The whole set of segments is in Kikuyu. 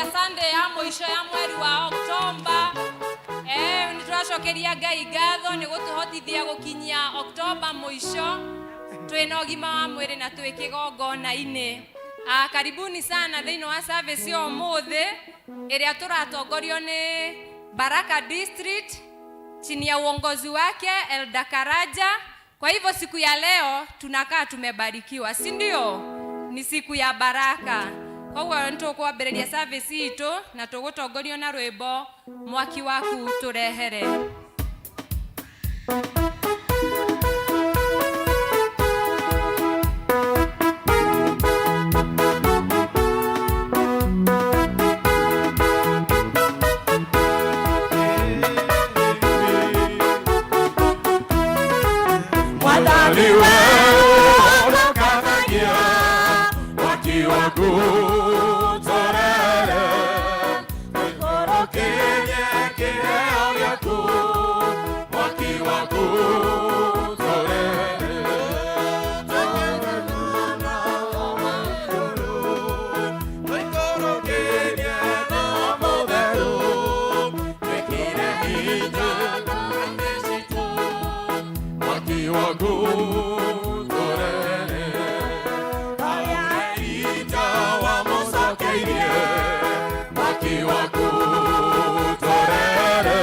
ya Sunday ya mũico ya mweri wa Oktoba. Nĩ tũracokeria Ngai ngatho nĩ gũtũhotithia gũkinyia Oktoba mũico twĩna ũgima wa mwĩrĩ na twĩ kĩgongona-inĩ. Karibuni sana thĩinĩ wa service ya ũmũthĩ ĩrĩa tũratongorio nĩ Baraka District chini ya uongozi wake Elda Karaja. Kwa hivyo siku ya leo tunakaa tumebarikiwa, si ndio? Ni siku ya baraka. Koguo nĩtũkwambĩrĩria service itũ na tũgũtongorio na rwĩmbo mwaki waku tũrehere. Mwathani we ũrokanagia mwaki waku tũrere tũikũrũkĩrie kĩheo gĩaku mwaki waku tũrere tũikũrũkĩrie Roho Mũtheru twĩkĩre hinya ngoro-inĩ citũ mwaki waku tũrehere Elija wamũcokeirie mwaki waku tũrehere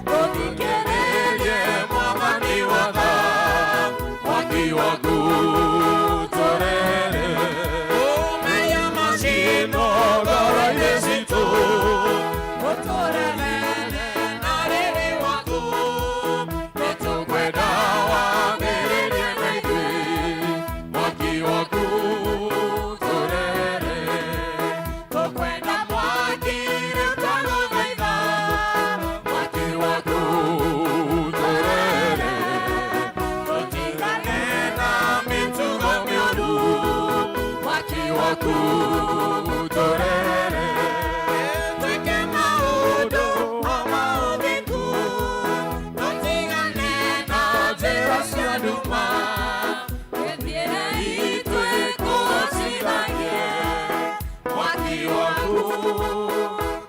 tũthikĩrĩrie mwathani wa tha mwaki waku tũrehere ũmeya macino ngoro-inĩ citũ ũtũrehere na rĩrĩ waku nĩtũkwenda wambĩrĩrie na ithuĩ mwaki waku tũrehere tũkwenda mwaki rĩu twagũthaitha mwaki waku tũrehere tũtigane na mĩtugo mĩũru mwaki waku tũrehere twĩke maũndũ o ma ũthingu tũtigane na njĩra cia nduma Mĩthiĩre itũ ĩkũcithagie mwaki waku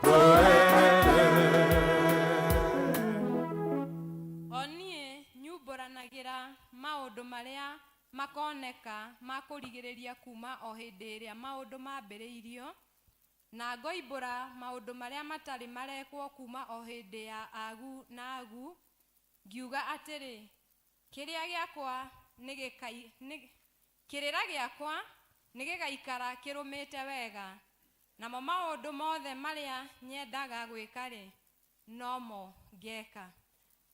tũrehere. O niĩ nyumbũranagĩra maũndũ marĩa makoneka ma kũrigĩrĩria kuma o hĩndĩ ĩrĩa maũndũ mambĩrĩirio na ngoimbũra maũndũ marĩa matarĩ marekwo kuma o hĩndĩ ya agu na agu ngiuga atĩrĩ kĩrĩa gĩakwa nĩ gĩkai- nĩ- kĩrĩra gĩakwa nĩ gĩgaikara kĩrũmĩte wega namo maũndũ mothe marĩa nyendaga gwĩka-rĩ nomo ngeka.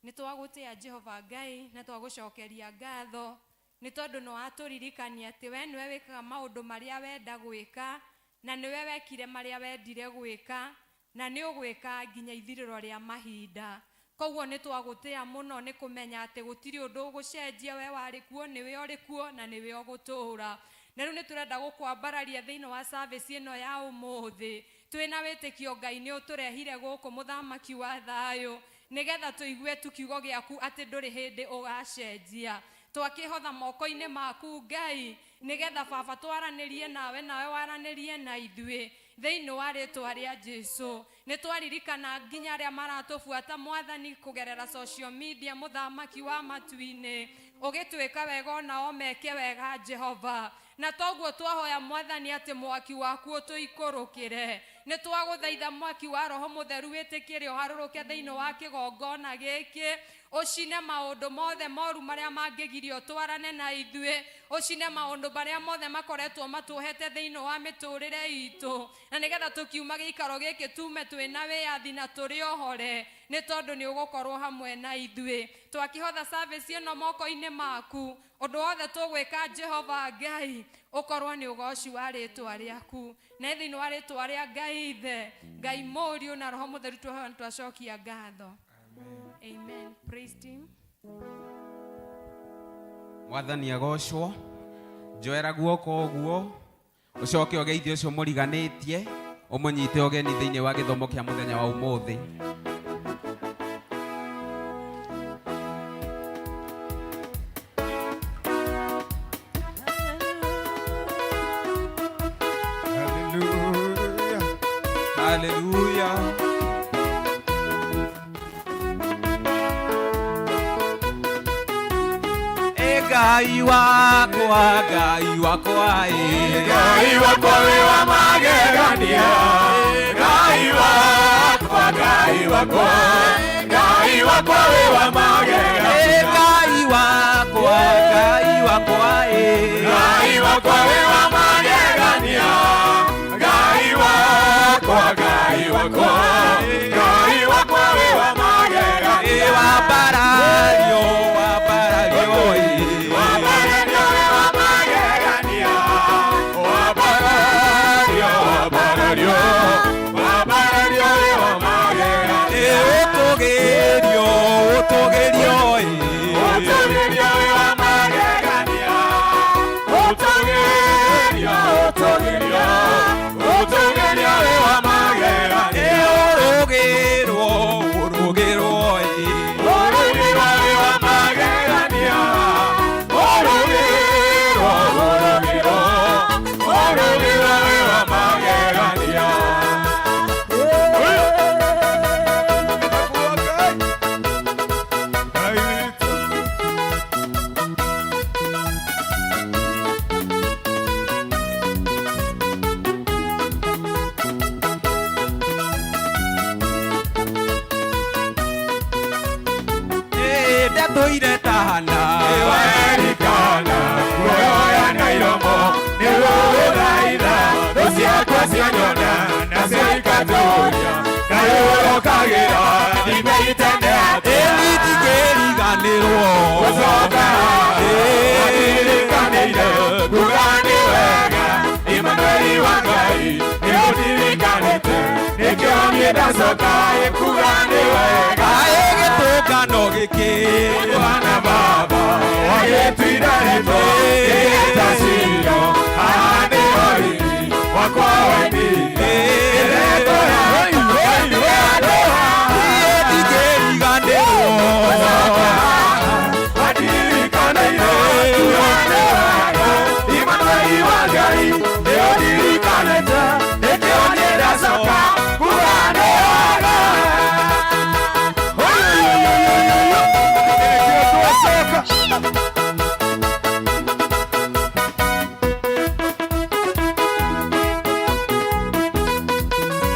Nĩ twagũtĩa Jehova Ngai na twagũcokeria ngatho nĩ tondũ nĩ watũririkania atĩ we nĩwe wĩkaga maũndũ marĩa wenda gwĩka na nĩwe wekire marĩa wendire gwĩka na nĩ ũgwĩka nginya ithirĩro rĩa mahinda. Koguo nĩ twagũtĩa mũno nĩ kũmenya atĩ gũtirĩ ũndũ ũgũcenjia, we warĩ kuo nĩwe ũrĩ kuo na nĩwe ũgũtũũra. Na rĩu nĩ tũrenda gũkwambararia thĩinĩ wa service ĩno ya ũmũthĩ twĩna wĩtĩkio Ngai nĩ ũtũrehire gũkũ mũthamaki wa thayũ nĩgetha tũigue tu kiugo gĩaku atĩ ndũrĩ hĩndĩ ũgacenjia. Twakĩhotha moko-inĩ maku Ngai nĩgetha baba twaranĩrie nawe nawe waranĩrie na ithuĩ thĩinĩ wa rĩtwa rĩa Jesu. Nĩ twaririkana nginya arĩa maratũbuata mwathani kũgerera social media mũthamaki wa matu-inĩ ũgĩtwĩka wega onao meke wega Jehova. Na toguo twahoya mwathani atĩ mwaki waku ũtũikũrũkĩre. Nĩ twagũthaitha mwaki wa Roho Mũtheru wĩtĩkĩre ũharũrũke thĩinĩ wa kĩgongona gĩkĩ ũcine maũndũ mothe moru marĩa mangĩgiria ũtwarane na ithuĩ ũcine maũndũ marĩa mothe makoretwo matuohete thĩinĩ wa mĩtũrĩre itũ na nĩgetha tũkiuma gĩikaro gĩkĩ tume twĩna wĩyathi na tũrĩ ohore nĩ tondũ nĩ ũgũkorwo hamwe na ithuĩ. Twakĩhotha service ĩno moko-inĩ maku ũndũ wothe tũgwĩka Jehova Ngai ũkorwo nĩ ũgoci wa rĩtwa rĩaku na thĩinĩ wa rĩtwa rĩa Ngai Ithe Ngai Mũriũ na Roho Mũtheru twahoya na twacokia ngatho. Amen. Praise team. Mwathani agocwo njoera guoko ũguo ũcoke ũgeithie ũcio mũriganĩtie ũmũnyite ũgeni thĩinĩ wa gĩthomo kĩa mũthenya wa ũmũthĩ. Hallelujah. Haleluya. E Ngai wakwa, Ngai wakwa, e Ngai wakwa wĩ wa magegania, Ngai wakwa, Ngai wakwa, Ngai wakwa wĩ wa magegania. E Ngai wakwa, Ngai wakwa, e Ngai wakwa wĩ wa magegania, Ngai wakwa, Ngai wakwa, Ngai wakwa wĩ wa E magegania. wambarario, wambarario, e Wambarario wĩ wa magegania, wambarario, wambarario, wambarario wĩ wa magegania. E ũtũgĩrio, ũtũgĩrio, e Ũtũgĩrio wĩ wa magegania, ũtũgĩrio, ũtũgĩrio, ũtũgĩrio wĩ wa E magegania. ũrũgĩrwo, ũrũgĩrwo, e Ũrũgĩrwo wĩ wa magegania, ũrũgĩrwo, ũrũgĩrwo, ũrũgĩrwo wĩ wa magegania. Ngai witũ. E ndatũire tahana Werikana, kuoya na iromo, nĩgũgũthaitha, thũ ciakwa cianyona, nacio ikatũria, Ngai ũrokagĩra, thimĩte nĩ atĩa? Ĩndigĩriganĩrwo Gũcoka, andirikanĩire, kuga nĩ wega, Imanueli wa Ngai, nĩũndirikanĩte, nĩkĩo niĩ ndacoka, kuga nĩ wega. Aĩ gĩtũngano gĩkĩ Bwana Baba, wagĩtuire rĩtwa, gĩgĩta Shilo, haha nĩho riri wakwa waimire. Ĩretwo Ndigĩriganĩrwo Wadirikanaire, kuga nĩ wega, Imanueli wa Ngai, nĩũndirikanĩte, nĩkĩo niĩ ndacoka, kuga nĩ wega. Nĩkĩo twacoka.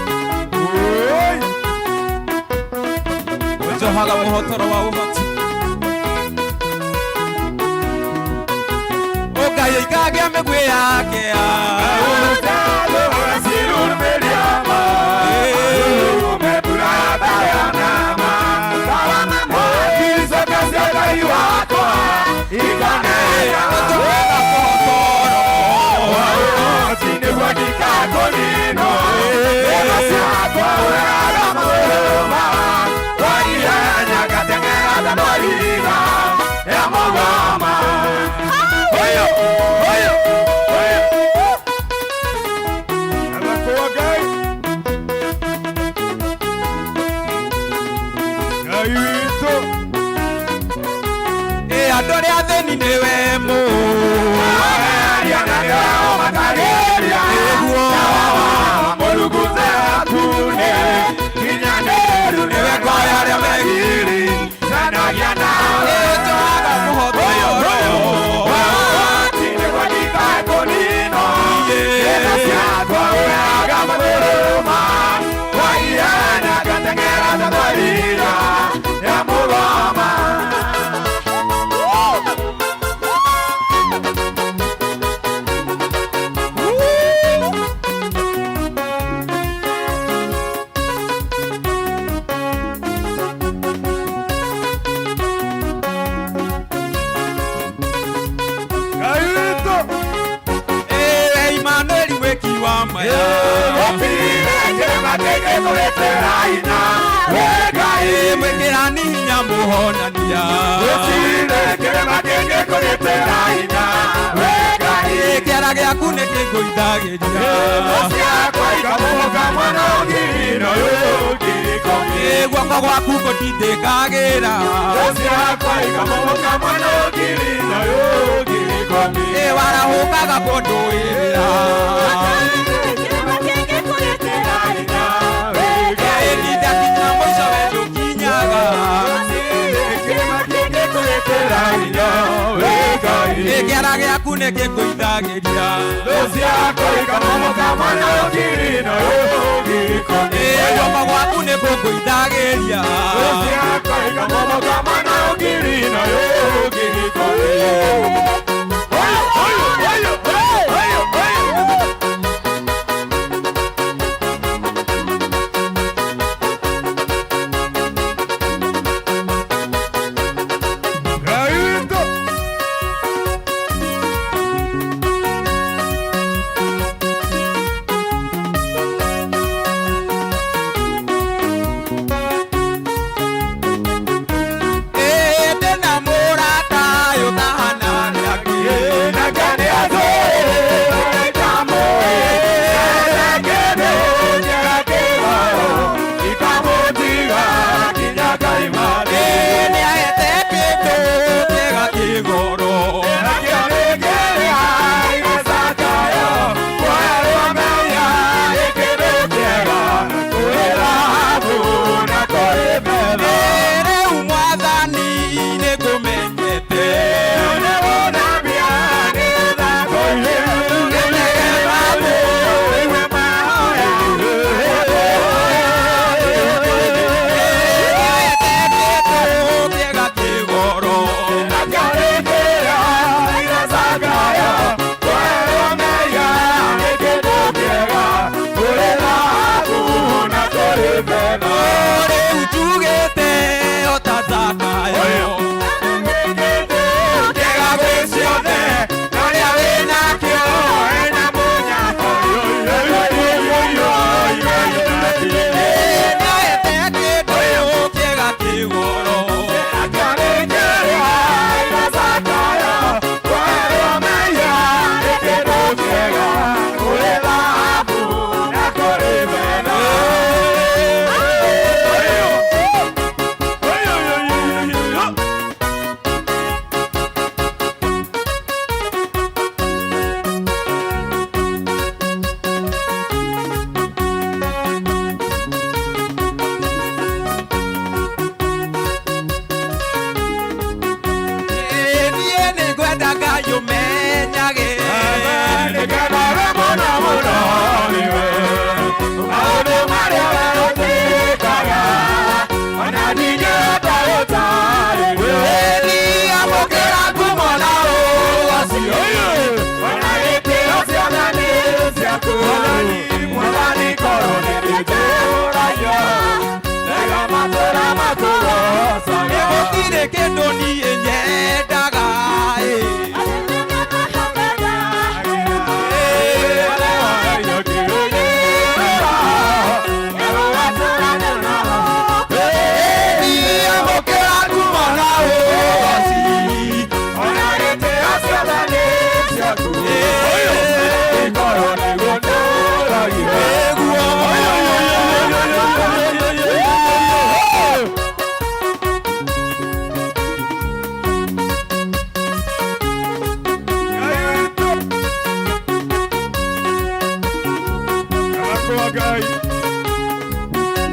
Oi! Njohaga mũhotoro wa ũhoti Ũngai aikagia mĩguĩ yake Njohaga mũhotoro Oyo, oyo, oyo. Abakuwa Ngai. Ngai witũ. Ĩ andũ arĩa athĩni nĩwe mũ Aria na nĩo matarĩria. Nĩguo Mũrungu aku nĩ kinyanĩru nĩwe ngoya arĩa megiri canagia nawe. Ĩ njohaga mũhotoro Wahoti nĩguo ndikae kũninwo. Ciĩko ciakwa ũraga magũrũ-ma. Kwa ihenya ngateng'era ta thwariga ya mũgoma. Ngai witũ. Ĩ Imanueli mwĩki wa maya Gũtirĩ kĩrĩma kĩngĩkũgitĩra hinya, we Ngai. Ĩ mwĩkĩrani hinya mũhonania Gũtirĩ kĩrĩma kĩngĩkũgitĩra hinya, we Ngai. Ĩ kĩara gĩaku nĩ kĩngũithagĩria Thũ ciakwa ikamũka mwena ũngiri na ũyũ ũngĩ ikũmi. Ĩ guoko gwaku gũtindĩkagĩra Thũ ciakwa ikamũka mwena ũngiri na ũyũ ũngĩ ikũmi. Ĩ warahũkaga kũndũĩrĩra Kĩrĩma kĩngĩkũgitĩra hinya, nĩ kĩngũithagĩria. Guoko gwaku nĩ kũngũithagĩria. Ndĩna mũrata ũtahana nake. Nĩahete kĩndũ kĩega kĩgoro. Rĩu mwathani nĩngũmenyete. Nĩahete kĩndũ kĩega kĩgoro. Rĩu njugĩte o ta Zakayo. Kĩega gwĩ ciothe, na ũrĩa wĩnakĩo ena mũnyaka. Nĩahete kĩndũ kĩega kĩgoro. Niĩ nĩngwenda Ngai ũmenyage. Amũkĩra ngumo na ũgoci. Gũtirĩ kĩndũ niĩ nyendaga ĩ. Amũkĩra ngumo na ũgoci.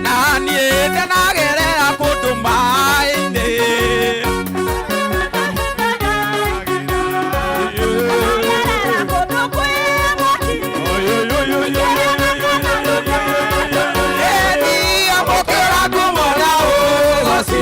Na niĩ ndenagerera kũndũ maĩ-inĩ. Amũkĩra ngumo na ũgoci.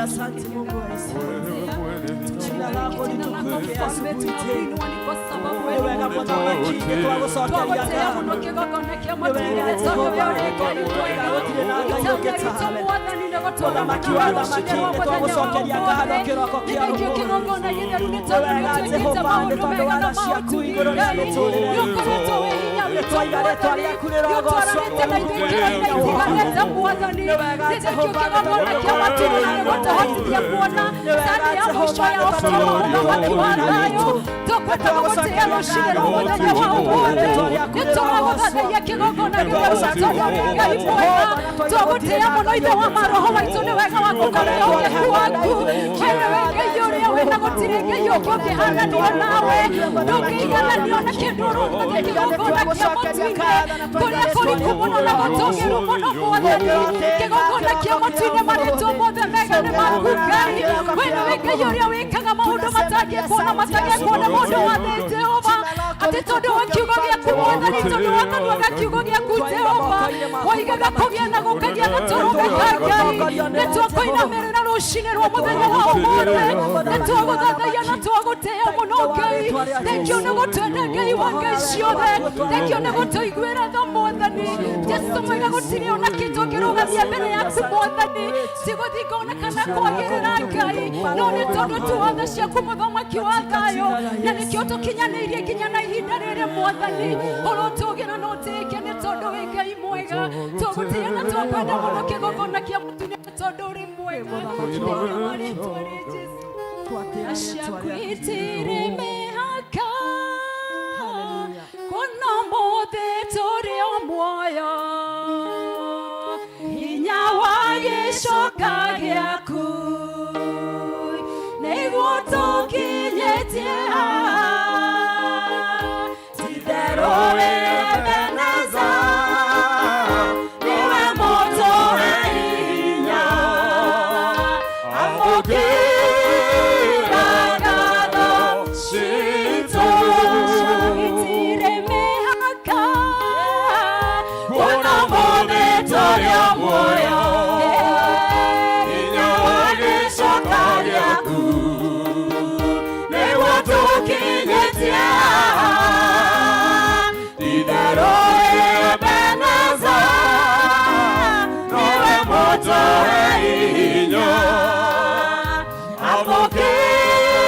Asante Mungu wa Israeli. Jina lako litukuzwe asubuhi tena. Wewe na mũthamaki nĩtwagũcokeria ngatho. Nĩwe Jehova gũtirĩ na Ngai ũngĩ tawe. Mũthamaki wa athamaki nĩtwagũcokeria ngatho kĩroko kĩa ũmũthĩ. Nĩ wega Jehova nĩ tondũ wa tha ciaku igũrũ rĩa mĩtũrĩre itũ. Nĩtwaiga rĩtwa rĩaku rĩrogocwo. Nĩ wega Jehova nĩ tondũ wa Nĩ wega Jehova nĩ tondũ wa ũthamaki wa thayũ. Nĩtwagũcokeria ngatho rĩtwa rĩaku rĩrogocwo. Twagũtĩĩa mũno ithe wa maroho maitũ nĩ wega waku na wĩhokeku waku. We nĩwe Ngai ũrĩa wĩna gũtirĩ Ngai ũngĩ ũngĩhananio nawe, ndũngĩigananio na kĩndũ ũrũmĩte kĩgongona kĩa matu-inĩ kũrĩa kũriku mũno na gũtũũgĩru mũno Mwathani. Kĩgongona kĩa matu-inĩ marĩtwo mothe mega nĩ maku Ngai. We nĩwe Ngai ũrĩa wĩkaga maũndũ matangĩkwo na matangĩkwo nĩ mũndũ wa thĩ Jehova, atĩ tondũ wa kiugo gĩaku Mwathani, tondũ wa kanua ga kiugo gĩaku Jehova, woigaga kũgĩa na gũkagĩa gatũrũme ka Ngai. Nĩtwakũinamĩrĩra rũcinĩ rwa mũthenya wa ũmũthĩ, nĩtwagũthathaiya na twagũtĩĩa mũno Ngai. Thengiũ nĩ gũtwenda Ngai wa Ngai ciothe, thengiũ nĩ gũtũiguĩra tha Mwathani. Jesũ mwega, gũtirĩ ona kĩ tũngĩrũgamia mbere yaku Mwathani, ti gũthinga ona kana kwagĩrĩra Ngai, no nĩ tondũ tu wa tha ciaku mũthamaki wa thayũ, na nĩkĩo tũkinyanĩirie nginya na ihinda rĩrĩ Mwathani. Ũrotũgĩra na ũtĩĩke nĩ tondũ wĩ Ngai mwega. Tũgũtĩĩa na twakwenda mũno kĩgongona kĩa matu-inĩ nĩ tondũ ũrĩ mwega. Thĩinĩ wa rĩtwa rĩa Jesũ. Ciaku itirĩ mĩhaka, kuona ũmũthĩ tũrĩ o muoyo, hinya wa gĩcoka gĩaku nĩguo tũkinyĩtie haha. Ti-itherũ wĩ Ebeneza, nĩwe mũtũhe hinya, amũkĩra ngatho citũ. Itirĩ mĩhaka, kuona ũmũthĩ tũrĩ o muoyo, hinya wa gĩcoka gĩaku nĩguo tũkinyĩtie haha. Ti-itherũ wĩ Ebeneza, nĩwe mũtũhe hinya, amũkĩra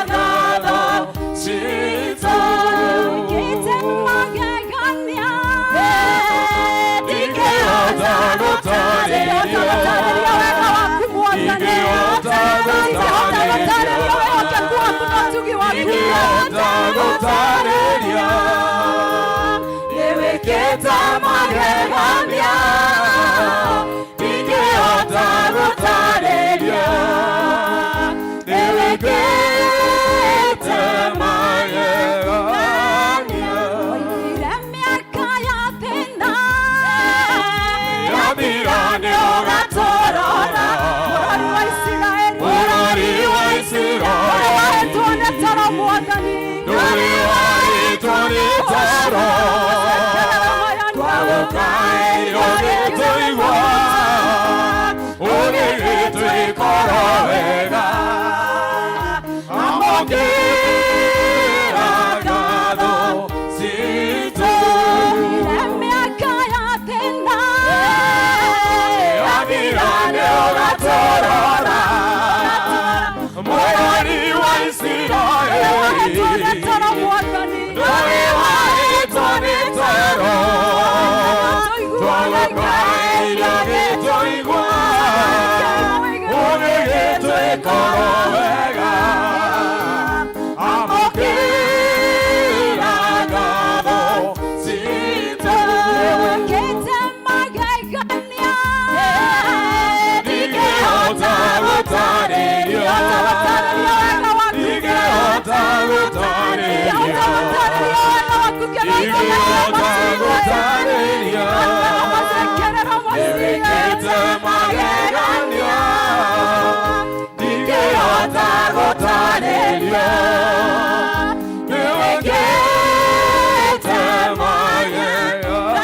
ngatho citũ. Gĩte magegania, ndingĩhota gũtarĩria wega waku Mwathani, ndingĩhota gũtarĩria wĩhokeku waku na ũtugi waku. Ndũrĩ warĩtwo nĩ toro Twagũkaĩire ũgĩtũigua Ũgĩgĩtwĩkora wega Amũkĩra ngatho citũ Mĩaka ya thĩna Yathira nĩ ũgatũrora Mwathani wa Isiraeli Tũgatũra Mwathani Ndũrĩ warĩtwo nĩ toro Twagũkaĩire ũgĩtũigua Ũgĩgĩtwĩkora wega Amũkĩra ngatho citũ Wĩkĩte magegania Ndingĩhota gũtarĩria Ndingĩhota gũtarĩria Ndingĩhota gũtarĩria Nĩwĩkĩte magegania Ndingĩhota gũtarĩria Nĩwĩkĩte magegania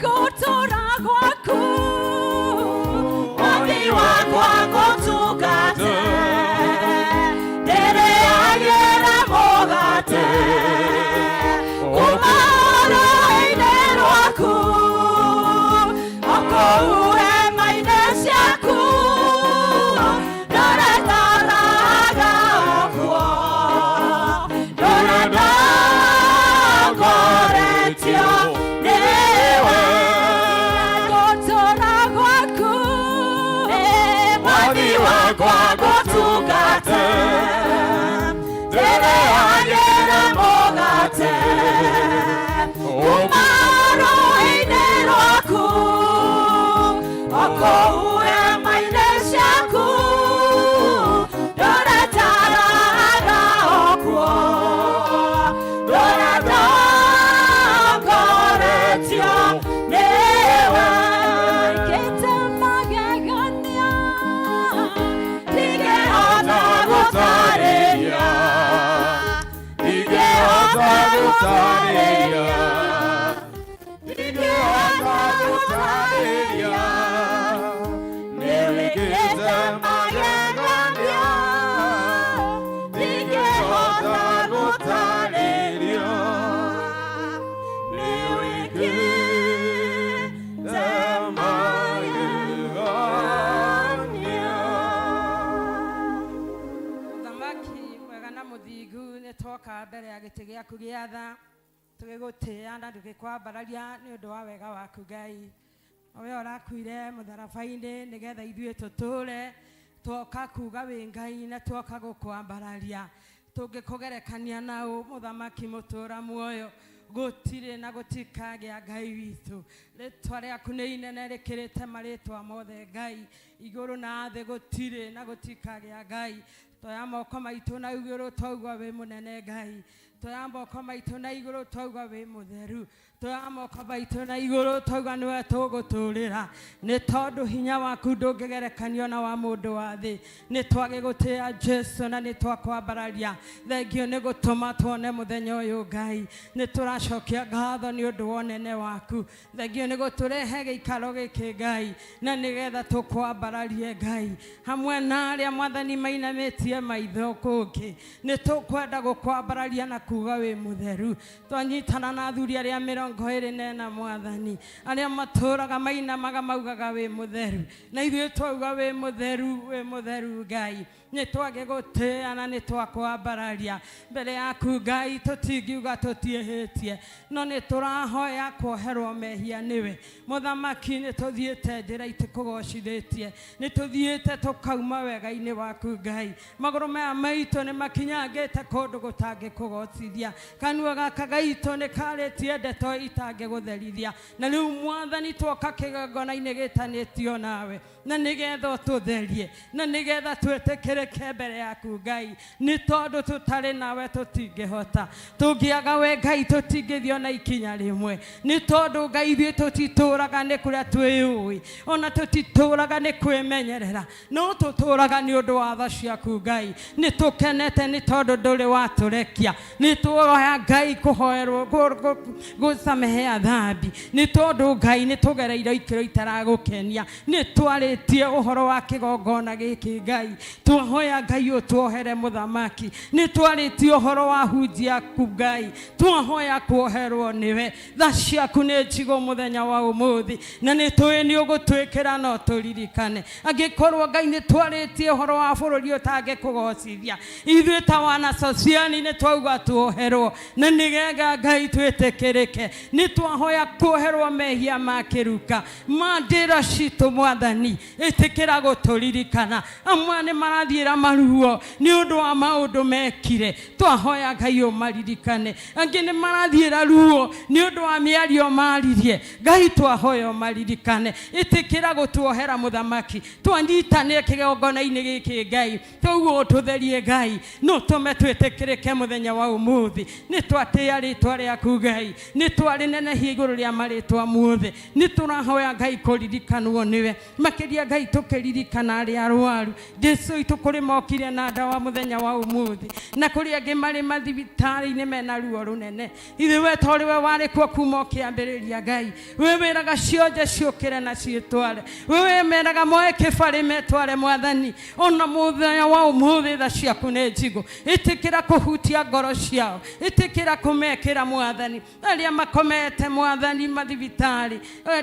Gũtũra gwaku Mwathi wakwa ngũtungate Ndĩrĩagĩra mũgate Kuma rũĩ-inĩ rwaku O kũu hema-inĩ ciaku Ndũrĩtaraga kuo Ndũrĩtongoretio nĩwe Gũtũra gwaku Mwathi wakwa ngũtungate Ndĩrĩagĩra mũgate Kuma rũĩ-inĩ rwaku O kũu hema-inĩ ciaku Ndũrĩtaraga o kuo Ndũrĩtongoretio nĩwe Wĩkĩte magegania Ndingĩhota gũtarĩria Ndingĩhota gũtarĩria Ndingĩhota gũtarĩria Nĩwĩkĩte magegania Ndingĩhota gũtarĩria Nĩwĩkĩte magegania Mũthamaki mwega na mũthingu nĩ twoka mbere ya gĩtĩ gĩaku gĩa tha tũgĩgũtĩĩa na tũgĩkwambararia nĩ ũndũ wa wega waku Ngai we ũrakuire mũtharaba-inĩ nĩgetha ithuĩ tũtũũre twoka kuga wĩ Ngai na twoka gũkwambararia tũngĩkũgerekania na ũ mũthamaki mũtũũra muoyo gũtirĩ na gũtikagĩa Ngai witũ rĩtwa rĩaku nĩ inene rĩkĩrĩte marĩtwa mothe Ngai igũrũ na thĩ gũtirĩ na gũtikagĩa Ngai toya moko maitũ na igũrũ twaigua wĩ mũnene Ngai toya moko maitũ na igũrũ twaigua wĩ mũtheru toya moko maitũ na igũrũ twaigua nĩwe tũgũtũrĩra nĩ tondũ hinya waku ndũngĩgerekanio na wa mũndũ wa thĩ nĩ twagĩgũtĩĩa Jesu na nĩ twakwambararia thengio nĩ gũtũma tuone mũthenya ũyũ Ngai nĩ tũracokia ngatho nĩ ũndũ wa ũnene waku thengio nĩ gũtũrehe gĩikaro gĩkĩ Ngai na nĩgetha tũkwambararie Ngai hamwe na arĩa mwathani mainamĩtie maitho kũngĩ nĩ tũkwenda gũkwambararia na kuga wĩ mũtheru twanyitana na athuri arĩa 24 mwathani arĩa matũraga mainamaga maugaga wĩ mũtheru na ithuĩ twauga wĩ mũtheru wĩ mũtheru Ngai nĩ twagĩgũtĩĩa na nĩ twakwambararia mbere yaku Ngai tũtingiuga tũtiĩhĩtie no nĩ tũrahoya kuoherwo mehia nĩwe mũthamaki nĩ tũthiĩte njĩra itikũgocithĩtie nĩ tũthiĩte tũkauma wega-inĩ waku Ngai magũrũ maya maitũ nĩ makinyangĩte kũndũ gũtangĩkũgocithia kanua gaka gaitũ nĩ karĩtie ndeto itangĩgũtherithia na rĩu mwathani twoka kĩgongona-inĩ gĩtanĩtio nawe na nĩgetha ũtũtherie na nĩgetha twĩtĩkĩrĩke Twĩtĩkĩrĩke mbere yaku Ngai, nĩ tondũ tũtarĩ nawe tũtingĩhota. Tũngĩaga we Ngai tũtingĩthiĩ ona ikinya rĩmwe, nĩ tondũ Ngai ithuĩ tũtitũraga nĩ kũrĩa twĩyũĩ, ona tũtitũraga nĩ kwĩmenyerera, no tũtũraga nĩ ũndũ wa tha ciaku Ngai. Nĩ tũkenete nĩ tondũ ndũrĩ watũrekia. Nĩ twoya Ngai kũhoerwo gũcamehea thambi, nĩ tondũ Ngai nĩ tũgereire ikĩro itaragũkenia. Nĩ twarĩtie ũhoro wa kĩgongona gĩkĩ Ngai, twahoya Ngai ũtuohere mũthamaki. Nĩ twarĩtie ũhoro wa hunji yaku Ngai, twahoya kuoherwo nĩwe. Tha ciaku nĩ njigũ mũthenya wa ũmũthĩ, na nĩ tũĩ nĩ ũgũtwĩkĩra no tũririkane. Angĩkorwo Ngai nĩ twarĩtie ũhoro wa bũrũri ũtangĩkũgocithia, ithuĩ ta wana sociani nĩ twauga tuoherwo, na nĩgetha Ngai twĩtĩkĩrĩke. Nĩ twahoya kuoherwo mehia ma kĩruka ma ndĩra citũ Mwathani, ĩtĩkĩra gũtũririkana. Amwe nĩ marathiĩra maruo nĩ ũndũ wa maũndũ mekire, twahoya Ngai ũmaririkane. Angĩ nĩ marathiĩra ruo nĩ ũndũ wa mĩario maririe, Ngai twahoya ũmaririkane. Ĩtĩkĩra gũtuohera mũthamaki. Twanyitanĩre kĩgongona-inĩ gĩkĩ Ngai, tũguo ũtũtherie Ngai, no tũme twĩtĩkĩrĩke mũthenya wa ũmũthĩ. Nĩ twatĩĩa rĩtwa rĩaku Ngai, nĩ twarĩnenehia igũrũ rĩa marĩtwa mothe. Nĩ tũrahoya Ngai kũririkanwo nĩwe makĩria Ngai, tũkĩririkana arĩa arwaru. Jesu witũ, kũrĩ mokire na ndawa mũthenya wa ũmũthĩ, na kũrĩ angĩ marĩ mathibitarĩ-inĩ mena ruo rũnene. Ithuĩ we torĩ we warĩ kuo kuma ũkĩambĩrĩria Ngai, we wĩraga cionje ciũkĩre na ciĩtware, we wĩmeraga moe kĩbarĩ metware Mwathani. Ona mũthenya wa ũmũthĩ tha ciaku nĩ njigũ, ĩtĩkĩra kũhutia ngoro ciao, ĩtĩkĩra kũmekĩra Mwathani. Arĩa makomete Mwathani mathibitarĩ,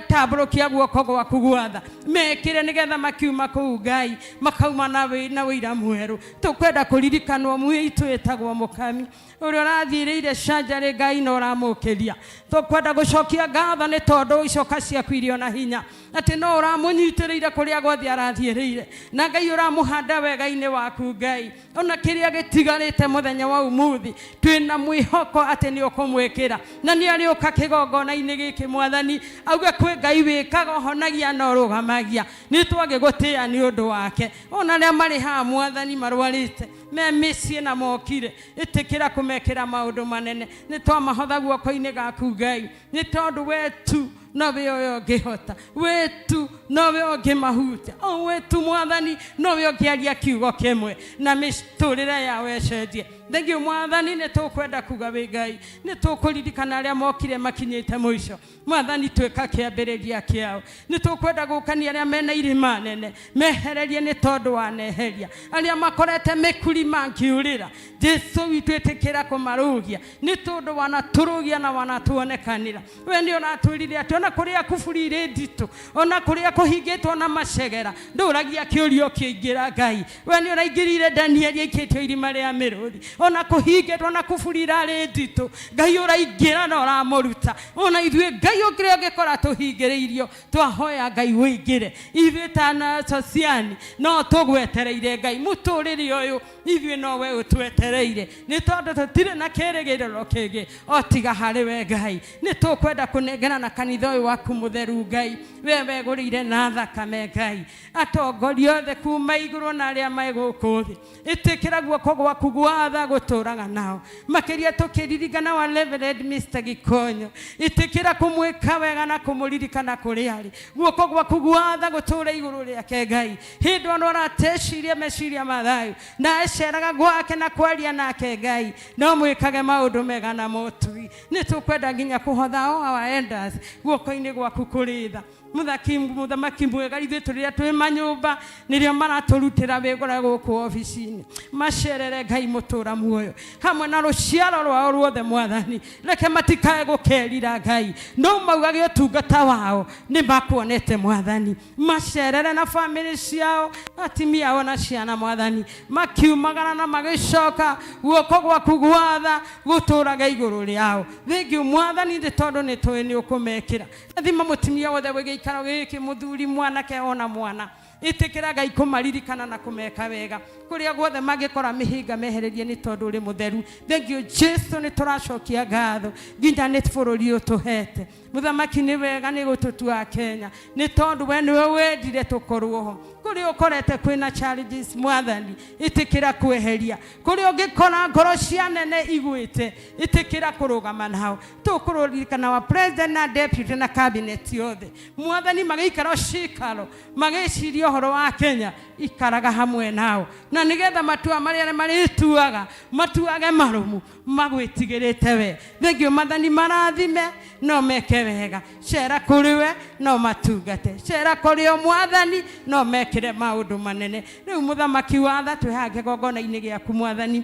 tambũrũkia guoko gwaku gwatha mekĩre, nĩgetha makiuma kũu Ngai makauma na wĩira mwerũ. Tũkwenda kũririkanwo mwĩitũ ĩtagwo Mũkami, ũrĩa ũrathiĩrĩire canjarĩ Ngai na ũramũkĩria. Tũkwenda gũcokia ngatho nĩ tondũ icoka ciaku irĩ ona hinya, atĩ no ũramũnyitĩrĩire kũrĩa guothe arathiĩrĩire, na Ngai ũramũhanda wega-inĩ waku Ngai. Ona kĩrĩa gĩtigarĩte mũthenya wa ũmũthĩ twĩna mwĩhoko atĩ nĩ ũkũmwĩkĩra, na nĩ arĩũka kĩgongona-inĩ gĩkĩ Mwathani auge kwĩ Ngai wĩkaga ũhonagia na ũrũgamagia. Nĩ twagĩgũtĩĩa nĩ ũndũ wake. Ona arĩa marĩ haha Mwathani marwarĩte me mĩciĩ na mokire, ĩtĩkĩra kũmekĩra maũndũ manene. Nĩ twamahotha guoko-inĩ gaku Ngai, nĩ tondũ we tu nowe ũyũ ũngĩhota, we tu nowe ũngĩmahutia, o we tu Mwathani nowe ũngĩaria kiugo kĩmwe na mĩtũrĩre yao ĩcenjie. Thengiũ Mwathani, nĩ tũkwenda kuga wĩ Ngai. Nĩ tũkũririkana arĩa mokire makinyĩte mũico Mwathani, tuĩka kĩambĩrĩria kĩao. Nĩ tũkwenda gũkania arĩa mena irima nene mehererie, nĩ tondũ waneheria arĩa makorete mĩkuri mangiũrĩra. Jesu witũ, ĩtĩkĩra kũmarũgia, nĩ tondũ wanatũrũgia na wanatuonekanĩra. We nĩ ũratwĩrire atĩ ona kũrĩa kuburi irĩ nditũ, ona kũrĩa kũhingĩtwo na macegera, ndũragia kĩũria ũkĩingĩra Ngai. We nĩ ũraingĩrire Danieli aikĩtio irima rĩa mĩrũthi, ona kũhingĩtwo na kuburi irarĩ nditũ, Ngai ũraingĩra na ũramũruta. Ona ithuĩ Ngai ũkĩrĩa ũngĩkora tũhingĩrĩirio, twahoya Ngai ũingĩre. Ithuĩ ta na sociani no tũgwetereire Ngai, mũtũrĩre ũyũ ithuĩ nowe ũtwetereire, nĩ tondũ tũtirĩ na kĩrĩgĩrĩro kĩngĩ o tiga harĩ we Ngai. Nĩ tũkwenda kũnengera na kanitha ũyũ waku mũtheru Ngai, we wegũrĩire na thakame Ngai, atongoria othe kuma igũrũ na arĩa me gũkũ thĩ, ĩtĩkĩra guoko gwaku gwatha gũtũraga nao, makĩria tũkĩririkana wa Reverend Mr. Gikonyo, ĩtĩkĩra kũmwĩka wega na kũmũririkana kũrĩa arĩ. Guoko gwaku gwatha gũtũre igũrũ rĩake Ngai, hĩndĩ ona ũrateciria meciria ma thayũ na eceraga gwake na kwaria nake Ngai, no mwĩkage maũndũ mega na motui. Nĩ tũkwenda nginya kũhotha o our elders guoko-inĩ gwaku kũrĩ tha. Mũthaki mũthamaki mwega, ithuĩ tũrĩa twĩ manyũmba nĩrĩo maratũrutĩra wĩra gũkũ obici-inĩ, macerere Ngai mũtũra muoyo hamwe na rũciaro rwao ruothe Mwathani, reke matikae gũkerira Ngai, no maugage ũtungata wao nĩ makuonete Mwathani. Macerere na bamĩrĩ ciao, atimia ao na ciana Mwathani, makiumagara na magĩcoka, guoko gwaku gwatha gũtũraga igũrũ rĩao. Thengiũ Mwathani, nĩ tondũ nĩ tũĩ nĩ ũkũmekĩra. Thima mũtumia wothe wĩ gĩikaro gĩkĩ, mũthuri, mwanake ona mwana. Ĩtĩkĩra Ngai kũmaririkana na kũmeka wega kũrĩa guothe mangĩkora mĩhĩnga mehererie nĩ tondũ ũrĩ mũtheru. Thank you Jesu, nĩ tũracokia ngatho nginya nĩ bũrũri ũtũhete. Mũthamaki nĩ wega nĩ gũtũtua Kenya nĩ tondũ we nĩwe wendire tũkorwo ho. Kũrĩa ũkorete kwĩna challenges mwathani, ĩtĩkĩra kweheria. Kũrĩa ũngĩkora ngoro cia nene igwĩte, ĩtĩkĩra kũrũgama nao. Tũkũrũririkana wa president na deputy na cabinet yothe mwathani, magĩikara cikaro magĩciria ũhoro wa Kenya, ikaraga hamwe nao na nĩgetha matua marĩa marĩtuaga matuage marũmu magwĩtigĩrĩte we. Thengio mathani, marathime no meke wega, cera kũrĩ we no matungate, cera kũrĩ o mwathani no mekĩre maũndũ manene. Rĩu mũthamaki wa tha, twĩ haha kĩgongona-inĩ gĩaku mwathani,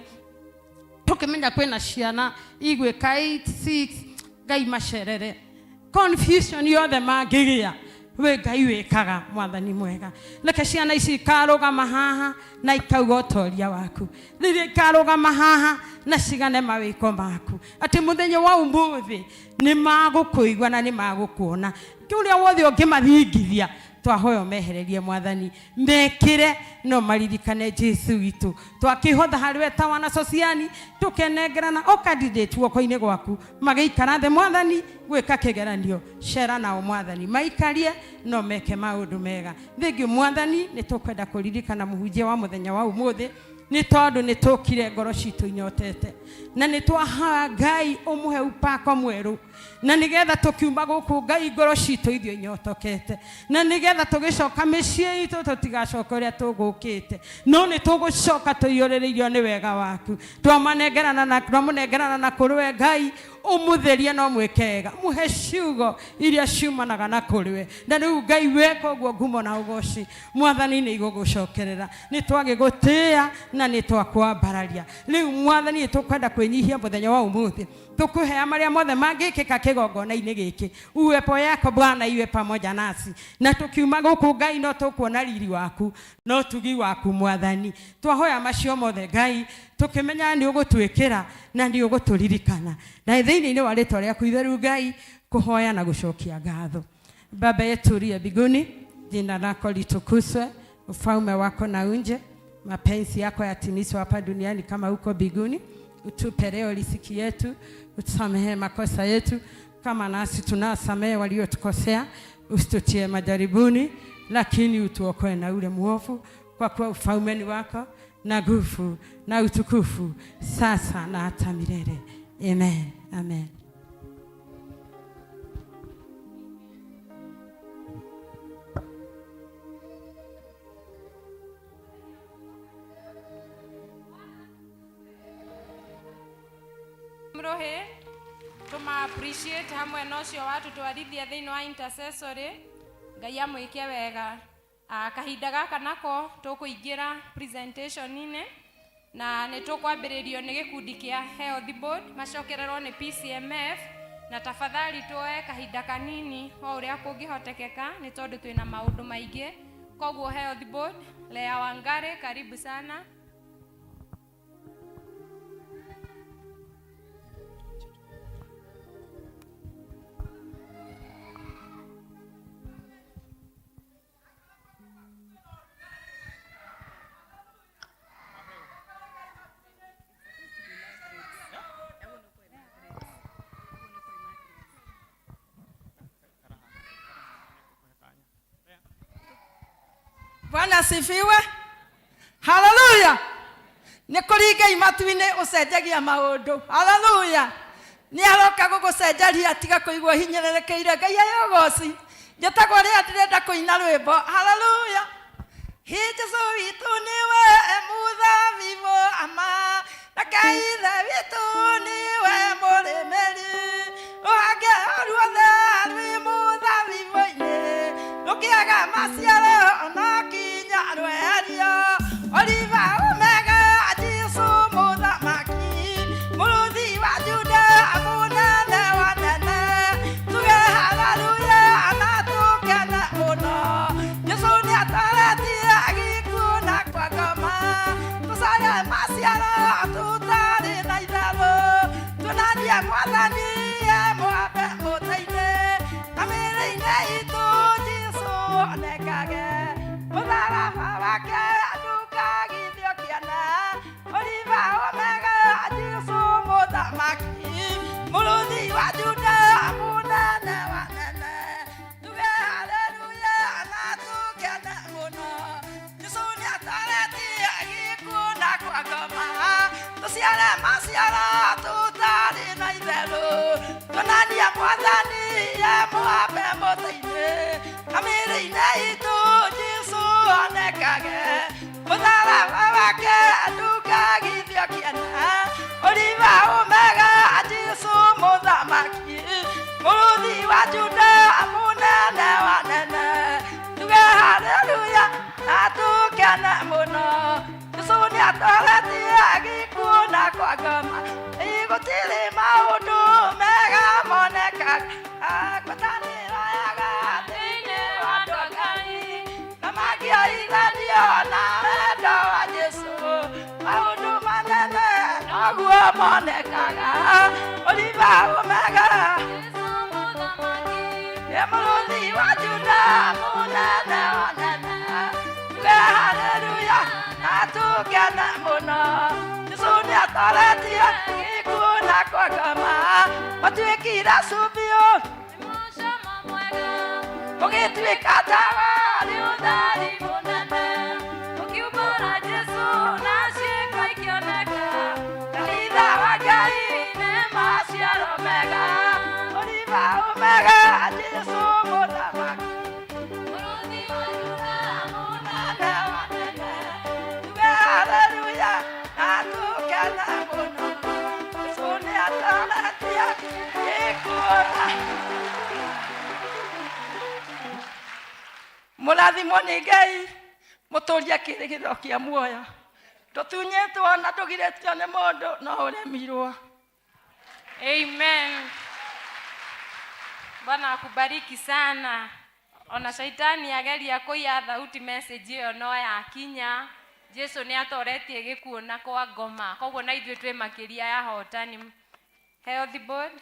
tũkĩmenya kwĩna ciana igwĩka 8 6, Ngai macerere confusion yothe mangĩgĩa, we Ngai wĩkaga mwathani mwega. Reke ciana ici ikarũgama haha na ikauga ũtoria waku, rĩrĩa ikarũgama haha na cigane mawĩko maku, atĩ mũthenya wa ũmũthĩ nĩ magũkũigua na nĩ magũkuona. Ũrĩa wothe ũngĩmathingithia twahoya ũmehererie mwathani, mekĩre no maririkane Jesu witũ. Twakĩhotha harĩ we ta wana sociani, tũkenengerana o candidate guoko-inĩ gwaku, magĩikara thĩ mwathani gwĩka kĩgeranio, cera nao mwathani, maikarie no meke maũndũ mega. Thengio mwathani, nĩ tũkwenda kũririkana mũhunjia wa mũthenya wa ũmũthĩ nĩ tondũ nĩ tũkire ngoro citũ inyotete na nĩ twahoya Ngai ũmũhe upako mwerũ, na nĩgetha tũkiuma gũkũ Ngai ngoro citũ ithuĩ inyotokete, na nĩgetha tũgĩcoka mĩciĩ itũ tũtigacoka ũrĩa tũgũkĩte, no nĩ tũgũcoka tũiyũrĩrĩirio nĩ wega waku. Twamanengerana na twamũnengerana na kũrĩ we Ngai, ũmũtherie no mwĩke wega, mũhe ciugo iria ciumanaga na kũrĩ we. Na rĩu Ngai weka ũguo, ngumo na ũgoci mwathani nĩ igũgũcokerera. Nĩ twagĩgũtĩĩa na nĩ twakwambararia. Rĩu mwathani, nĩ tũkwenda kwĩnyihia mũthenya wa ũmũthĩ, tũkũhea marĩa mothe mangĩkĩka kĩgongona-inĩ gĩkĩ. Uwepo yako Bwana iwe pamoja nasi, na tũkiuma gũkũ Ngai no tũkuona riri waku no tugi waku mwathani. Twahoya macio mothe Ngai, tũkĩmenya nĩ ũgũtwĩkĩra na nĩ ũgũtũririkana, na thĩinĩ-inĩ wa rĩtwa rĩaku itheru Ngai kũhoya na gũcokia ngatho. Baba yetu uliye mbinguni, jina lako litukuzwe, ufalme wako na uje, mapenzi yako yatimizwe hapa duniani kama huko mbinguni. Utupe leo riziki yetu, utusamehe makosa yetu kama nasi tunasamehe waliotukosea, usitutie majaribuni, lakini utuokoe na ule mwovu, kwa kuwa ufalme ni wako na nguvu na utukufu sasa na hata milele. Amen. Amen. Mrohe tuma appreciate hamwe na ũcio watũtwarithia thĩinĩ wa intercessory. Ngai amwĩke wega. Kahinda gaka nako tũkũingĩra presentation-inĩ na nĩ tũkwambĩrĩrio nĩ gĩkundi kĩa Health Board, macokererwo nĩ PCMF, na tafadhali tuoe kahinda kanini o ũrĩa kũngĩhotekeka nĩ tondũ twĩna maũndũ maingĩ. Koguo Health Board, Lea Wangari, karibu sana. Bwana asifiwe. Haleluya. Nĩ kũrĩ Ngai matu-inĩ ũcenjagia maũndũ. Haleluya. Nĩ aroka gũgũcenjeria, tiga kũigua hinyĩrĩrĩkĩire. Ngai ayũgoci. Njĩtagwo rĩrĩa ndĩrenda kũina rwĩmbo. Haleluya. Hi Jesu witũ nĩwe mũthabibũ ama, nake Ithe witũ nĩwe mũrĩmĩri. Rũhonge ruothe rwĩ mũthabibũ-inĩ rũkĩaga maciaro no kinya rweherio. Oliva Omega, Jesu mũthamaki, mũrũthi wa Juda, mũnene wa nene. Tuge haleluya na tũkene mũno. Jesu nĩatoretie gĩkuũ na kwa ngoma. Tũcarie maciaro tũtarĩ na itherũ. Tuonanie mwathani e mwambe mũtĩ-inĩ. Na mĩĩrĩ-inĩ itũ Jesu onekage. Mũtharaba Tũciare maciaro tũtarĩ na itherũ. Tuonanie mwathani e mũhambe mũtĩ-inĩ. Na mĩĩrĩ-inĩ itũ Jesũ onekage. Mũtharaba wake ndũkagithio kĩene. Ũriba Omega Jesũ mũthamaki. Mũrũthi wa Juda mũnene wa nene. Tuge haleluya na tũkene mũno. Jesũ nĩatoretie gĩkuũ na kwa ngoma. Gũtirĩ maũndũ mega monekaga. Ngwatanĩro yaga thĩinĩ wa andũ a Ngai. Na mangĩoithanio na wendo wa Jesũ. Maũndũ manene noguo monekaga. Ũriba Omega. Nĩ mũrũthi wa Juda mũnene wa nene. Tuge haleluya na tũkene mũno. Jesũ nĩatoretie gĩkuũ na kwa ngoma. Matuĩkire cumbĩ ũgĩtuĩka tawa nĩ ũtheri mũnene. Ũkiumbũra Jesũ na ciĩko ikĩoneka. Kanitha wa Ngai nĩ maciaro mega. Ũriba Omega Jesũ mũthamaki. Mũrũthi wa Juda Mũnene wa nene. Tuge haleluya na tũkene mũno. Jesũ nĩatoretie gĩkuũ na Mũrathimwo nĩ Ngai mũtũrie kĩrĩgĩrĩro kĩa muoyo. Ndũtunyĩtwo na ndũgirĩtio nĩ mũndũ no ũremirwo. Amen. Bwana akubariki sana. Ona shaitani ageria kũiya thauti message ĩyo no yakinya. Jesu nĩ atoretie gĩkuũ na kwa ngoma. Koguo na ithuĩ twĩ makĩria ya hotani. Healthy board.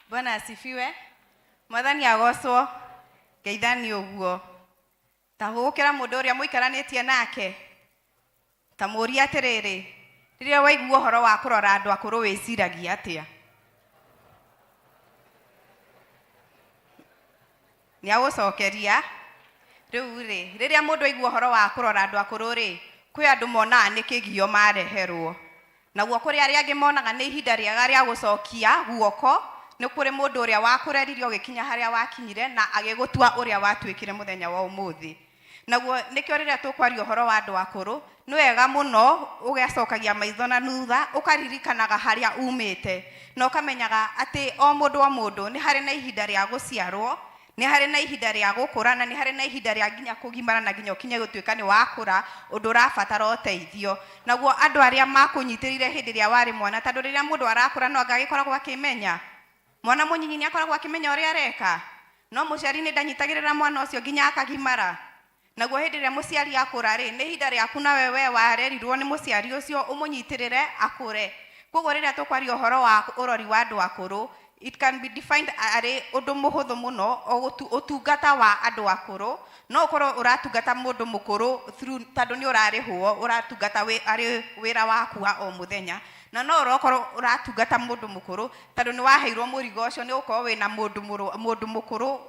Bwana asifiwe. Mwathani agocwo. Ngeithani ũguo. Ta hũgũkĩra mũndũ ũrĩa mũikaranĩtie nake. Ta mũũrie atĩrĩrĩ, rĩrĩa waigua ũhoro wa kũrora andũ akũrũ wĩciragia atĩa? Nĩ agũcokeria. Rĩu rĩ, rĩrĩa mũndũ aigua ũhoro wa kũrora andũ akũrũ rĩ, kwĩ andũ monaga nĩ kĩgio mareherwo. Naguo kũrĩ arĩa angĩ monaga nĩ ihinda rĩega rĩa gũcokia guoko, nĩ kũrĩ mũndũ ũrĩa wakũreririe ũgĩkinya harĩa wakinyire na agĩgũtua ũrĩa watuĩkire mũthenya wa ũmũthĩ. Naguo nĩkĩo rĩrĩa tũkwaria ũhoro wa andũ akũrũ, nĩ wega mũno ũgacokagia maitho na thutha, ũkaririkanaga harĩa umĩte, na ũkamenyaga atĩ o mũndũ o mũndũ nĩ harĩ na ihinda rĩa gũciarwo, nĩ harĩ na ihinda rĩa gũkũra, na nĩ harĩ na ihinda rĩa nginya kũgimara na nginya ũkinye gũtuĩka nĩ wakũra ũndũ ũrabatara ũteithio. Naguo andũ arĩa makũnyitĩrĩire hĩndĩ ĩrĩa warĩ mwana, tondũ rĩrĩa mũndũ arakũra no anga agĩkoragwo akĩmenya. Mwana mũnyinyi nĩ akoragwo akĩmenya ũrĩa areka, no mũciari nĩ ndanyitagĩrĩra mwana ũcio nginya akagimara. Naguo hĩndĩ ĩrĩa mũciari akũra rĩ, nĩ ihinda rĩaku nawe we warerirwo nĩ mũciari ũcio ũmũnyitĩrĩre akũre. Koguo rĩrĩa tũkwaria ũhoro wa ũrori wa andũ akũrũ, it can be defined arĩ ũndũ mũhũthũ mũno, ũtungata wa andũ akũrũ. No ũkorwo ũratungata mũndũ mũkũrũ through tondũ nĩ ũrarĩhwo, ũratungata arĩ wĩra waku wa o mũthenya. Na no ũrokorwo ũratungata mũndũ mũkũrũ tondũ nĩ waheirwo mũrigo ũcio, nĩ ũgũkorwo wĩna mũndũ mũkũrũ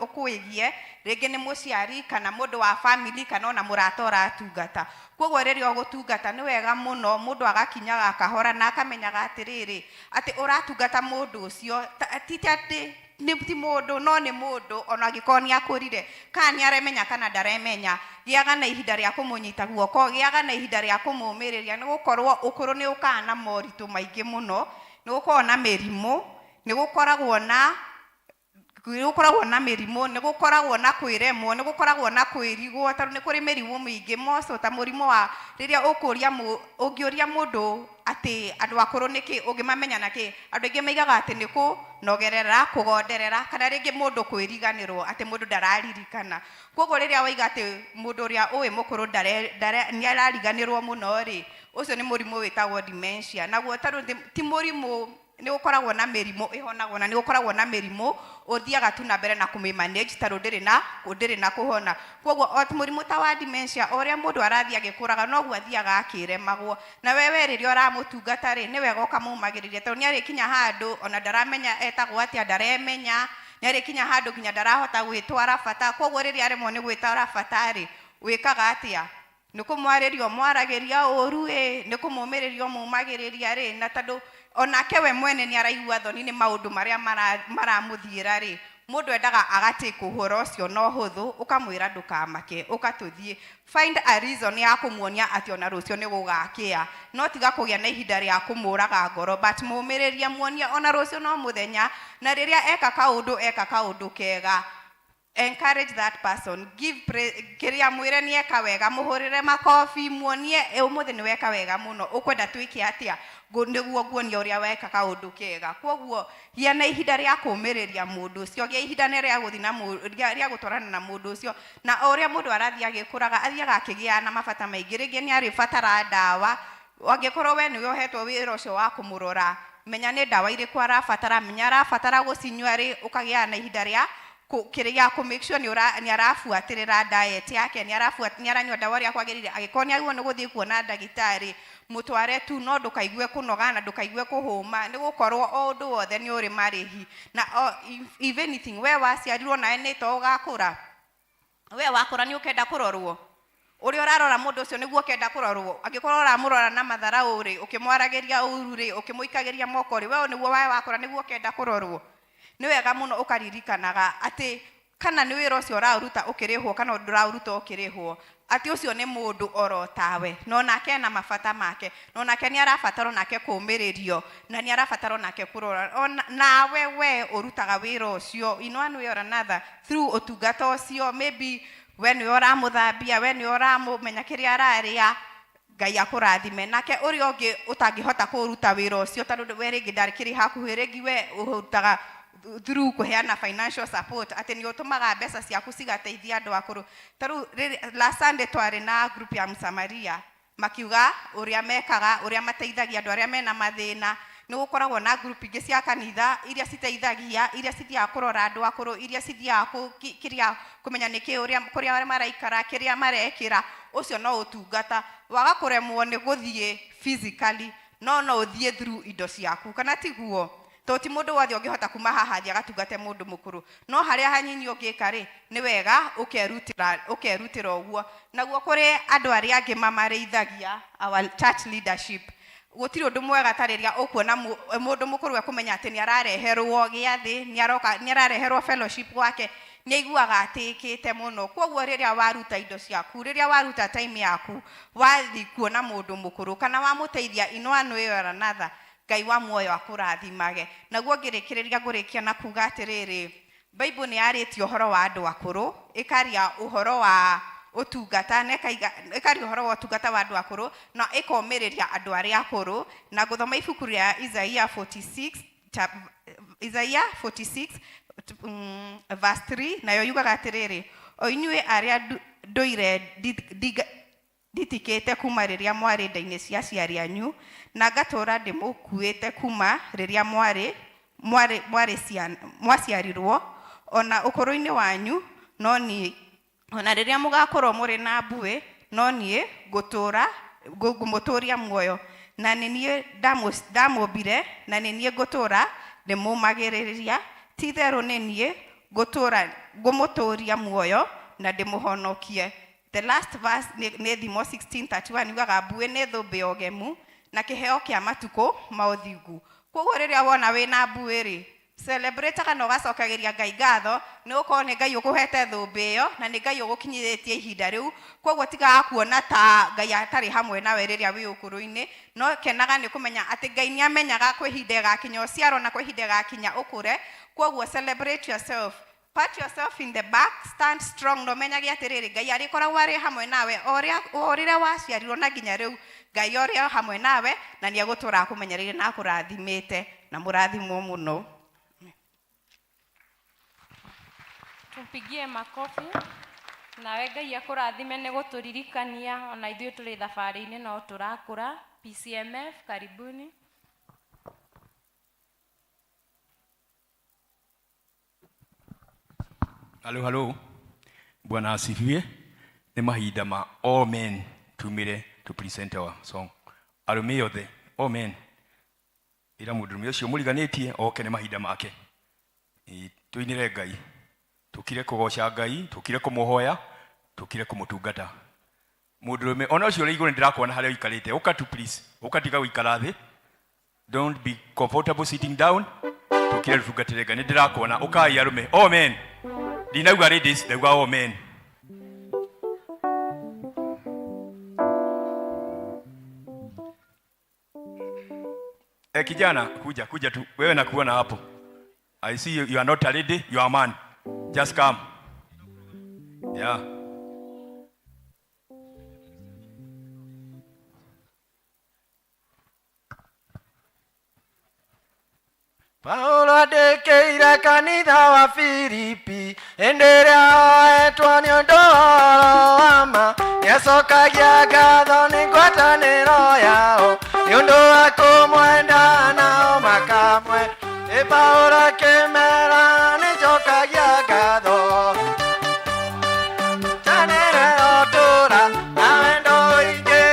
ũkwĩgie, rĩngĩ nĩ mũciari kana mũndũ wa family kana ona mũrata ũratungata. Koguo rĩrĩa ũgũtungata nĩ wega mũno mũndũ agakinyaga kahora na akamenyaga atĩrĩrĩ, atĩ ũratungata mũndũ ũcio, ti atĩ nĩ ti mũndũ no nĩ mũndũ ona angĩkorwo nĩ akũrire, kana nĩ aremenya kana ndaremenya. Gĩaga na ihinda rĩa kũmũnyita guoko, gĩaga na ihinda rĩa kũmũmĩrĩria, nĩ gũkorwo ũkũrũ nĩ ũkaga na moritũ maingĩ mũno, nĩ gũkoragwo na mĩrimũ, nĩ gũkoragwo na nĩ gũkoragwo na mĩrimũ, nĩ gũkoragwo na kwĩremwo, nĩ gũkoragwo na kwĩrigwo, tondũ nĩ kũrĩ mĩrimũ mĩingĩ moco ta mũrimũ wa rĩrĩa ũkũria ũngĩũria mũndũ atĩ andũ akũrũ nĩkĩ ũngĩmamenya na kĩ, andũ aingĩ maigaga atĩ nĩ kũnogerera, kũgonderera, kana rĩngĩ mũndũ kwĩriganĩrwo atĩ mũndũ ndararirikana. Koguo rĩrĩa waiga atĩ mũndũ ũrĩa ũĩ mũkũrũ nĩ arariganĩrwo mũno rĩ, ũcio nĩ mũrimũ wĩtagwo dementia. Naguo tondũ ti mũrimũ, nĩ gũkoragwo na mĩrimũ ĩhonagwo na nĩ gũkoragwo na mĩrimũ ũthiaga tu na mbere na kũmĩ manage tondũ ndĩrĩ na kũhona. Koguo o mũrimũ ta wa dementia, o ũrĩa mũndũ arathiĩ agĩkũraga noguo athiaga akĩremagwo. Na wewe rĩrĩa ũramũtungata rĩ, nĩ wega ũkamũmagĩrĩria tondũ nĩ arĩkinya handũ ona ndaramenya etagwo atĩa, ndaremenya, Nĩ arĩkinya handũ nginya ndarahota gwĩtwara bata. Koguo rĩrĩa aremwo nĩ gwĩtwara bata rĩ, wĩkaga atĩa? Nĩ kũmwarĩria ũmwaragĩria ũru ĩ, nĩ kũmũmĩrĩria ũmũmagĩrĩria rĩ, na tondũ onake we mwene nĩ araigua thoni nĩ maũndũ marĩa maramũthiĩra rĩ, mũndũ endaga agatake ũhoro ũcio na ũhũthũ, ũkamwĩra ndũkamake, ũka tũthiĩ. Find a reason ya kũmuonia atĩ ona rũciũ nĩ gũgakĩa. No tiga kũgĩa na ihinda rĩa kũmũraga ngoro, but mũmĩrĩrie, muonie ona rũciũ no mũthenya, na rĩrĩa eka kaũndũ, eka kaũndũ kega. Encourage that person, give kĩrĩa mwĩre nĩ eka wega, mũhũrĩre makobi, muonie ũmũthĩ nĩ weka wega mũno, ũkwenda twĩke atĩa nĩguo nguonie ũrĩa weka kaũndũ kega. Koguo gĩa na ihinda rĩa kũũmĩrĩria mũndũ ũcio, gĩa ihinda nĩ rĩa gũthiĩ na rĩa gũtwarana na mũndũ ũcio. Na o ũrĩa mũndũ arathiĩ agĩkũraga, athiaga akĩgĩaga na mabata maingĩ. Rĩngĩ nĩ arĩbatara ndawa, angĩkorwo we nĩwe ũhetwo wĩra ũcio wa kũmũrora, menya nĩ ndawa irĩkũ arabatara, menya arabatara gũcinyua rĩ, ũkagĩa na ihinda rĩa kĩrĩa kũ make sure nĩ arabuatĩrĩra diet yake, nĩ aranyua ndawa ũrĩa kwagĩrĩire. Angĩkorwo nĩ agĩrĩirwo nĩ gũthiĩ kuona ndagĩtarĩ, mũtware tu, no ndũkaigue kũnoga na ndũkaigue kũhũma, nĩ gũkorwo o ũndũ wothe nĩ ũrĩ marĩhi. Na if anything, we waciarirwo nawe nĩ to ũgakũra, we wakũra nĩ ũkenda kũrorwo ũrĩa ũrarora mũndũ ũcio nĩguo ũkenda kũrorwo. Angĩkorwo ũramũrora na matharaũ rĩ, ũkĩmwaragĩria ũru rĩ, ũkĩmũikagĩria moko rĩ, we nĩguo we wakũra nĩguo ũkenda kũrorwo. Nĩ wega mũno ũkaririkanaga atĩ kana nĩ wĩra ũcio ũraũruta ũkĩrĩhwo kana ndũraũruta ũkĩrĩhwo, atĩ ũcio nĩ mũndũ oro tawe, na onake ena mabata make, na onake nĩ arabatara onake kũũmĩrĩrio, na nĩ arabatara onake kũrora. Ona nawe we ũrutaga wĩra ũcio in one way or another through ũtungata ũcio, maybe we nĩwe ũramũthambia, we nĩwe ũramũmenya kĩrĩa ararĩa, Ngai akũrathime. Nake ũrĩa ũngĩ ũtangĩhota kũruta wĩra ũcio tondũ we rĩngĩ ndakĩrĩ hakuhĩ, rĩngĩ we ũrutaga through kũheana financial support, atĩ nĩ ũtũmaga mbeca ciaku cigateithia andũ akũrũ. Ta rĩu last Sunday twarĩ na group ya Msamaria, makiuga ũrĩa mekaga, ũrĩa mateithagia andũ arĩa mena mathĩna. Nĩ gũkoragwo na group ingĩ cia kanitha iria citeithagia, iria cithiaga kũrora andũ akũrũ, iria cithiaga kĩrĩa kũmenya nĩkĩ ũrĩa kũrĩa maraikara, kĩrĩa marekĩra. Ũcio no ũtungata. Waga kũremwo nĩ gũthiĩ physically, no ũthiĩ through indo ciaku, kana tiguo? To ti mũndũ wothe ũngĩhota kuma haha athiĩ agatungate mũndũ mũkũrũ, no harĩa hanyinyi ũngĩka rĩ, nĩ wega ũkerutĩra ũguo. Naguo kũrĩ andũ arĩa angĩ mamarĩithagia, our church leadership, gũtirĩ ũndũ mwega ta rĩrĩa ũkuona mũndũ mũkũrũ ekũmenya atĩ nĩ arareherwo gĩathĩ, nĩ arareherwo fellowship gwake, nĩ aiguaga atĩkĩte mũno. Koguo rĩrĩa waruta indo ciaku, rĩrĩa waruta time yaku, wathiĩ kuona mũndũ mũkũrũ kana wamũteithia in one way or another, Ngai wa muoyo akũrathimage. Naguo ngĩrĩkĩrĩria ngũrĩkia na kuga atĩrĩrĩ, Bible nĩ yarĩtie ũhoro wa andũ akũrũ, ĩkaria ũhoro wa ũtungata, na ĩkaria ũhoro wa ũtungata wa andũ akũrũ, na ĩkomĩrĩria andũ arĩa akũrũ. Na ngũthoma ibuku rĩa Isaiah 46, Isaiah 46, verse 3, nayo yugaga atĩrĩrĩ, o inyuĩ arĩa ndũire nditikĩte kuma rĩrĩa mwarĩ nda-inĩ cia aciari anyu, na ngatũũra ndĩmũkuĩte kuma rĩrĩa mwaciarirwo, ona ũkũrũ-inĩ wanyu, no niĩ, ona rĩrĩa mũgakorwo mũrĩ na mbuĩ, no niĩ ngũmũtũũria muoyo, na nĩ niĩ ndamũmbire, na nĩ niĩ ngũtũũra ndĩmũũmagĩrĩria, ti-itherũ nĩ niĩ ngũmũtũũria muoyo na ndĩmũhonokie. The last verse nĩ Thimo 16:31, yugaga mbuĩ nĩ thũmbĩ ya ũgemu na kĩheo kĩa matukũ ma ũthingu. Koguo rĩrĩa wona wĩna mbuĩ rĩ, celebrate kana ũgacokagĩria Ngai ngatho, nĩ gũkorwo nĩ Ngai ũkũhete thũmbĩ ĩyo na nĩ Ngai ũgũkinyithĩtie ihinda rĩu. Koguo tigaga kuona ta Ngai atarĩ hamwe nawe rĩrĩa wĩ ũkũrũ-inĩ, no kenaga nĩ kũmenya atĩ Ngai nĩ amenyaga kwĩ ihinda ĩgakinya ũciarwo na kwĩ ihinda ĩgakinya ũkũre. Koguo celebrate yourself, pat yourself in the back, stand strong, na ũmenyage atĩrĩrĩ, Ngai arĩkoragwo arĩ hamwe nawe o rĩrĩa waciarirwo na nginya rĩu, Ngai ũrĩ o hamwe nawe na nĩ egũtũũra akũmenyereire na akũrathimĩte, na mũrathimwo mũno. Tumpigie makofi. Nawe Ngai akũrathime nĩ gũtũririkania ona ithuĩ tũrĩ thabarĩ-inĩ no tũrakũra. PCMF, karibuni. Halo, halo. Bwana asifiwe. Nĩ mahinda ma all men tumire to present our song. Arũme othe, all men. Ĩra mũndũrũme ũcio mũriganĩtie oke, nĩ mahinda make. Tuinire Ngai, tukire kugoca Ngai, tukire kumuhoya, tukire kumutungata. Mundurume ona ucio uri iguru ndirakuona haria uikarite, uka tu please, uka tiga guikara thi. Don't be comfortable sitting down. Tukire tutungatire Ngai, ndirakuona ukai arume. Amen. Ndinauga ladies, ndauga amen. Eh, kijana kuja kuja tu wewe, nakuona hapo. I see you, you are not a lady, you are a man. Just come. Yeah. Paulo andĩkĩire kanitha wa Filipi hĩndĩ ĩrĩa oetwo nĩ ũndũ wa ũhoro wa ma, nĩacokagia ngatho nĩ ngwatanĩro yao nĩ ũndũ wa kũmwenda nao makamwe. Ĩ Paulo akĩmera nĩnjokagia ngatho tanĩre ũtũra na wendo ũingĩ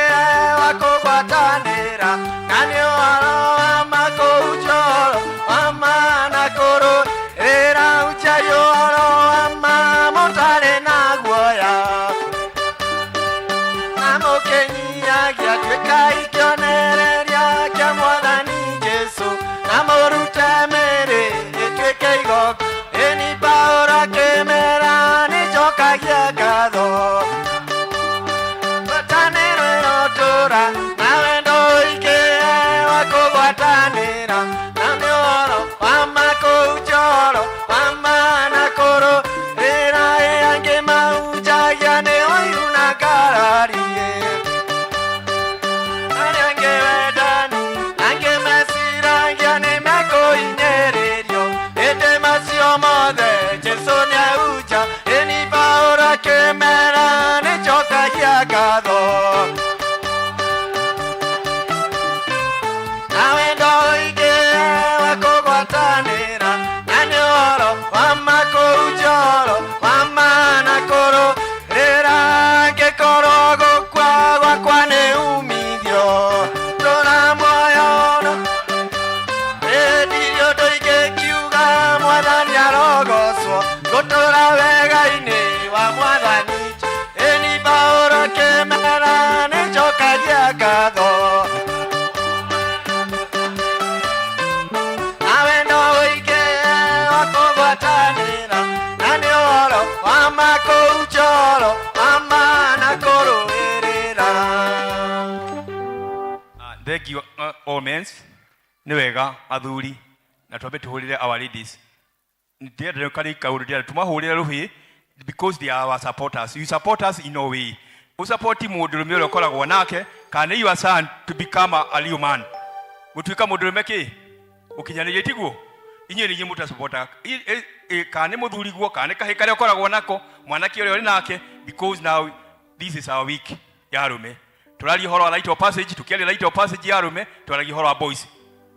wa kũgwatanĩra na nĩ ũhoro wa ma kũhunjia ũhoro wa ma na kũrũĩrĩra hunjiai ũhoro wa ma mũtarĩ na guoya na mũkĩnyihagia tuĩkai kĩonereria kĩa mwathani Jesũ na mũrute mĩĩrĩ ĩtuĩke igongona. Ĩni Paũlũ akĩmera nĩnjokagia ngatho ngwatanĩro ĩrotũra na wendo ũingĩ wa kũgwatanĩra na nĩ ũhoro wa ma kũhunjia ũhoro wa ma na kũrũĩrĩra ĩ angĩ mahunjagia nĩ ũiru na ngarari arĩa angĩ wendani angĩ meciragia nĩ mekũhinyĩrĩrio ĩndĩ macio mothe Jesũ nĩahunja. Ĩni Paũlũ akĩmera nĩnjokagia ngatho na wendo ũingĩ wa kũgwatanĩra na nĩ ũhoro wa ma kũhunjia ũhoro wa ma na kũrũĩrĩra angĩkorwo gũkua gwakwa nĩ umithio tũra muoyo no ĩndirie ũndũ ingĩkiuga mwathani arogocwo ngũtũra wega-inĩ wa mwathani. Ĩni Paũlũ akĩmera nĩnjokagia ngatho na wendo ũingĩ wa kũgwatanĩra na nĩ ũhoro wa ma kũhunjia ũhoro wa ma na kũrũĩrĩra. Thank you all men. Nĩ wega athuri na twambe tũhũrĩre our ladies. Ndĩrenda karĩ kaũndũ ndĩrenda tũmahũrĩre rũhĩ because they are our supporters. You support us in a way. Ũsupport mũndũrũme ũrĩa ũkoragwo nake kana nĩ your son to become a real man. Gũtuĩka mũndũrũme kĩ? Gũkinyanĩria tiguo? Inyuĩ nĩ inyuĩ mũtasupportaga. Kana nĩ mũthuriguo kana nĩ kahĩ karĩa ũkoragwo nako mwanake ũrĩa ũrĩ nake, because now this is our week ya arũme. Tũraria ũhoro wa rite of passage, tũkĩaria rite of passage ya arũme, twaragia ũhoro wa boys.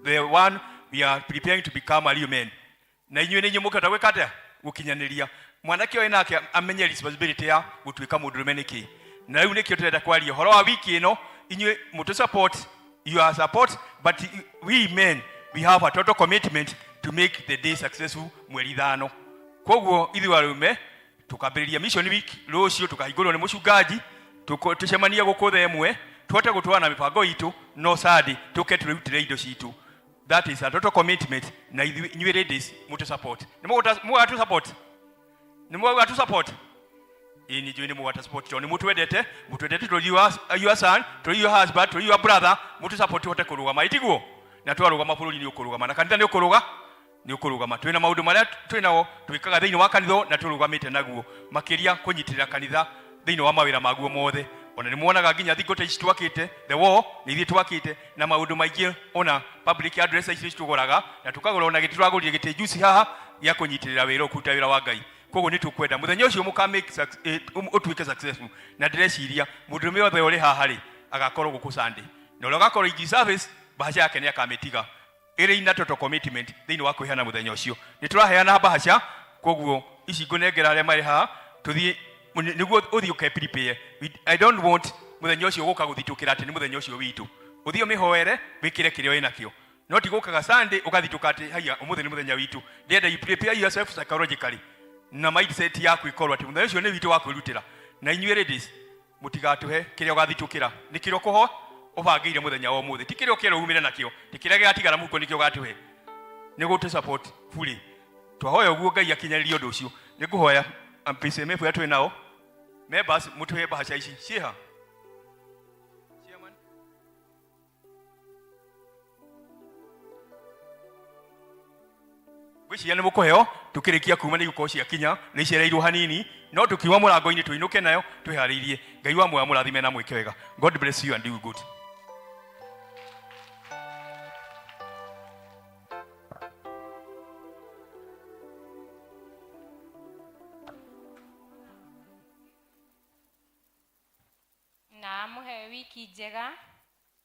The one we are preparing to become a real men. Na inyuĩ nĩ inyuĩ mũkĩhota gwĩka atĩa? Gũkinyanĩria. Mwanake ũyũ nake amenye responsibility ya gũtuĩka mũndũrũme nĩkĩ. Na rĩu nĩkĩo tũrenda kwaria ũhoro wa wiki ĩno, inyuĩ mũtũ support, you are support, but we men, we have a total commitment to make the day successful mweri 5. Koguo ithuĩ arũme tukambĩrĩria mission week rũciũ, tukahingũrwo nĩ mũcungaji, tũcemanie gũkũ thaa 1 tũhote gũtwarana mĩbango itũ, no Sunday tũke twĩrutĩre indo citũ. That is a total commitment na ithuĩ inyuĩ ladies mũtũ support. Nĩ mũgatũ support? Nĩ mũgatũ support? Ĩĩ nĩ njũĩ nĩ mũgata support tondũ nĩ mũtwendete, mũtwendete tũrĩ your son, tũrĩ your husband, tũrĩ your brother, mũtũ support tũhote kũrũgama, ĩtiguo? Na twarũgama bũrũri nĩ ũkũrũgama na kanitha nĩ ũkũrũga nĩ ũkũrũgama. Twĩna maũndũ marĩa twĩnao twĩkaga thĩinĩ wa kanitha na tũrũgamĩte naguo makĩria kũnyitĩrĩra kanitha thĩinĩ wa mawĩra maguo mothe. Ona nĩ muonaga nginya thingo ta ici twakĩte, the wall nĩ ithuĩ twakĩte na maũndũ maingĩ, ona public address ici tũgũraga na tũkagũra ona gĩtĩ tũragũrire gĩtĩ juice haha gĩa kũnyitĩrĩra wĩra kũruta wĩra wa Ngai. Koguo nĩ tũkwenda mũthenya ũcio mũka make ũtuĩke successful, na ndĩreciria mũndũrũme othe ũrĩ haha rĩ agakorwo gũkũ Sunday, na ũrĩa ũgakorwo ingi service bahaca yake nĩ akamĩtiga ĩrĩ ina total commitment thĩinĩ wa kwĩheana mũthenya ũcio. Nĩ tũraheana bahaca, koguo ici ngũnengera arĩa marĩ haha tũthiĩ nĩguo ũthiĩ ũke prepare. I don't want mũthenya ũcio gũka gũthitũkĩra atĩ nĩ mũthenya ũcio witũ. Ũthiĩ ũmĩhoere wĩkĩre kĩrĩa wĩnakĩo. No ti gũkaga Sunday ũgathitũka atĩ haiya ũmũthĩ nĩ mũthenya witũ. Ndĩrenda you prepare yourself psychologically na mindset yaku ĩkorwo atĩ mũthenya ũcio nĩ witũ wa kwĩrutĩra. Na inyuĩ ladies mũtigatũhe kĩrĩa ũgathitũkĩra, nĩ kĩrĩa ũkũho ũbangĩire mũthenya wa ũmũthĩ, ti kĩrĩa ũkĩrwo umĩre nakĩo, ti kĩrĩa gĩgatigara mũhuko nĩkĩo ũgatũhe. Nĩ gũtũ support fully. Twahoya ũguo Ngai akinyanĩrie ũndũ ũcio. Nĩ ngũhoya PCMF arĩa twĩ nao members mũtũhe mbahaca ici ciĩha. Chairman. Ngwĩciria nĩ mũkũheo tũkĩrĩkia kuma nĩ igũkorwo ciakinya nĩ icereirwo hanini no tũkiuma mũrango-inĩ tũinũke nayo twĩharĩirie. Ngai wa muoyo amũrathime na mwĩke wega. God bless you and do good. Na amũhe wiki njega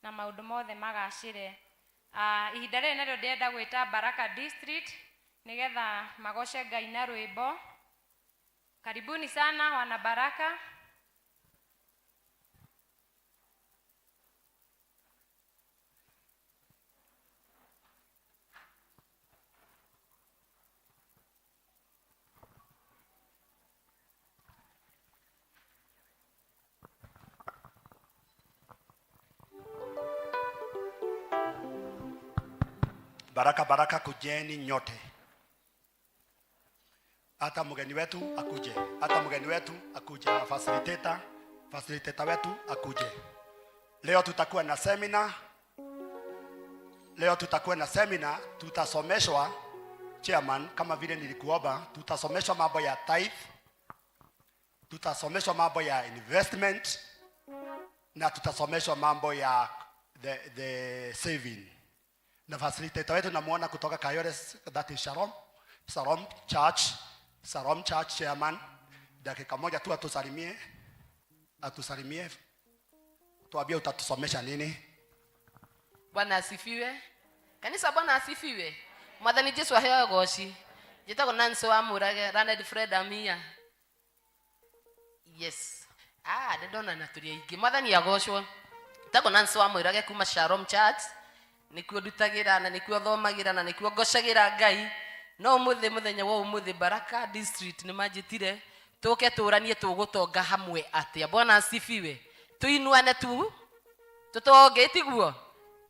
na maũndũ mothe magacĩre. Ah, ihinda rĩrĩ narĩo ndĩrenda gwĩta Baraka District nĩgetha magoce Ngai na rwĩmbo. Karibuni sana wana Baraka. Baraka baraka, kujeni nyote. Hata mgeni wetu akuje, hata mgeni wetu akuje, na facilitator, facilitator wetu akuje. Leo tutakuwa na seminar. Leo tutakuwa na seminar, tutasomeshwa chairman, kama vile nilikuomba, tutasomeshwa mambo ya tithe, tutasomeshwa mambo ya investment na tutasomeshwa mambo ya the saving. Na facilitator wetu namuona kutoka Kayole, that is Shalom, Shalom Church, Shalom Church chairman. Dakika moja tu atusalimie, atusalimie, tuambie utatusomesha nini. Bwana asifiwe. Kanisa, Bwana asifiwe. Mwathani Jesu aheo goci. Njĩtagwo Nancy wa Mũrage, Learned Fred Amia. Yes. Ah, nĩ ndona na tũrĩ aingĩ. Mwathani agocwo. Njĩtagwo Nancy wa Mũrage kuma Shalom Church. Nĩkuo ndutagĩra na nĩkuo thomagĩra na nĩkuo ngocagĩra Ngai. No ũmũthĩ, mũthenya wa ũmũthĩ, Baraka District nĩ manjĩtire tũke tũranie tũgũtonga hamwe atĩa. Bwana asifiwe. Tũinuane tu tũtonge, ĩtiguo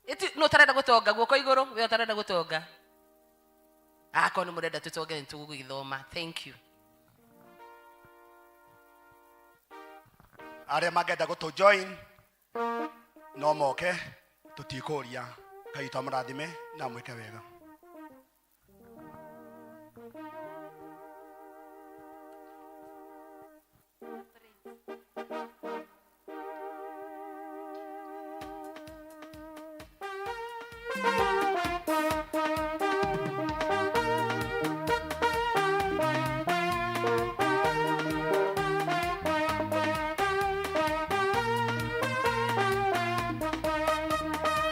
ĩti no ũtarenda gũtonga guoko igũrũ, we ũtarenda gũtonga. Akorwo nĩ mũrenda tũtonge nĩ tũgũgĩthoma. Thank you. Arĩa mangĩenda gũtũ join no moke, tũtikũria. Ngai witũ amũrathime na mwĩke wega.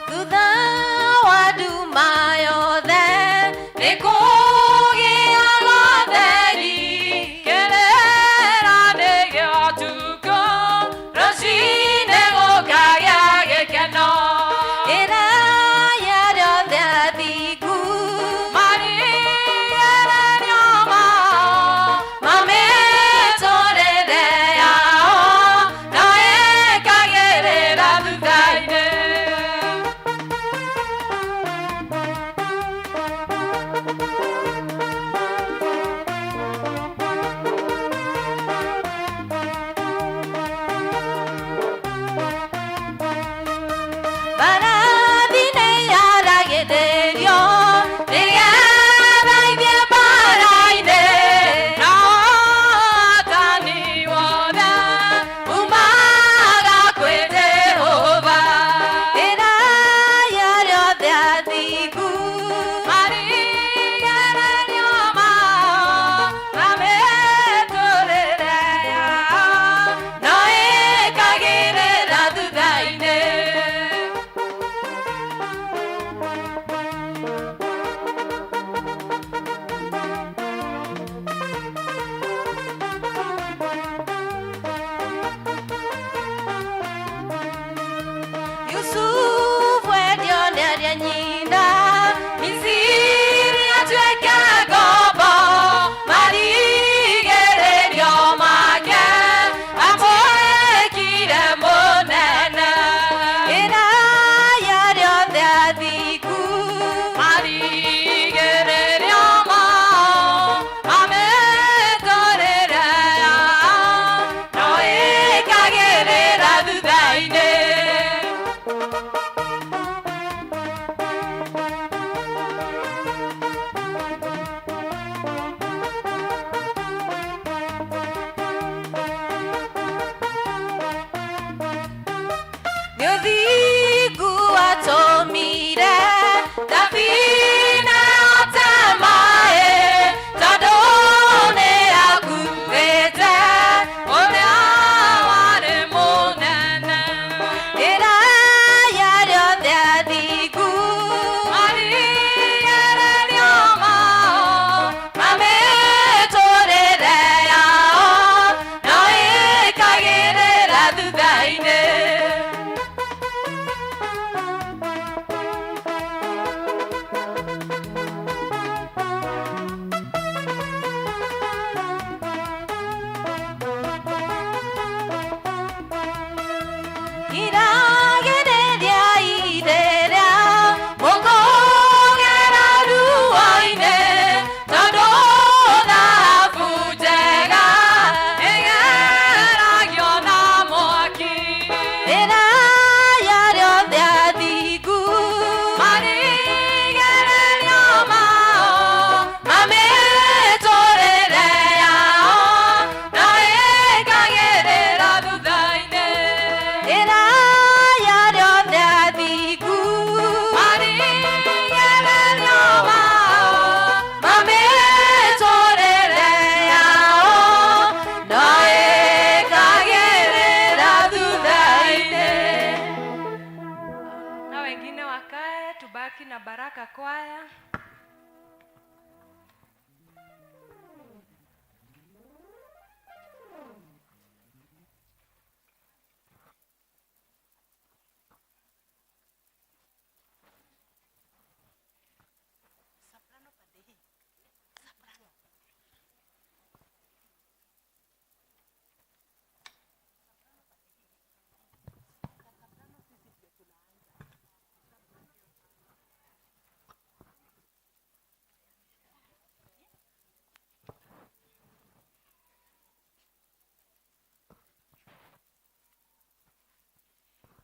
Thutha wa nduma yothe. Nĩ ũthingu watũmire thabina yote maĩ, tondũ nĩ akuĩte ũrĩa warĩ mũnene. Ĩraya rĩothe athingu marigĩrĩrio mao, na mĩtũrĩre yao no ĩkagĩrĩra thutha-inĩ. Iragĩrĩria irĩra mũkũgera ruo-inĩ, tondũ thahabu njega ĩgeragio na mwaki. Ĩraya rĩothe athingu marigĩrĩrio mao, na mĩtũrĩre yao no ĩkagĩrĩra thutha-inĩ. Ĩraya rĩothe athingu marigĩrĩrio mao, na mĩtũrĩre yao no ĩkagĩrĩra thutha-inĩ. Na wengine wakae, tubaki na Baraka Kwaya.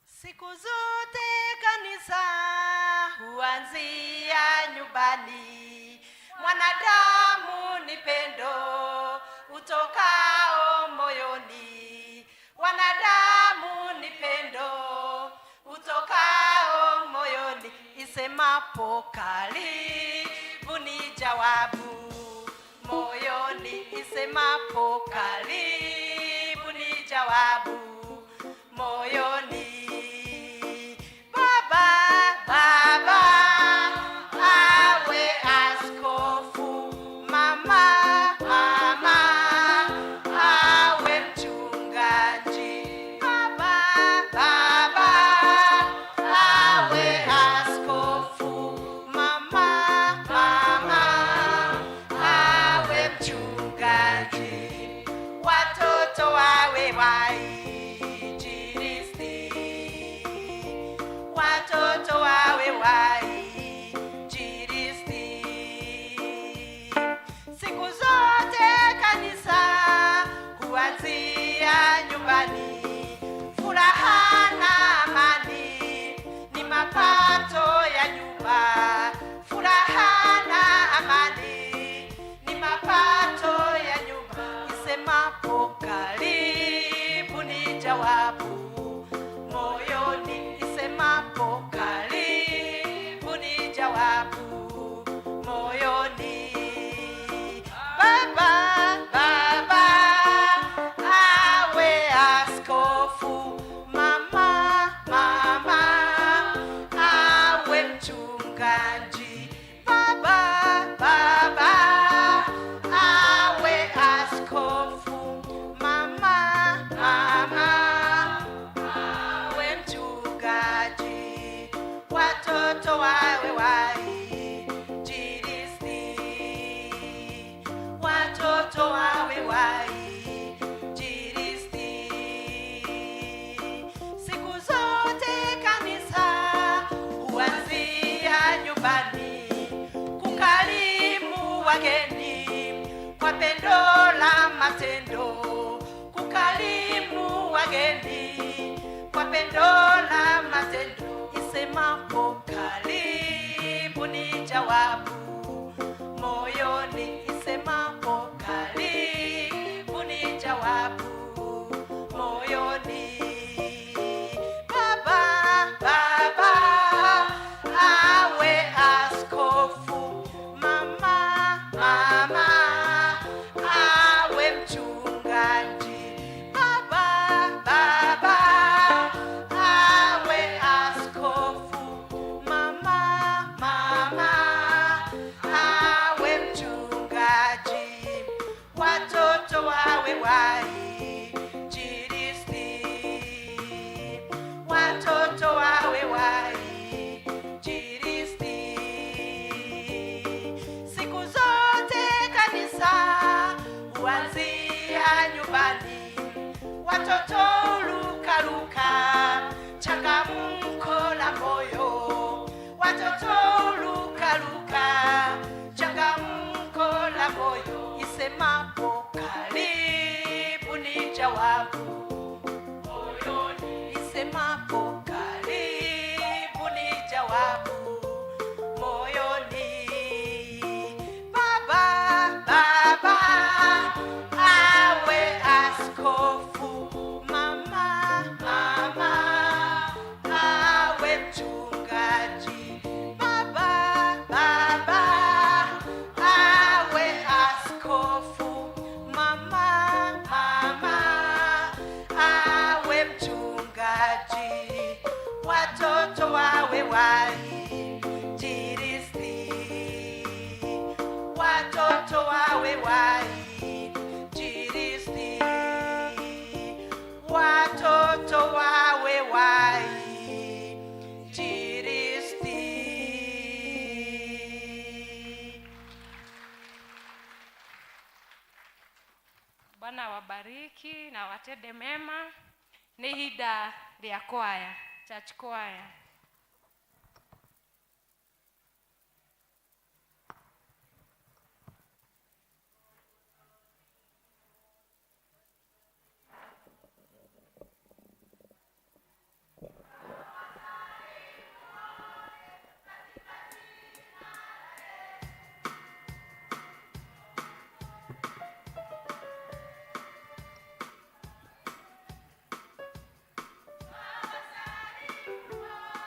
Siku zote kanisa huanzia nyumbani. Mwanadamu ni pendo utokao moyoni. Wanadamu ni pendo utokao moyoni. Isemapo karibu ni jawabu moyoni. Isemapo karibu ni jawabu moyoni. Baba, baba, awe askofu. Mama, mama, awe mchungaji. Baba, baba, awe askofu. Mama, mama, awe mchungaji. Watoto wawe wainjilisti, watoto wawe wainjilisti. Siku zote kanisa huanzia nyumbani. Furaha na amani ni mapato ya nyumba. Furaha na amani ni mapato ya nyumba. Isemapo karibu ni jawabu moyoni. Isemapo karibu ni jawabu moyoni. Baba, baba, awe askofu. Mama, mama, awe mchungaji. Baba, baba, awe askofu. Mama, mama, awe mchungaji. Watoto wawe wainjilisti, watoto wawe wainjilisti. Siku zote kanisa huanzia nyumbani, kukarimu wageni kwa pendo la matendo, kukarimu wageni kwa pendo la matendo. jawabu moyoni. Baba, baba awe askofu, mama, mama awe mchungaji. Baba, baba awe askofu, mama, mama awe mchungaji, watoto wawe wainjilisti, watoto wawe wainjilisti. Siku zote kanisa huanzia nyumbani, watoto lukaluka, changamko la moyo, watoto lukaluka, changamko la moyo, isemapo karibu ni jawabu moyoni, isemapo karibu ni jawabu moyoni. Baba, baba awe askofu, mama, mama awe mchungaji. Baba, baba awe askofu, mama, mama awe mchungaji, watoto wawe wainjilisti, watoto wawe wainjilisti, watoto wawe wainjilisti. Bwana wabariki na watende mema. Nĩ ihinda rĩa kwaya, church choir. Thank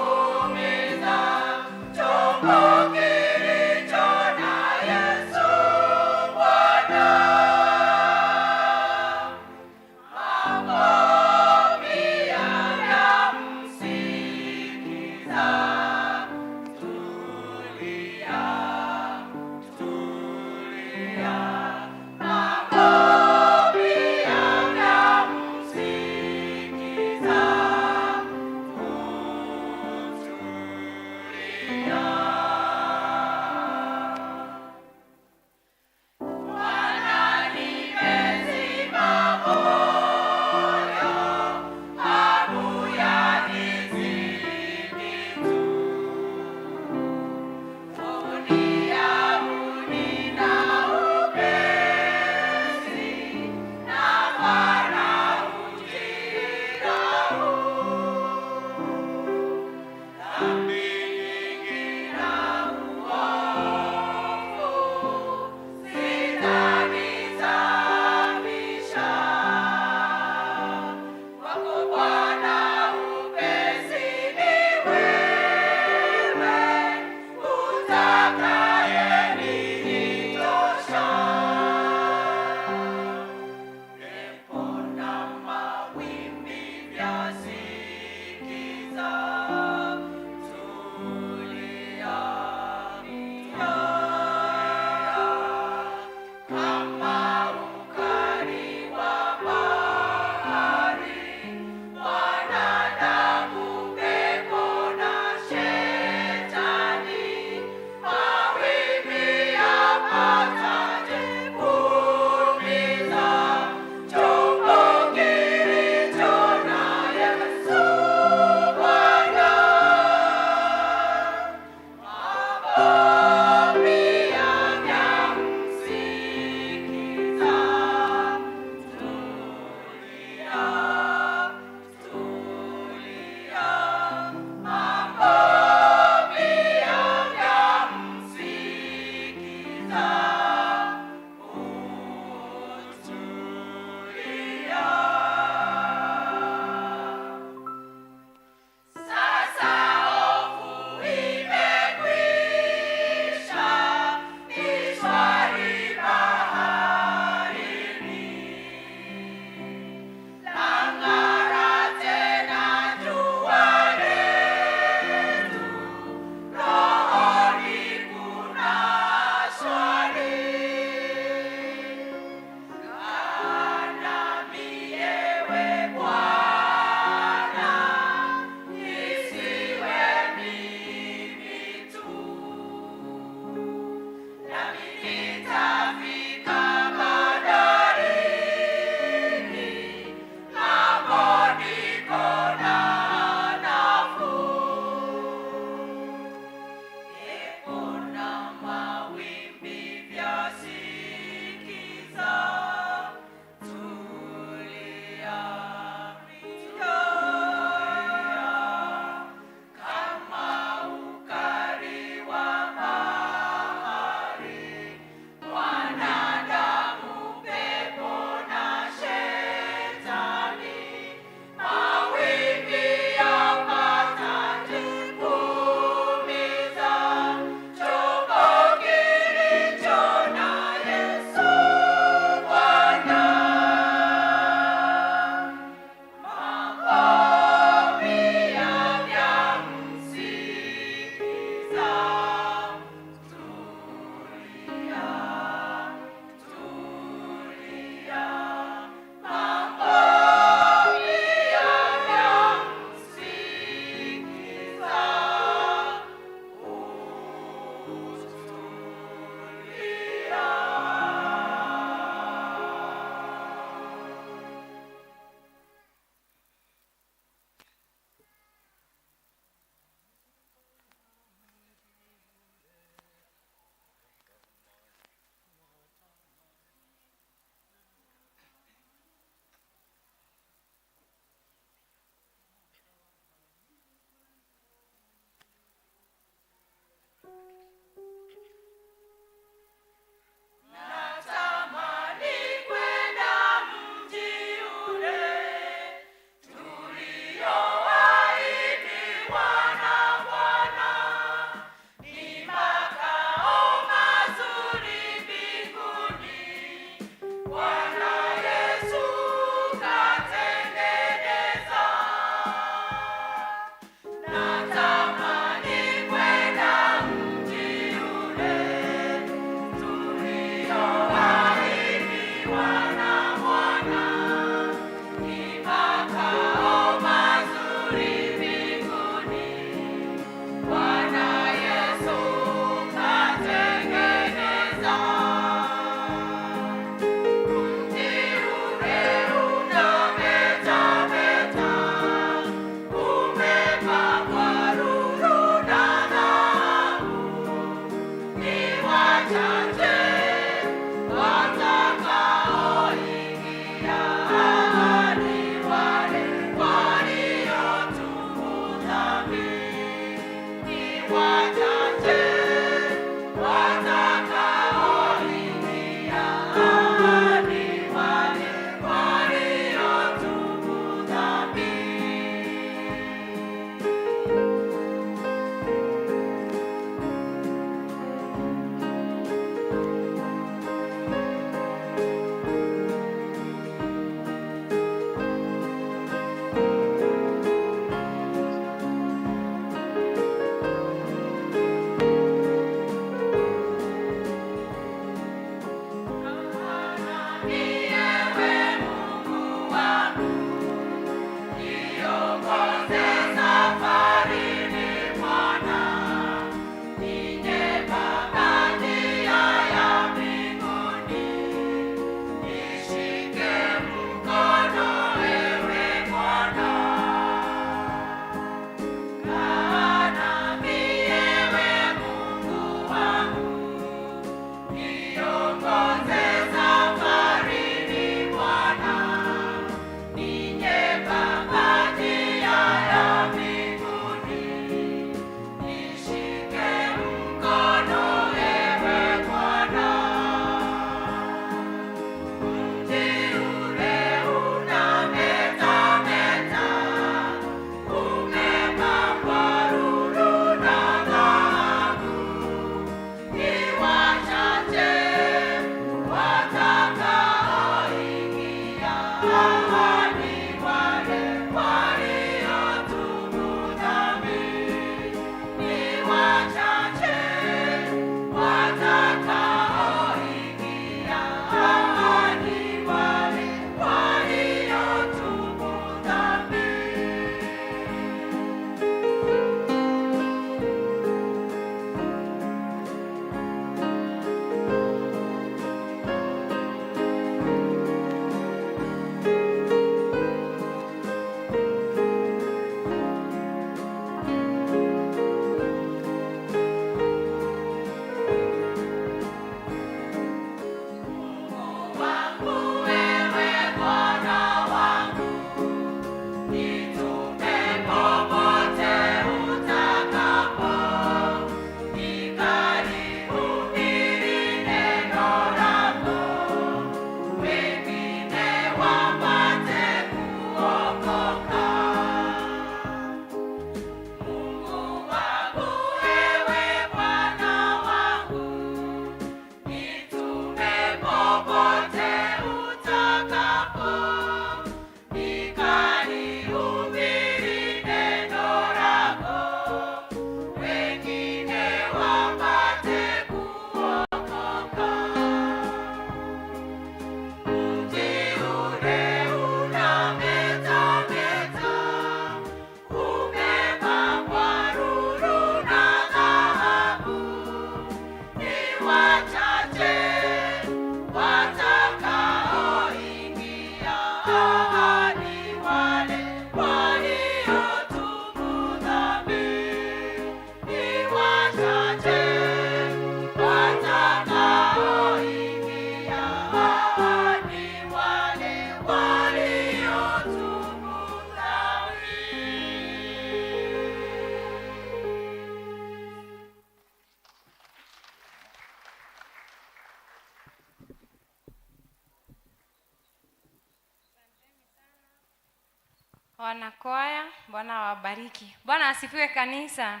Wanakwaya, Bwana wabariki. Bwana asifiwe kanisa.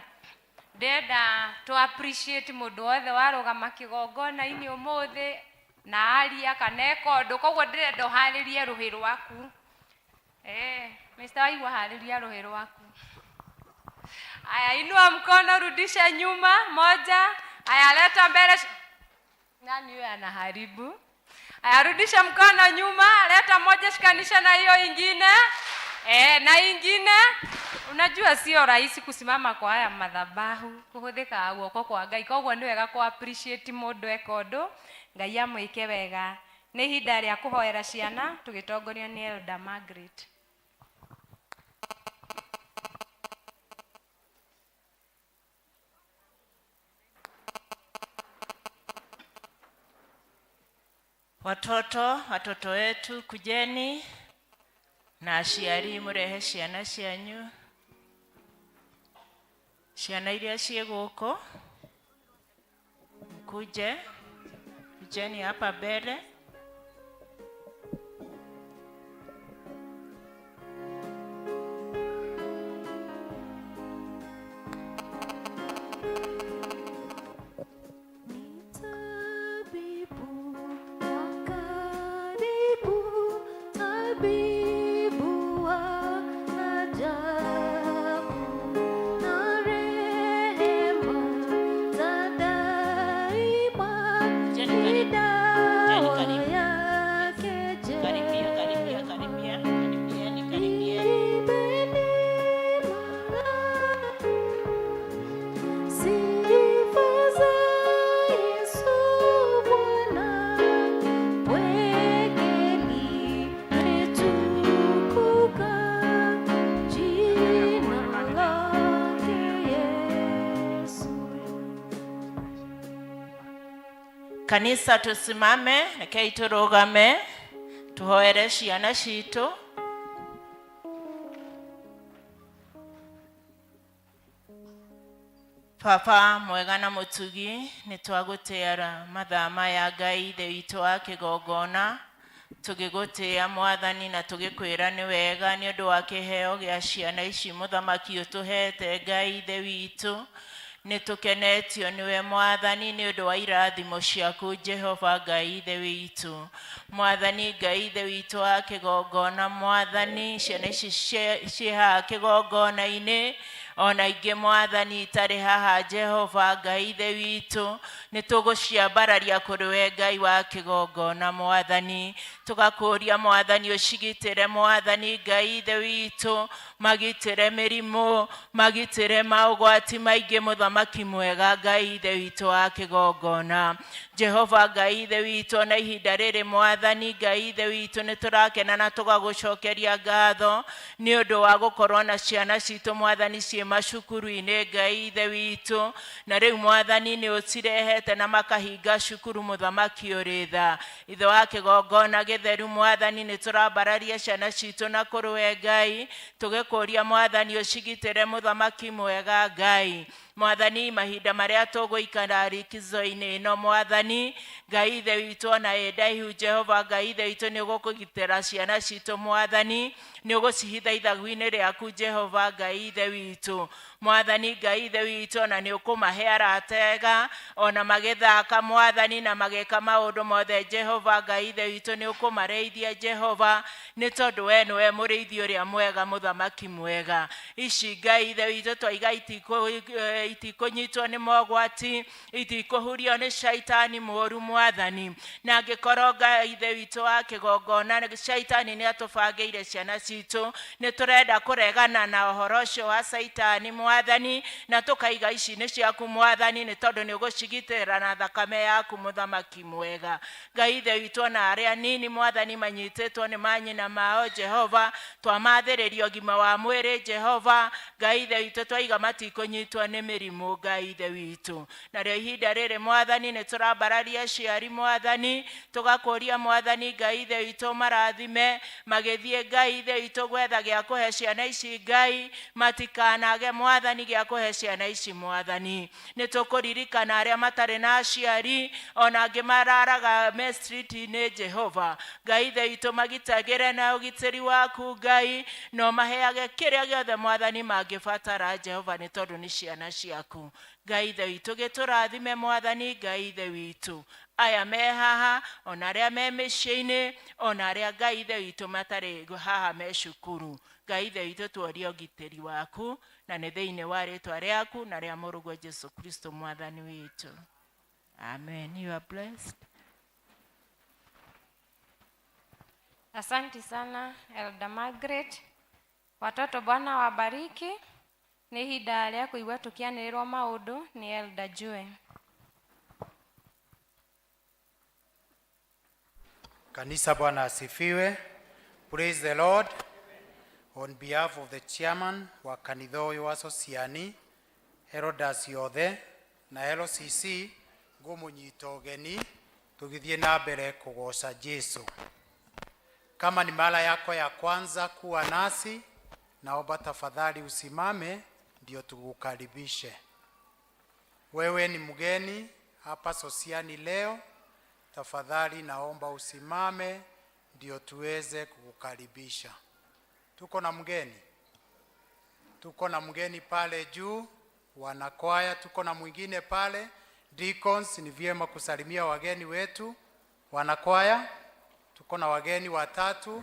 Ndenda to appreciate mundu wothe warugama kigongona-inĩ ũmũthĩ na aria kana eka ũndũ koguo ndĩrenda ũharĩrie rũhĩ rwaku. Eh, Mr. Waigua harĩria rũhĩ rwaku. Aya, inua mkono, rudisha nyuma moja. Aya, leta mbele. Nani huyo anaharibu? Aya, rudisha mkono nyuma, leta moja, shikanisha na hiyo ingine. Eh, na ingine. Unajua sio rahisi kusimama kwa haya madhabahu kuhuthika guoko kwa Ngai, koguo nĩ wega ku appreciate mũndũ eka ũndũ, Ngai amwĩke wega. Nĩ ihinda rĩa kũhoera ciana tũgĩtongorio nĩ Elder Margaret. Watoto, watoto wetu kujeni na aciari murehe ciana cianyu, ciana iria ciĩ gũkũ mkuje, kujeni hapa mbele. Tabibu wa karibu, tabibu wa ajabu, na rehema za daima, ni dawa yake Karibia, karibia, njema. karibia, karibieni, karibieni. Ipeni Sifa za Yesu Bwana, pweke limetukuka, jina lake Yesu. Kanisa tusimame, rekei turugame tuhoere ciana citũ. Baba mwega na mũtugi, nĩ twagũtĩara mathaa maya Ngai ithe witũ wa kĩgongona, tũgĩgũtĩa Mwathani na tũgĩkwĩra nĩ wega nĩ ũndũ wa kĩheo gĩa ciana ici mũthamaki ũtũhete Ngai ithe witũ. Nĩ tũkenetio nĩwe Mwathani nĩ ũndũ wa irathimo ciaku Jehova Ngai ithe witũ. Mwathani Ngai ithe witũ wa kĩgongona, Mwathani ciana ici ciĩ haha kĩgongona-inĩ ona ingĩ Mwathani itarĩ haha Jehova Ngai ithe witũ, nĩ tũgũciambararia kũrĩ we Ngai wa kĩgongona Mwathani, tũgakũria Mwathani ũcigitĩre Mwathani Ngai ithe witũ, magitĩre mĩrimũ, magitĩre maũgwati maingĩ mũthamaki mwega Ngai ithe witũ wa kĩgongona. Jehova Ngai ithe witũ, ona ihinda rĩrĩ Mwathani Ngai ithe witũ nĩ tũrakena na tũgagũcokeria ngatho nĩ ũndũ wa gũkorwo na ciana citũ Mwathani ciĩ macukuru-inĩ Ngai ithe witũ, na rĩu Mwathani nĩ ũcirehete na makahinga cukuru mũthamaki ũrĩ tha. Ithe wa kĩgongona gĩtheru Mwathani nĩ tũrambararia ciana citũ na kũrĩ we Ngai, tũgĩkũria Mwathani ũcigitĩre mũthamaki mwega Ngai. Mwathani mahinda marĩa tũgũikara likizo-inĩ ĩno Mwathani Ngai ithe witũ ona ĩ ndaihu Jehova Ngai ithe witũ nĩ ũgũkũgitĩra ciana citũ Mwathani, nĩ ũgũcihitha ithagu-inĩ rĩaku Jehova Ngai ithe witũ. Mwathani Ngai ithe witũ ona nĩ ũkũmahe arata ega ona magĩthaka Mwathani na magĩka maũndũ mothe Jehova Ngai ithe witũ nĩ ũkũmarĩithia Jehova, nĩ tondũ we nĩwe mũrĩithi ũrĩa mwega mũthamaki mwega. Ici Ngai ithe witũ twaiga itikũnyitwo nĩ mogwati, itikũhurio nĩ shaitani mũũru Mwathani, na angĩkorwo Ngai ithe witũ wa kĩgongona shaitani nĩ atũbangĩire ciana citũ, nĩ tũrenda kũregana na ũhoro ũcio wa shaitani Mwathani, na tũkaiga ici nĩ ciaku Mwathani, nĩ tondũ nĩ ũgũcigitĩra na thakame yaku mũthamaki mwega. Ngai ithe witũ ona arĩa nini Mwathani manyitĩtwo nĩ manyina mao Jehova, twamathĩrĩria ũgima wa mwĩrĩ Jehova Ngai Ithe witũ twaiga matikũnyitwo nĩ mĩrimũ. Ngai Ithe witũ, narĩo ihinda rĩrĩ Mwathani nĩ tũrambararia aciari Mwathani, tũgakũria Mwathani Ngai Ithe witũ marathime magĩthiĩ Ngai Ithe witũ gwetha gĩa kũhe ciana ici. Ngai matikanage Mwathani gĩa kũhe ciana ici. Mwathani, nĩ tũkũririkana arĩa matarĩ na aciari, ona angĩ mararaga me street-inĩ. Jehova Ngai Ithe witũ, magitagĩre na ũgitĩri waku Ngai, no maheage kĩrĩa gĩothe Mwathani mangĩbatara. Jehova, nĩ tondũ nĩ ciana ciaku. Ngai Ithe witũ, gĩtũrathime Mwathani Ngai Ithe witũ, aya me haha ona arĩa me mĩciĩ-inĩ, ona arĩa Ngai Ithe witũ matarĩ haha me cukuru. Ngai Ithe witũ, tuorie ũgitĩri waku, na nĩ thĩinĩ wa rĩtwa rĩaku na rĩa mũrũguo Jesu Kristo Mwathani witũ, amen. You are blessed. Asante sana Elder Margaret. Watoto, Bwana wabariki. Nĩ ihinda rĩa kũigua tũkĩanĩrĩrwo maũndũ nĩ Elder Jue. Kanisa, Bwana asifiwe. Praise the Lord. On behalf of the chairman wa kanitha ũyũ wa Sociani, elders yothe na LCC, ngũmũnyita ũgeni tũgĩthiĩ na mbere kũgoca Jesu. Kama ni mara yako ya kwanza kuwa nasi, naomba tafadhali usimame ndio tukukaribishe. Wewe ni mgeni hapa Sosiani leo, tafadhali naomba usimame ndio tuweze kukukaribisha. Tuko na mgeni, tuko na mgeni pale juu, wanakwaya, tuko na mwingine pale deacons. Ni vyema kusalimia wageni wetu wanakwaya. Tuko na wageni watatu.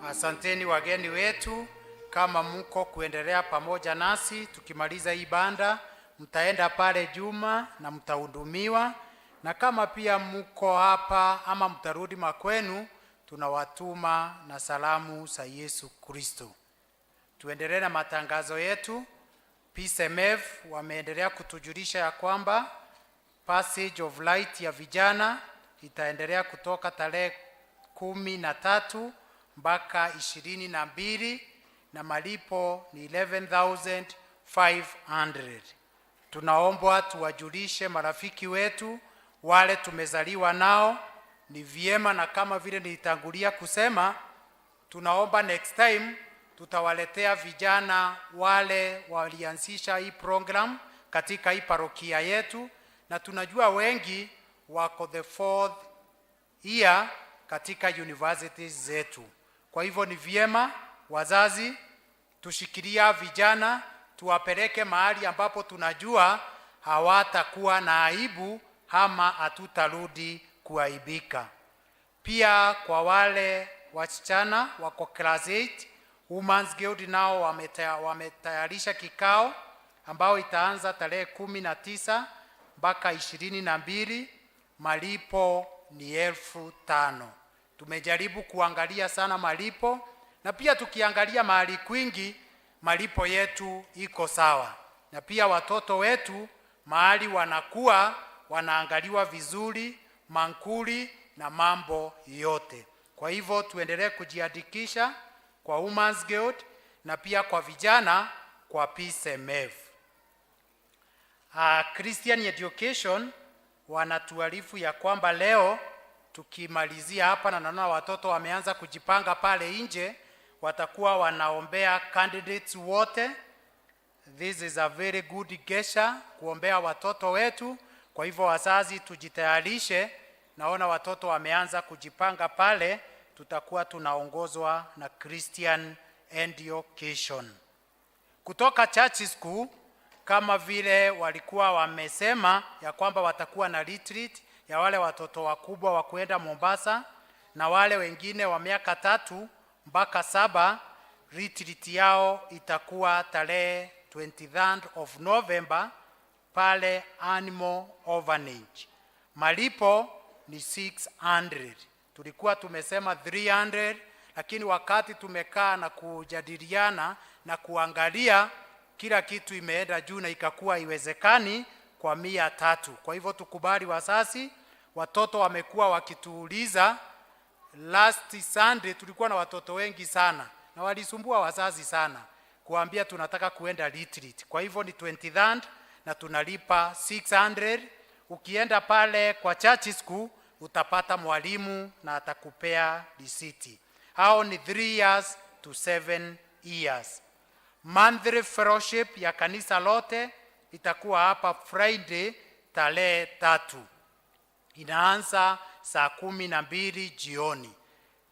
Asanteni wageni wetu, kama mko kuendelea pamoja nasi, tukimaliza hii banda mtaenda pale Juma na mtahudumiwa, na kama pia mko hapa ama mtarudi makwenu, tunawatuma na salamu za Yesu Kristo. Tuendelee na matangazo yetu. PCMF wameendelea kutujulisha ya kwamba Passage of Light ya vijana itaendelea kutoka tarehe 13 mpaka 22 na malipo ni 11,500. Tunaombwa tuwajulishe marafiki wetu wale tumezaliwa nao, ni vyema, na kama vile nilitangulia kusema, tunaomba next time tutawaletea vijana wale walianzisha hii program katika hii parokia yetu, na tunajua wengi wako the fourth year katika universities zetu. Kwa hivyo ni vyema wazazi tushikilia vijana, tuwapeleke mahali ambapo tunajua hawatakuwa na aibu ama hatutarudi kuaibika. Pia kwa wale wasichana wako class 8, Women's Guild nao wametayarisha kikao ambao itaanza tarehe 19 mpaka 22. Malipo ni 5,000. Tumejaribu kuangalia sana malipo, na pia tukiangalia mahali kwingi malipo yetu iko sawa, na pia watoto wetu mahali wanakuwa wanaangaliwa vizuri, mankuli na mambo yote. Kwa hivyo tuendelee kujiandikisha kwa Women's Guild na pia kwa vijana kwa PCMF. Christian Education wanatuarifu ya kwamba leo tukimalizia hapa, na naona watoto wameanza kujipanga pale nje, watakuwa wanaombea candidates wote. This is a very good gesture kuombea watoto wetu. Kwa hivyo wazazi, tujitayarishe. Naona watoto wameanza kujipanga pale. Tutakuwa tunaongozwa na Christian Education kutoka Church School, kama vile walikuwa wamesema ya kwamba watakuwa na retreat ya wale watoto wakubwa wa kuenda Mombasa na wale wengine wa miaka 3 mpaka 7. Retreat yao itakuwa tarehe 23rd of November pale Animal Orphanage. Malipo ni 600. Tulikuwa tumesema 300, lakini wakati tumekaa na kujadiliana na kuangalia, kila kitu imeenda juu na ikakuwa iwezekani kwa 300. Kwa hivyo tukubali wazazi, watoto wamekuwa wakituuliza. Last Sunday tulikuwa na watoto wengi sana na walisumbua wazazi sana kuambia tunataka kuenda retreat. Kwa hivyo ni 23rd na tunalipa 600. Ukienda pale kwa church school utapata mwalimu na atakupea risiti. Hao ni 3 years to 7 years. Monthly fellowship ya kanisa lote itakuwa hapa Friday tarehe 3, inaanza saa 12 jioni.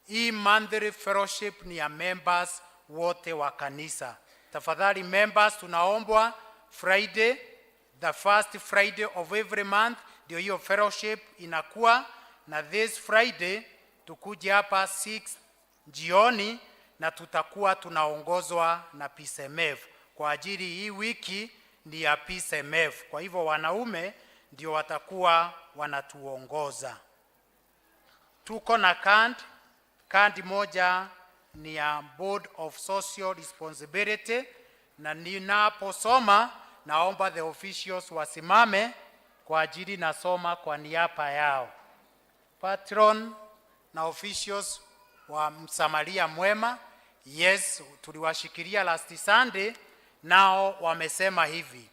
Hii monthly fellowship ni ya members wote wa kanisa. Tafadhali members, tunaombwa Friday, the first Friday of every month ndio hiyo fellowship inakuwa, na this Friday tukuje hapa 6 jioni na tutakuwa tunaongozwa na PCMF. Kwa ajili hii wiki ni ya PCMF. Kwa hivyo wanaume ndio watakuwa wanatuongoza. Tuko na card, card moja ni ya Board of Social Responsibility, na ninaposoma naomba the officials wasimame kwa ajili nasoma kwa niaba yao. Patron na officials wa Msamaria Mwema, yes, tuliwashikilia last Sunday, nao wamesema hivi: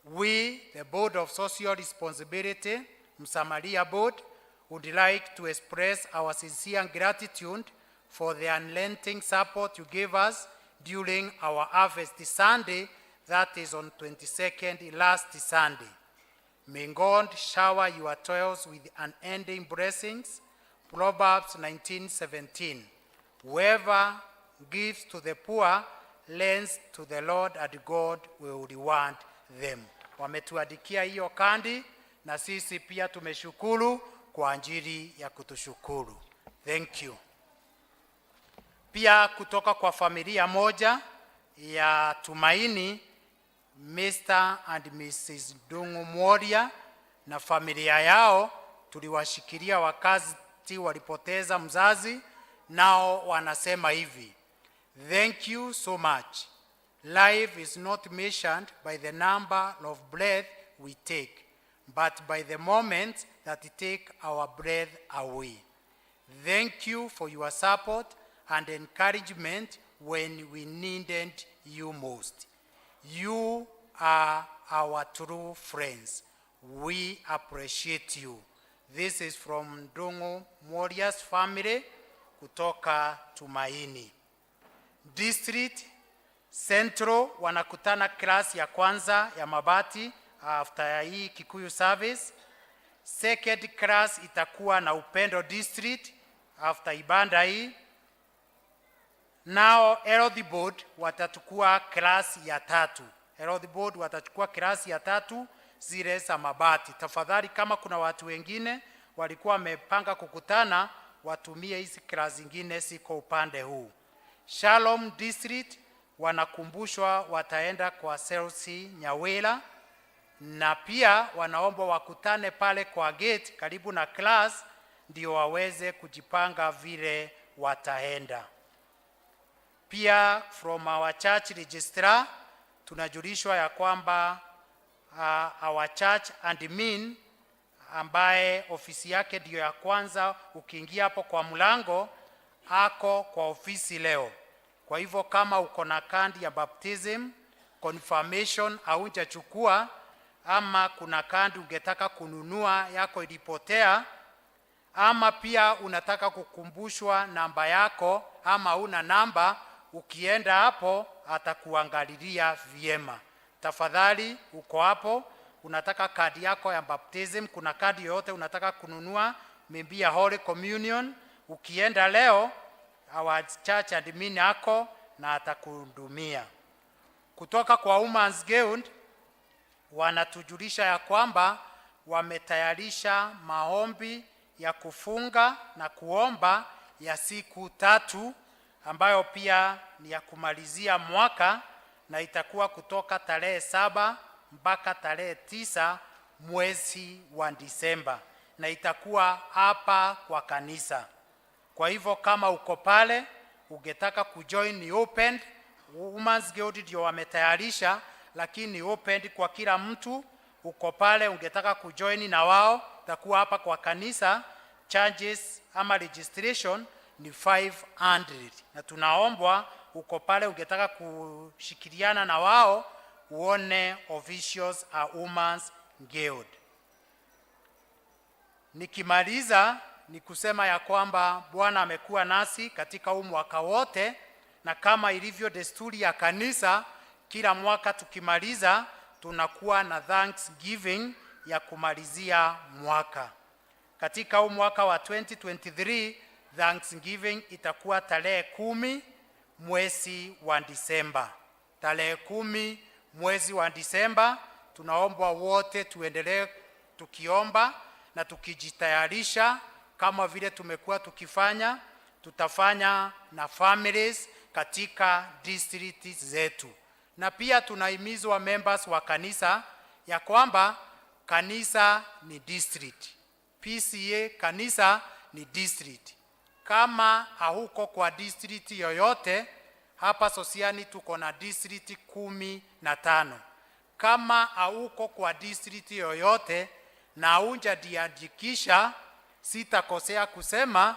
"We, the Board of Social Responsibility, Msamaria Board, would like to express our sincere gratitude for the unrelenting support you gave us during our Harvest Sunday, that is on 22nd last Sunday. May God shower your toils with unending blessings." Proverbs 19:17. Whoever gives to the poor lends to the Lord and God will reward them." Wametuandikia hiyo kandi na sisi pia tumeshukuru kwa ajili ya kutushukuru. Thank you. Pia kutoka kwa familia moja ya Tumaini, Mr. and Mrs. Dungu Mworia na familia yao, tuliwashikilia wakati walipoteza mzazi, nao wanasema hivi: "Thank you so much. Life is not measured by the number of breath we take, but by the moment that take our breath away. Thank you for your support and encouragement when we needed you most. You are our true friends. We appreciate you." This is from Ndungu Morias family kutoka Tumaini. District Central wanakutana class ya kwanza ya Mabati after ya hii Kikuyu service. Second class itakuwa na Upendo District after ibada hii. Nao Health Board watachukua class ya tatu. Health Board watachukua class ya tatu zile za Mabati. Tafadhali kama kuna watu wengine walikuwa wamepanga kukutana, watumie hizi class zingine ziko upande huu. Shalom District wanakumbushwa wataenda kwa Chelsea Nyawela na pia wanaomba wakutane pale kwa gate karibu na class ndio waweze kujipanga vile wataenda. Pia from our church registrar tunajulishwa ya kwamba our church admin ambaye ofisi yake ndiyo ya kwanza ukiingia hapo kwa mlango, ako kwa ofisi leo. Kwa hivyo kama uko na kandi ya baptism, confirmation haujachukua, ama kuna kandi ungetaka kununua yako ilipotea, ama pia unataka kukumbushwa namba yako ama una namba, ukienda hapo atakuangalilia vyema. Tafadhali uko hapo, unataka kadi yako ya baptism, kuna kadi yoyote unataka kununua, maybe ya Holy Communion, ukienda leo our church admin yako na atakuhudumia. Kutoka kwa Women's Guild wanatujulisha ya kwamba wametayarisha maombi ya kufunga na kuomba ya siku 3 ambayo pia ni ya kumalizia mwaka, na itakuwa kutoka tarehe 7 mpaka tarehe 9 mwezi wa Disemba, na itakuwa hapa kwa kanisa. Kwa hivyo kama uko pale ungetaka kujoin, ni open. Women's Guild ndio wametayarisha, lakini ni open kwa kila mtu. Uko pale ungetaka kujoin na wao, itakuwa hapa kwa kanisa. Charges ama registration ni 500, na tunaombwa uko pale ungetaka kushikiliana na wao uone officials a Women's Guild. Nikimaliza ni kusema ya kwamba Bwana amekuwa nasi katika huu mwaka wote, na kama ilivyo desturi ya kanisa, kila mwaka tukimaliza tunakuwa na Thanksgiving ya kumalizia mwaka. Katika huu mwaka wa 2023, Thanksgiving itakuwa tarehe 10 mwezi wa Disemba. Tarehe 10 mwezi wa Disemba, tunaombwa wote tuendelee tukiomba na tukijitayarisha kama vile tumekuwa tukifanya. Tutafanya na families katika district zetu, na pia tunahimizwa members wa kanisa ya kwamba kanisa ni district. PCEA kanisa ni district. Kama hauko kwa district yoyote, hapa Sosiani tuko na district 15. Kama hauko kwa district yoyote na hujajiandikisha, sitakosea kusema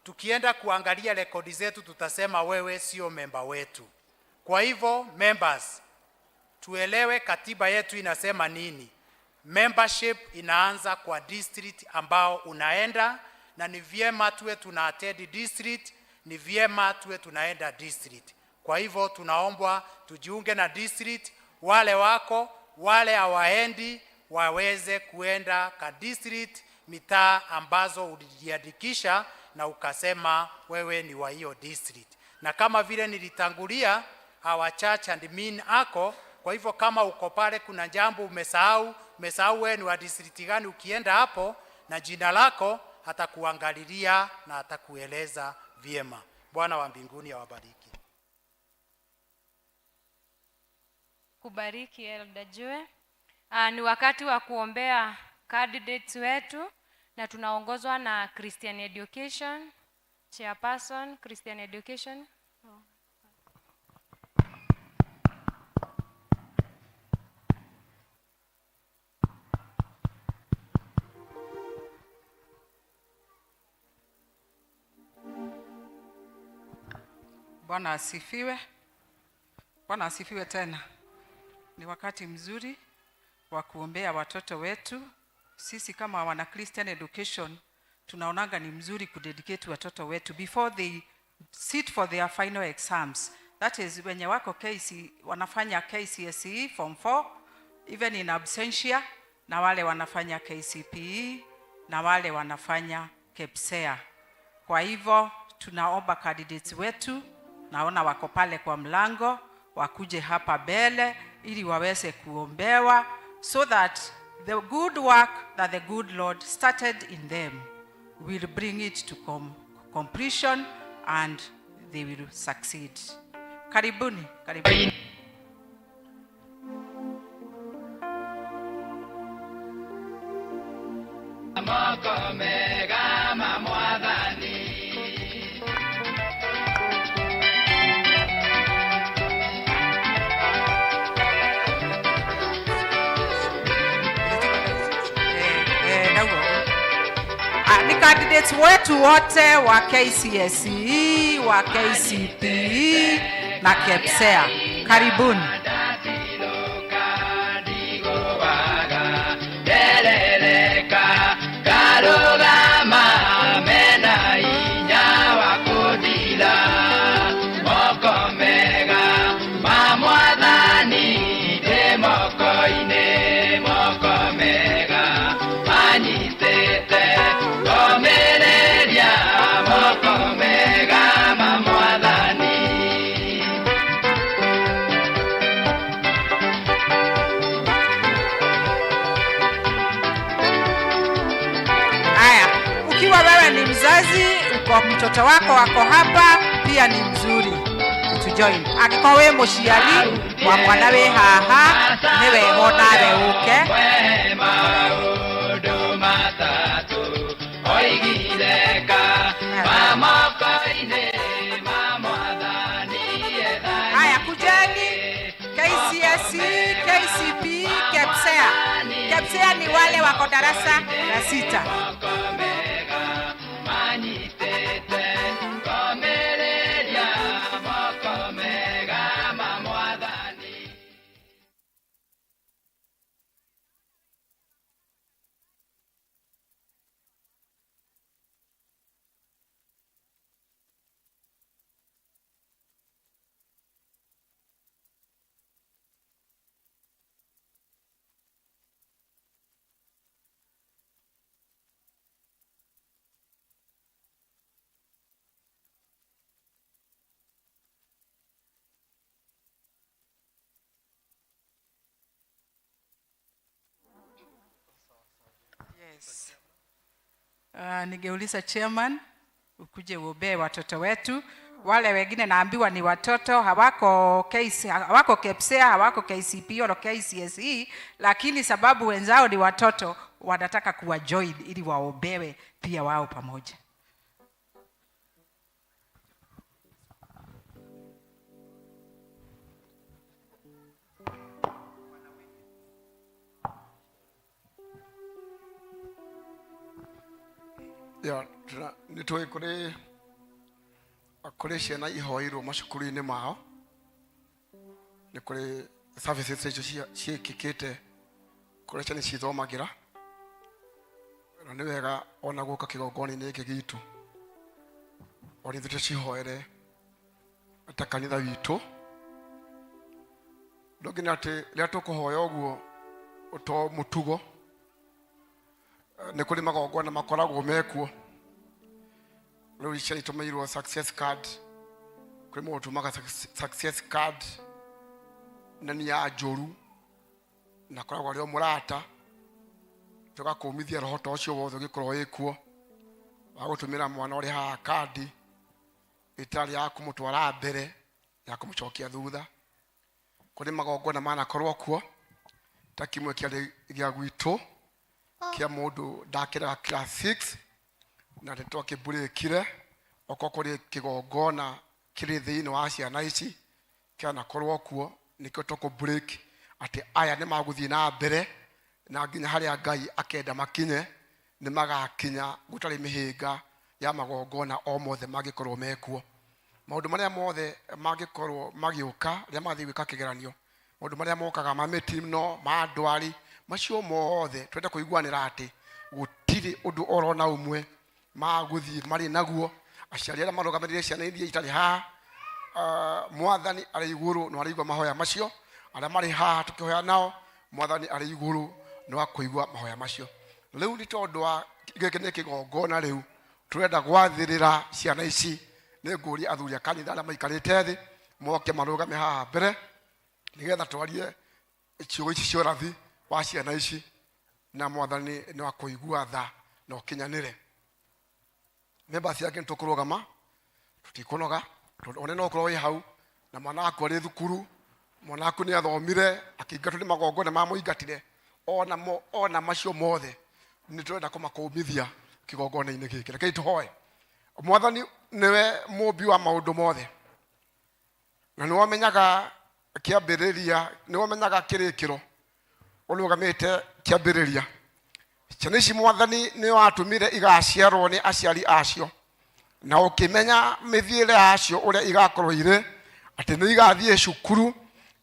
tukienda kuangalia rekodi zetu tutasema wewe sio memba wetu. Kwa hivyo members, tuelewe katiba yetu inasema nini. Membership inaanza kwa district ambao unaenda, na ni vyema tuwe tuna attend district, ni vyema tuwe tunaenda district. Kwa hivyo tunaombwa tujiunge na district, wale wako, wale hawaendi waweze kuenda ka district, mitaa ambazo ulijiandikisha na ukasema wewe ni wa hiyo district. Na kama vile nilitangulia, our church admin ako. Kwa hivyo kama uko pale kuna jambo umesahau, umesahau wewe ni wa district gani, ukienda hapo na jina lako atakuangalilia na atakueleza vyema. Bwana wa mbinguni awabariki. Kubariki Elder Joe. Ni wakati wa kuombea candidates wetu, na tunaongozwa na Christian Education Chairperson, Christian Education. Bwana asifiwe. Bwana asifiwe tena. Ni wakati mzuri wa kuombea watoto wetu. Sisi kama wana Christian Education tunaonanga ni mzuri kudedicate watoto wetu before they sit for their final exams. That is wenye wako KC, wanafanya KCSE form 4 even in absentia, na wale wanafanya KCPE na wale wanafanya KPSEA. Kwa hivyo tunaomba candidates wetu, naona wako pale kwa mlango, wakuje hapa mbele ili waweze kuombewa so that the good work that the good Lord started in them will bring it to completion and they will succeed. Karibuni, karibuni. Moko mega ma mwathani. Ni candidates wetu wote wa KCSE, wa KCPE na KPSEA. Karibuni. manyitĩte ngomĩrĩria moko mega ma mwathani. Haya, ukiwa wewe ni mzazi, uko mtoto wako wako hapa, pia ni mzuri kutujoin. Angĩkorwo wĩ mũciari wa mwana wĩ haha, nĩ wega onawe ũke. Maũndũ matatũ oigire ka mamoko-inĩ ma mwathani. Haya, kujeni KCSE, KCP, KEPSEA. KEPSEA ni wale wako darasa la sita. Manyitĩte ngomĩrĩria moko mega ma mwathani. Yes. Ningeuliza chairman ukuje uombee watoto wetu. Wale wengine naambiwa ni watoto hawako KC, hawako KEPSEA, hawako KCP wala KCSE, lakini sababu wenzao ni watoto wanataka kuwa join ili waombewe pia wao pamoja. Ya nä tå kå rä ciana ihoirwo macukuru-inĩ mao, nä kå rä services icio ciĩkĩkĩte kũrĩa ciana cithomagĩra, na nĩ wega ona gũka kĩgongona-inĩ gĩkĩ gitũ ona ithuĩ tũcihoere ta kanitha witũ. Ũndũ ũngĩ nĩ atĩ rĩrĩa tũkũhoya ũguo to mũtugo, nĩ kũrĩ magongona makoragwo mekuo. Rĩu ciana itũmĩirwo success card, kũrĩ mũndũ ũtũmaga success card na nĩ ya njũru na akoragwo arĩ o mũrata, tũgakũmithia roho ta ũcio wothe ũngĩkorwo wĩkuo wa gũtũmĩra mwana ũrĩ haha kandi ĩtarĩ ya kũmũtwara mbere, ya kũmũcokia thutha. Kũrĩ magongona manakorwo kuo ta kĩmwe kĩarĩ gĩa gwitũ kĩa mũndũ ndakĩraga class 6 na nĩ twakĩmburĩkire, okorwo kũrĩ kĩgongona kĩrĩ thĩinĩ wa ciana ici kĩanakorwo kuo, nĩkĩo tũkũ break atĩ aya nĩ magũthiĩ na mbere na nginya harĩa Ngai akenda makinye nĩ magakinya gũtarĩ mĩhĩnga ya magongona o mothe mangĩkorwo mekuo. Maũndũ marĩa mothe mangĩkorwo magĩũka rĩrĩa mathiĩ gwĩka kĩgeranio, maũndũ marĩa mokaga ma mĩtino, ma ndwari, macio mothe twende kũiguanĩra atĩ gũtirĩ ũndũ oro na ũmwe magũthiĩ marĩ naguo. Aciari arĩa marũgamĩrĩire ciana iria itarĩ haha, mwathani arĩ igũrũ no araigua mahoya macio, arĩa marĩ haha tũkĩhoya nao, mwathani arĩ igũrũ no akũigua mahoya macio. Rĩu nĩ tondũ wa gĩkĩ nĩ kĩgongona, rĩu tũrenda gwathĩrĩra ciana ici. Nĩ ngũria athuri a kanitha arĩa maikarĩte thĩ moke marũgame haha mbere nĩgetha twarie ciugo ici cia ũrathi wa ciana ici, na mwathani nĩ akũigua tha na ũkinyanĩre. Members yake nĩ tũkũrũgama, tũtikũnoga, tondũ one no ũkorwo wĩ hau na mwana waku arĩ thukuru, mwana waku nĩ athomire akĩingatwo nĩ magongona mamũingatire, ona mo ona macio mothe nĩ tũrenda kũmakũmithia kĩgongona-inĩ gĩkĩ. Rekei tũhoe. Mwathani nĩwe mũmbi wa maũndũ mothe, na nĩwe ũmenyaga kĩambĩrĩria, nĩwe ũmenyaga kĩrĩkĩro, ũrũgamĩte kĩambĩrĩria. Ciana ici mwathani nĩ watũmire igaciarwo nĩ aciari acio, na ũkĩmenya mĩthiĩre yacio ũrĩa igakorwo irĩ, atĩ nĩ igathiĩ cukuru,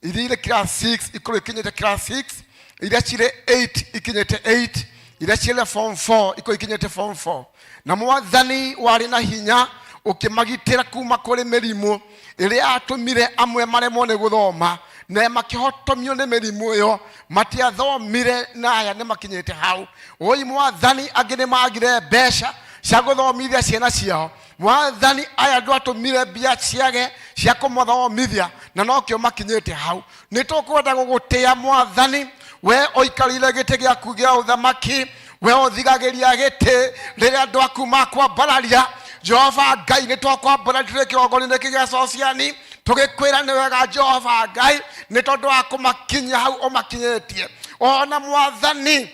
iria irĩ class 6 ikorwo ikinyĩte class 6, iria cirĩ 8 ikinyĩte 8, iria cirĩ form 4 ikorwo ikinyĩte form 4. Na mwathani warĩ na hinya ũkĩmagitĩra kuma kũrĩ mĩrimũ ĩrĩa yatũmire amwe maremwo nĩ gũthoma. Na makĩhotomio nĩ mĩrimũ ĩyo, matiathomire na aya nĩ makinyĩte hau. Oi Mwathani, angĩ nĩ magire mbeca cia gũthomithia ciana ciao. Mwathani, aya ndwatũmire mbia ciage cia kũmathomithia na nokĩo makinyĩte hau. Nĩ tũkwenda gũgũtĩa Mwathani, we ũikarĩire gĩtĩ gĩaku gĩa ũthamaki, we ũthigagĩria gĩtĩ rĩrĩa andũ aku makwambararia. Jehova Ngai, nĩ twakwambararia tũrĩ kĩgongona-inĩ kĩ gĩa Sociani, tũgĩkwĩra nĩ wega Jehova Ngai, nĩ tondũ wa kũmakinyia hau ũmakinyĩtie. Ona Mwathani,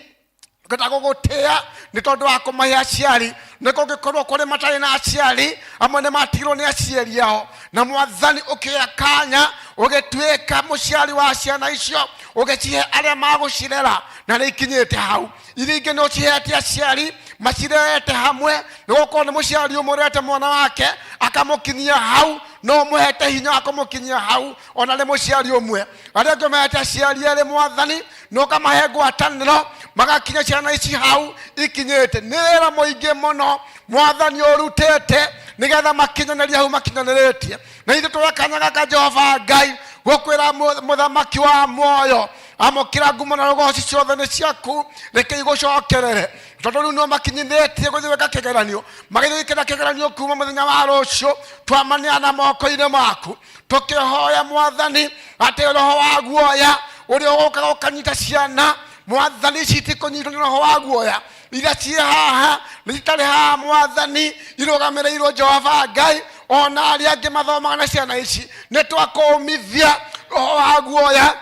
ngenda gũgũtĩa nĩ tondũ wa kũmahe aciari, nĩ kũngĩkorwo kũrĩ matarĩ na aciari, amwe nĩ matigirwo nĩ aciari ao, na Mwathani ũkĩoya kanya ũgĩtuĩka mũciari wa ciana icio, ũgĩcihe arĩa magũcirera na nĩ ikinyĩte hau. Iria ingĩ nĩ ũcihete aciari macirerete hamwe, nĩ gũkorwo nĩ mũciari ũmwe ũrerete mwana wake akamũkinyia hau, no ũmũhete hinya wa kũmũkinyia hau ona nĩ mũciari ũmwe. Arĩa angĩ ũmehete aciari erĩ, Mwathani, na ũkamahe ngwatanĩro magakinya ciana ici hau ikinyĩte. Nĩ wĩra mũingĩ mũno Mwathani ũrutĩte nĩgetha makinyanĩrie hau makinyanĩrĩtie, na ithuĩ tũrĩ kanya gaka Jehova Ngai gũkwĩra mũthamaki wa muoyo, amũkĩra ngumo na rũgoci ciothe nĩ ciaku, reke igũcokerere, tondũ rĩu nĩo makinyithĩtie gũthiĩ gwĩka kĩgeranio, magĩthiĩ gwĩkĩra kĩgeranio kuma mũthenya wa rũciũ. Twamaneana moko-inĩ maku tũkĩhoya Mwathani atĩ roho wa guoya ũrĩa ũgũkaga ũkanyita ciana, Mwathani, citikũnyitwo nĩ roho wa guoya. Iria ciĩ haha nĩ citarĩ haha Mwathani, irũgamĩrĩirwo Jehova Ngai, ona arĩa angĩ mathomaga na ciana ici, nĩ twakũmithia roho wa guoya.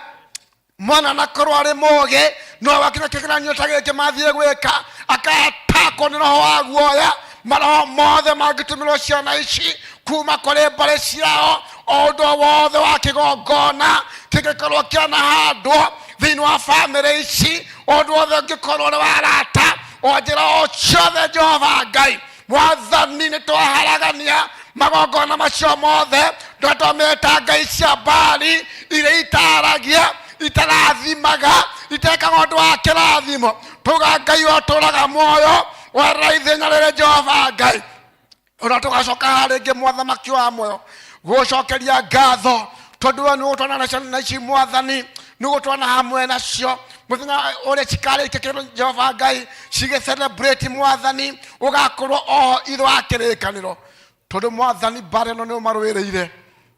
Mwana nakorwo arĩ mũgĩ, no wakinya kĩgeranio ta gĩkĩ mathiĩ gwĩka akatakwo nĩ roho wa guoya. Maroho mothe mangĩtũmĩrwo ciana ici kuma kũrĩ mbarĩ ciao, o ũndũ wothe wa kĩgongona kĩngĩkorwo kĩanahandwo thĩinĩ wa bamĩrĩ ici, ũndũ wothe ũngĩkorwo ũrĩ wa arata, o njĩra o ciothe, Jehova Ngai Mwathani, nĩ twaharagania magongona macio mothe, twatwamĩta ngai cia Mbari iria itaragia, itarathimaga, itekaga ũndũ wa kĩrathimo. Tuga Ngai ũtũraga muoyo werera ithenya rĩrĩ, Jehova Ngai, ũrĩa tũgacoka haha rĩngĩ, Mwathamaki wa muoyo, gũcokeria ngatho tondũ we nĩ ũgũtwana na ciana ici Mwathani, nĩ ũgũtwana hamwe nacio mũthenya ũrĩa cikarĩkia kĩro, Jehova Ngai, cigĩ celebrate Mwathani, ũgakorwo oho ithe wa kĩrĩkanĩro, tondũ Mwathani mbara ĩno nĩ ũmarũĩrĩire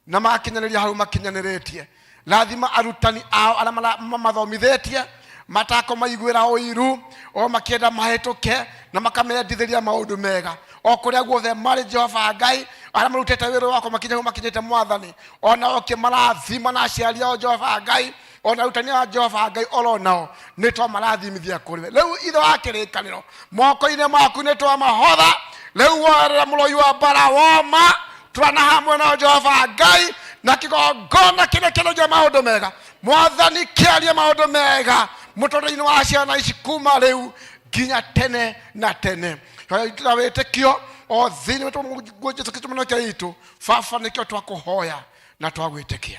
na makinyanĩria hau makinyanĩrĩtie. Rathima arutani ao arĩa mamathomithĩtie, matakũmaiguĩra ũiru o makĩenda mahĩtũke, na makamendithĩria maũndũ mega o kũrĩa guothe marĩ. Jehova Ngai, arĩa marutĩte wĩra wakwa makinya hau makinyĩte, Mwathani, ona ũkĩmarathima na aciari ao, Jehova Ngai, ona arutani a Jehova Ngai, oro nao nĩ twamarathimithia kũrĩ we. Rĩu ithe wa kĩrĩkanĩro, moko-inĩ maku nĩ twamahotha. Rĩu woerera mũroi wa mbara woma twana hamwe nao, Jehova Ngai, na kĩgongona kĩrĩa kĩaragia maũndũ mega, Mwathani, kĩarie maũndũ mega mũtũrĩre-inĩ wa ciana ici kuma rĩu nginya tene na tene. Na wĩtĩkio o thĩinĩ wĩtwo Jesu Kristo mũnokia witũ, Baba, nĩkĩo twakũhoya na twagwĩtĩkia.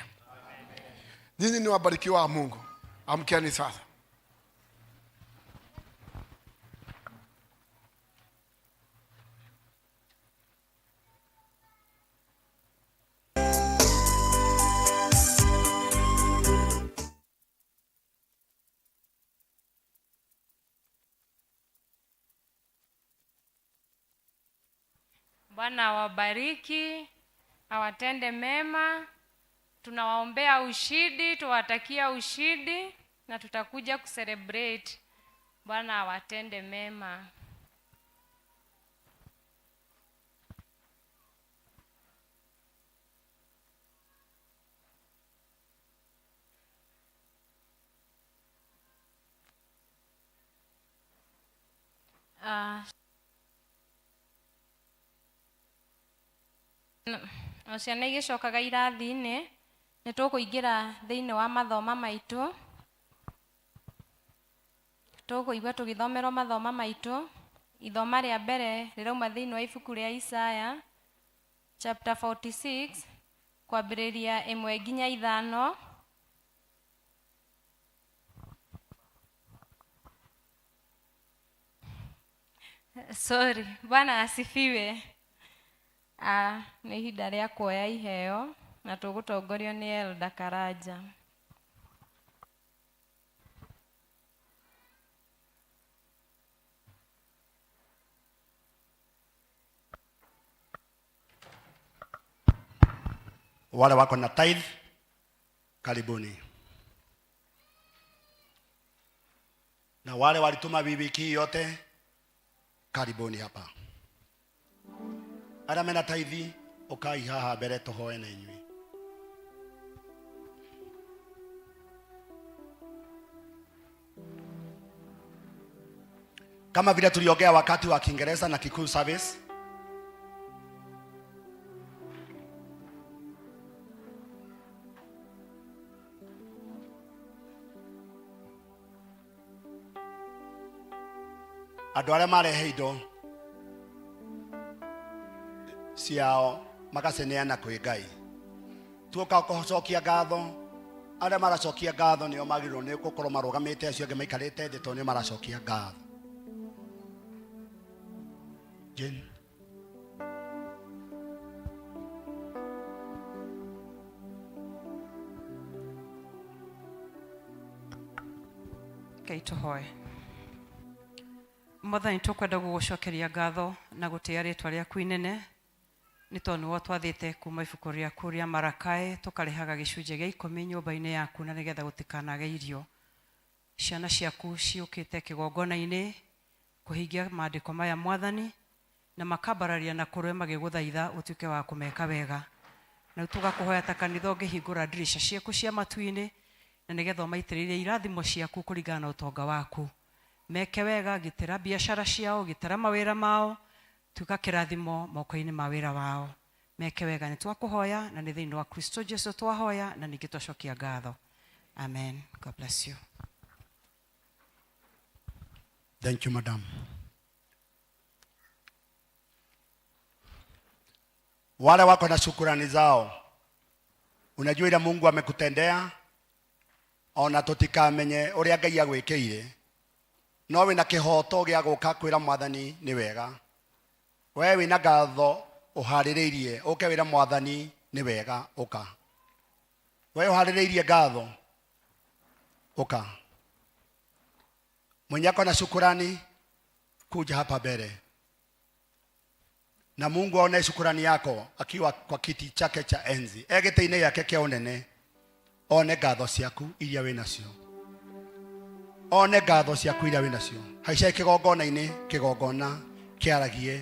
Nyinyi ni wabarikiwa wa Mungu. Amkeni sasa. Bwana awabariki, awatende mema. Tunawaombea ushindi, tuwatakia ushindi na tutakuja kucelebrate. Bwana awatende mema. O ciana igĩcokaga irathi-inĩ, nĩ tũkũingĩra thĩinĩ wa mathoma maitũ. Tũkũigua tũgĩthomerwo mathoma maitũ. Ithoma rĩa mbere rĩrauma thĩinĩ wa ibuku rĩa Isaya chapter 46 kwambĩrĩria 1 nginya 5. Sorry, Bwana asifiwe. Nĩ ihinda rĩa kuoya iheo na tũgũtongorio nĩ Elder Karanja. Wale wako na tithe, karibuni. Na wale walituma wiki hii yote, karibuni hapa. Arĩa mena tithe, ũkai haha mbere tũhoe na inyuĩ. Kama vile tuliongea wakati wa Kiingereza na Kikuyu service, andũ arĩa marehe indo ciao magacineana kwĩ Ngai tuoka kũcokia ngatho arĩa maracokia ngatho nĩo magĩrĩirwo nĩ gũkorwo marũgamĩte acio angĩ maikarĩte thĩ tondũ nĩo maracokia ngatho. Jane. Ngai tũhoe. Mwathani tũkwenda gũgũcokeria ngatho na gũtĩa rĩtwa rĩaku inene nĩ tondũ nĩwe twathĩte kuma ibuku rĩaku rĩa Marakaĩ tũkarĩhaga gĩcunjĩ gĩa ikũmi nyũmba-inĩ yaku na nĩgetha gũtikanage irio. Ciana ciaku ciũkĩte kĩgongona-inĩ kũhingia maandĩko maya Mwathani, na makambararia na kũrwe magĩgũthaitha ũtuĩke wa kũmeka wega. Na rĩu tũgakũhoya ta kanitha ũngĩhingũra ndirica ciaku cia matu-inĩ na nĩgetha ũmaitĩrĩrie irathimo ciaku kũringana na ũtonga waku. Meke wega, gitĩra biacara ciao, gitĩra mawĩra mao, tuĩka kĩrathimo moko-inĩ ma wĩra wao. Meke wega, nĩ twakũhoya na nĩ thĩinĩ wa Kristo Jesu twahoya na ningĩ twacokia ngatho. Amen. God bless you. Thank you, madam. Wale wako na shukurani zao, unajua ile Mungu amekutendea, ona tutikamenye uria Ngai agwĩkĩire, no wĩna kĩhoto gĩa gũka kwĩra Mwathani nĩ wega. We wĩna ngatho ũharĩrĩirie, ũke wĩre Mwathani nĩ wega, ũka. We ũharĩrĩirie ngatho, ũka. Mwenye ako na shukurani, kuja hapa mbele na Mungu aone shukurani yako akiwa kwa kiti chake cha enzi, e gĩtĩ-inĩ gĩake kĩa ũnene, one ngatho ciaku iria wĩ nacio, one ngatho ciaku iria wĩ nacio. Haica kĩgongona-inĩ, kĩgongona kĩaragie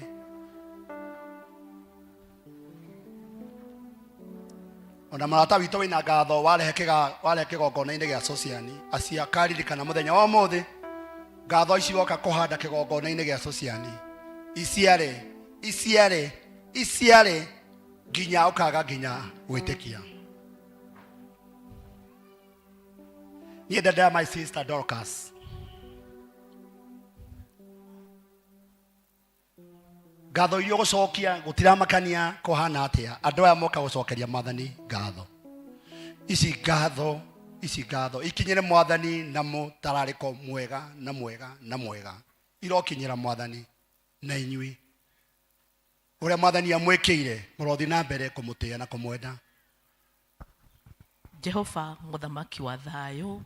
ona mũrata witũ wĩna ngatho warehe warehe kĩgongona-inĩ gĩa Sociani, acia akaririkana mũthenya wa ũmũthĩ ngatho ici woka kũhanda kĩgongona-inĩ gĩa Sociani iciare iciare iciare nginya ũkaga nginya gwĩtĩkia. Niĩ ndendera my sister Dorcas, ngatho iria ũgũcokia gũtiramakania kũhana atĩa, andũ aya moka gũcokeria Mwathani ngatho ici, ngatho ici, ngatho ikinyĩre Mwathani na mũtararĩko mwega na mwega na mwega, irokinyĩra Mwathani na inyuĩ ũrĩa Mwathani amwĩkĩire, mũrothiĩ na mbere kũmũtĩĩa na kũmwenda. Jehova mũthamaki wa thayũ,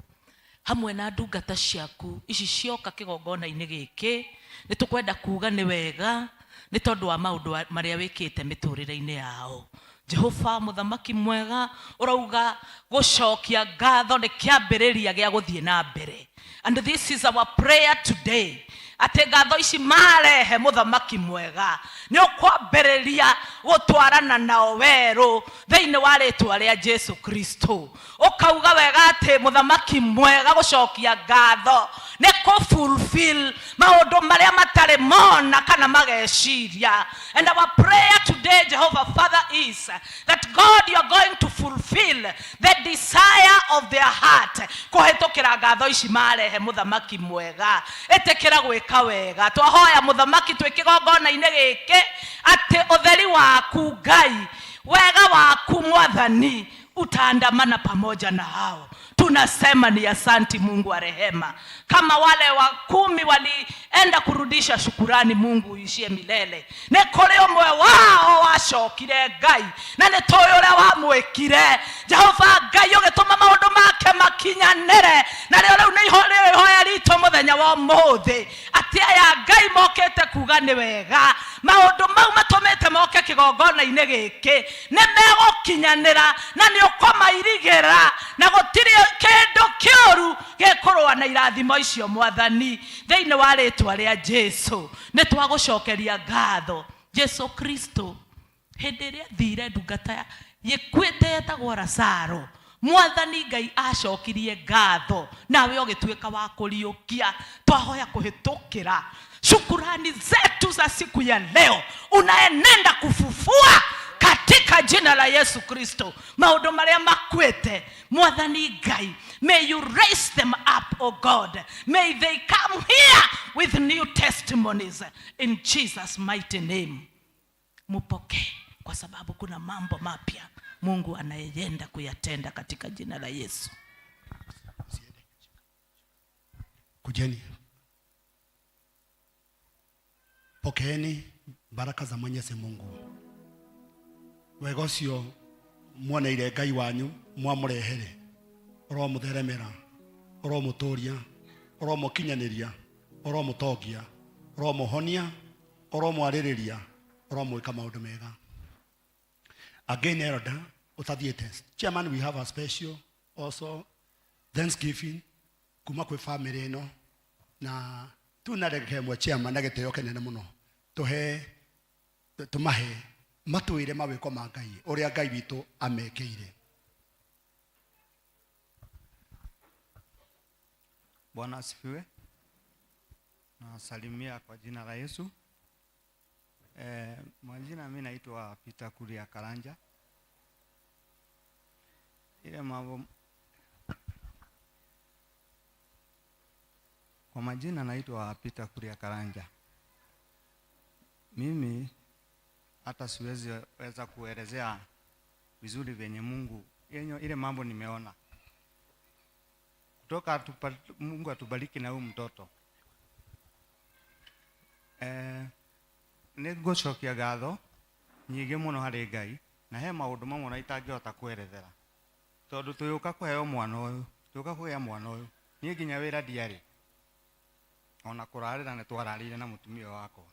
hamwe na ndungata ciaku ici cioka kĩgongona-inĩ gĩkĩ, nĩ tũkwenda kuga nĩ wega nĩ tondũ wa maũndũ marĩa wĩkĩte mĩtũrĩre-inĩ yao. Jehova mũthamaki mwega, ũrauga gũcokia ngatho nĩ kĩambĩrĩria gĩa gũthiĩ na mbere. And this is our prayer today, atĩ ngatho ici marehe mũthamaki mwega nĩ ũkwambĩrĩria gũtwarana nao werũ thĩinĩ wa rĩtwa rĩa Jesu Kristo. Ũkauga wega atĩ mũthamaki mwega gũcokia ngatho nĩ kũ fulfill maũndũ marĩa matarĩ mona kana mageciria. And our prayer today, Jehovah Father, is that God, you are going to fulfill the desire of their heart kũhĩtũkĩra ngatho ici marehe mũthamaki mwega. Ĩtĩkĩra gwĩka wega. Twahoya mũthamaki twĩ kĩgongona-inĩ gĩkĩ atĩ ũtheri waku Ngai, wega waku Mwathani utaandamana pamoja na hao. Tunasema ni asanti Mungu wa rehema. Kama wale wa 10 walienda kurudisha shukurani, Mungu uishie milele. Nĩ kũrĩ ũmwe wao wacokire Ngai na nĩ tũĩ ũrĩa wamwĩkire. Jehova Ngai ũgĩtũma maũndũ make makinyanĩre, na rĩo rĩu nĩ ihoya ritũ mũthenya wa ũmũthĩ atĩ aya Ngai mokĩte kuga kuga nĩ wega maũndũ mau matũmĩte moke kĩgongona-inĩ gĩkĩ nĩ megũkinyanĩra na nĩ ũkũmairigĩra na gũtirĩ kĩndũ kĩũru gĩkũrũa na irathimo icio mwathani thĩinĩ wa rĩtwa rĩa Jesu nĩ twagũcokeria ngatho Jesu Kristo hĩndĩ ĩrĩa thire ndungata gĩkuĩte yetagwo Lazaro mwathani Ngai acokirie ngatho nawe ũgĩtuĩka wa kũriũkia twahoya kũhĩtũkĩra shukurani zetu za siku ya leo unaenenda kufufua katika jina la Yesu Kristo maũndũ marĩa makuĩte mwathani Ngai may you raise them up o God may they come here with new testimonies in Jesus mighty name mupokee kwa sababu kuna mambo mapya Mungu anayeyenda kuyatenda katika jina la Yesu. Kujeni, pokeeni baraka za Mwenyezi Mungu. Wega ũcio mwoneire Ngai wanyu mwamũrehere, ũromũtheremera, ũromũtũria, ũromũkinyanĩria, ũromũtongia, ũromũhonia, ũromwarĩrĩria, ũromwĩka maũndũ mega. Again, Elder, ũtathiĩte. Chairman, we have a special also Thanksgiving kuma kwĩ family ĩno na tu na ndagĩka ĩmwe chairman na gĩtĩo kĩnene mũno tũhe tũmahe matwĩre mawĩko ma Ngai ũrĩa Ngai witũ amekĩire. Bwana asifiwe. Nasalimia kwa jina la Yesu. Majina mimi naitwa Peter Kuria Karanja. Ile mambo kwa majina naitwa Peter Kuria Karanja. Mimi hata siwezi weza kuelezea vizuri venye Mungu yenye ile mambo nimeona kutoka Mungu atubariki na huyu mtoto. Nĩ ngũcokia ngatho nyingĩ mũno harĩ Ngai na he maũndũ mamwe na itangĩhota kwerethera tondũ tũgĩũka kũheo mwana ũyũ tũgĩũka kũgĩa mwana ũyũ niĩ nginya wĩra ndiarĩ ona kũrarĩra nĩ twararĩire na mũtumia wakwa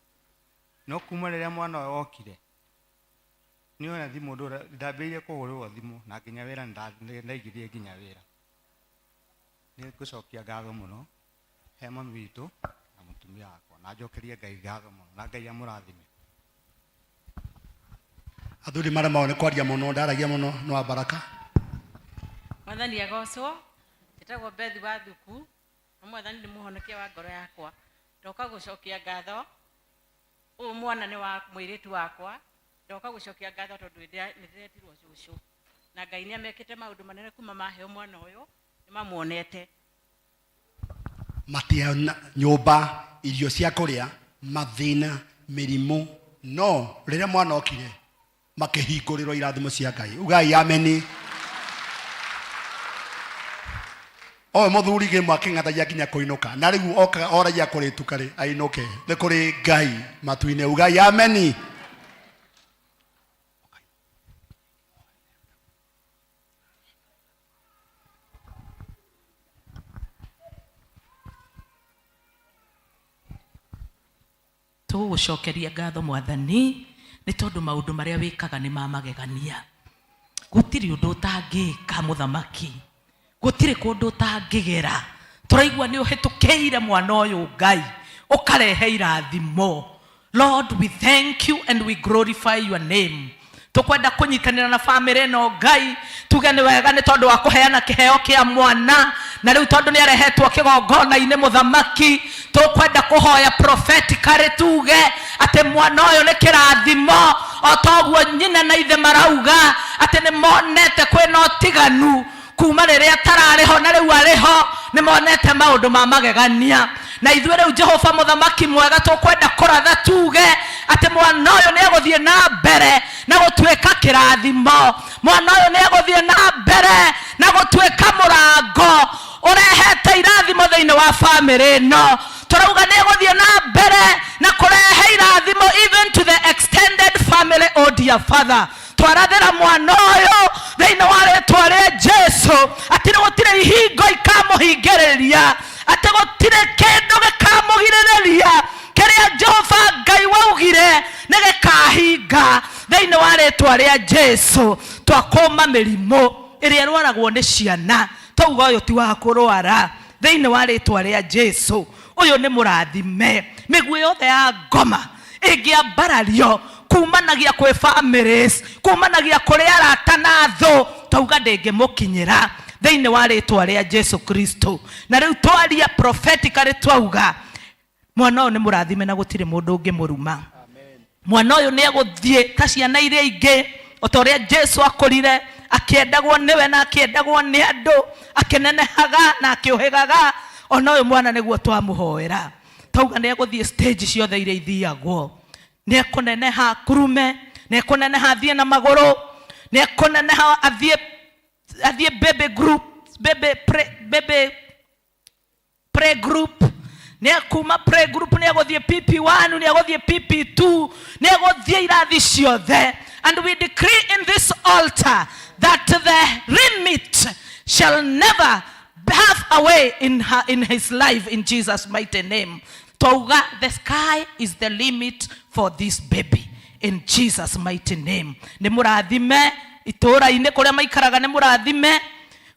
no kuma rĩrĩa mwana ũyũ okire niĩ ona thimũ ndambĩrĩirie kũhũrĩrwo thimũ na nginya wĩra nĩ ndaigithie nginya wĩra. Nĩ ngũcokia ngatho mũno he mami witũ na mũtumia wakwa na njokerie Ngai ngatho mũno na Ngai amũrathime. Athuri marĩa mao nĩ kwaria mũno ndaragia mũno nĩ wa baraka. Mwathani agocwo. Njĩtagwo Beth wa Thuku na mwathani nĩ mũhonokia wa ngoro yakwa. Ndoka gũcokia ngatho ũyũ mwana nĩ wa mũirĩtu wakwa. Ndoka gũcokia ngatho tondũ nĩ ndĩretirwo cũcũ na Ngai nĩ amekĩte maũndũ manene kuma maheo mwana ũyũ nĩ mamuonete. Matiana nyũmba irio cia kũrĩa mathĩna mĩrimũ no rĩrĩa mwana okire makĩhingũrĩrwo irathimo cia Ngai. Ugai ameni. Oyo mũthuri gĩmwe akĩng'athagia nginya kũinũka na rĩu oka oragia kũrĩtuka rĩ ainũke nĩ kũrĩ Ngai matu-inĩ. Ugai ameni. Tũgũgũcokeria ngatho mwathani nĩ tondũ maũndũ marĩa wĩkaga nĩ ma magegania. Gũtirĩ ũndũ ũtangĩka mũthamaki, gũtirĩ kũndũ ũtangĩgera. Tũraigua nĩ ũhĩtũkĩire mwana ũyũ Ngai ũkarehe irathimo. Lord, we thank you and we glorify your name. Tukwenda kunyitanĩra na family ĩno Ngai tuge nĩ wega nĩ tondũ wa kũheana kĩheo kĩa mwana na rĩu tondũ nĩ arehetwo kĩgongona-inĩ mũthamaki tũkwenda kũhoya prophetically tuge atĩ mwana ũyũ nĩ kĩrathimo o toguo nyina na ithe marauga atĩ nĩ monete kwĩna ũtiganu kuma rĩrĩa tararĩ ho na rĩu arĩ ho nĩ monete maũndũ ma magegania na ithuĩ rĩu Jehova mũthamaki mwega tũkwenda kũratha tuge atĩ mwana ũyũ nĩ egũthiĩ na mbere na gũtuĩka kĩrathimo mwana ũyũ nĩ egũthiĩ na mbere na gũtuĩka mũrango ũrehete irathimo thĩinĩ wa bamĩrĩ ĩno tũrauga nĩ egũthiĩ na mbere na kũrehe irathimo even to the extended family oh dear father twarathĩra mwana ũyũ thĩinĩ wa rĩtwa rĩa Jesu atĩ gũtirĩ ihingo ikamũhingĩrĩria atĩ gũtirĩ kĩndũ gĩkamũgirĩrĩria kĩrĩa Jehova Ngai Twauga thĩinĩ wa rĩtwa rĩa Jesu, twakũma mĩrimũ ĩrĩa ĩrwaragwo nĩ ciana, twauga ũyũ ti wa kũrwara thĩinĩ wa rĩtwa rĩa Jesu. Ũyũ nĩ mũrathime. Mĩguĩ yothe ya ngoma ĩngĩambarario kumanagia kwĩ families, kumanagia kũrĩ arata na thũ, twauga ndĩngĩmũkinyĩra thĩinĩ wa rĩtwa rĩa Jesu Kristo. Na rĩu twaria prophetically, twauga mwana ũyũ nĩ mũrathime na gũtirĩ mũndũ ũngĩmũruma. Mwana ũyũ nĩ egũthiĩ ta ciana iria ingĩ, o ta ũrĩa Jesu akũrire akĩendagwo nĩwe na akĩendagwo nĩ andũ, akĩnenehaga na akĩũhĩgaga. Ona ũyũ mwana nĩguo twamũhoera, twauga nĩ egũthiĩ stage ciothe iria ithiagwo, nĩ ekũneneha kurume, nĩ ekũneneha athiĩ na magũrũ, nĩ ekũneneha athiĩ baby group, baby pre, baby play group, nĩ kuma play group nĩ egũthiĩ PP1, nĩ egũthiĩ PP2, nĩ egũthiĩ irathi ciothe. And we decree in this altar that the limit shall never have a way in his life, in Jesus' mighty name. Twauga the sky is the limit for this baby, in Jesus' mighty name. Nĩ mũrathime itũũra-inĩ kũrĩa maikaraga, nĩ mũrathime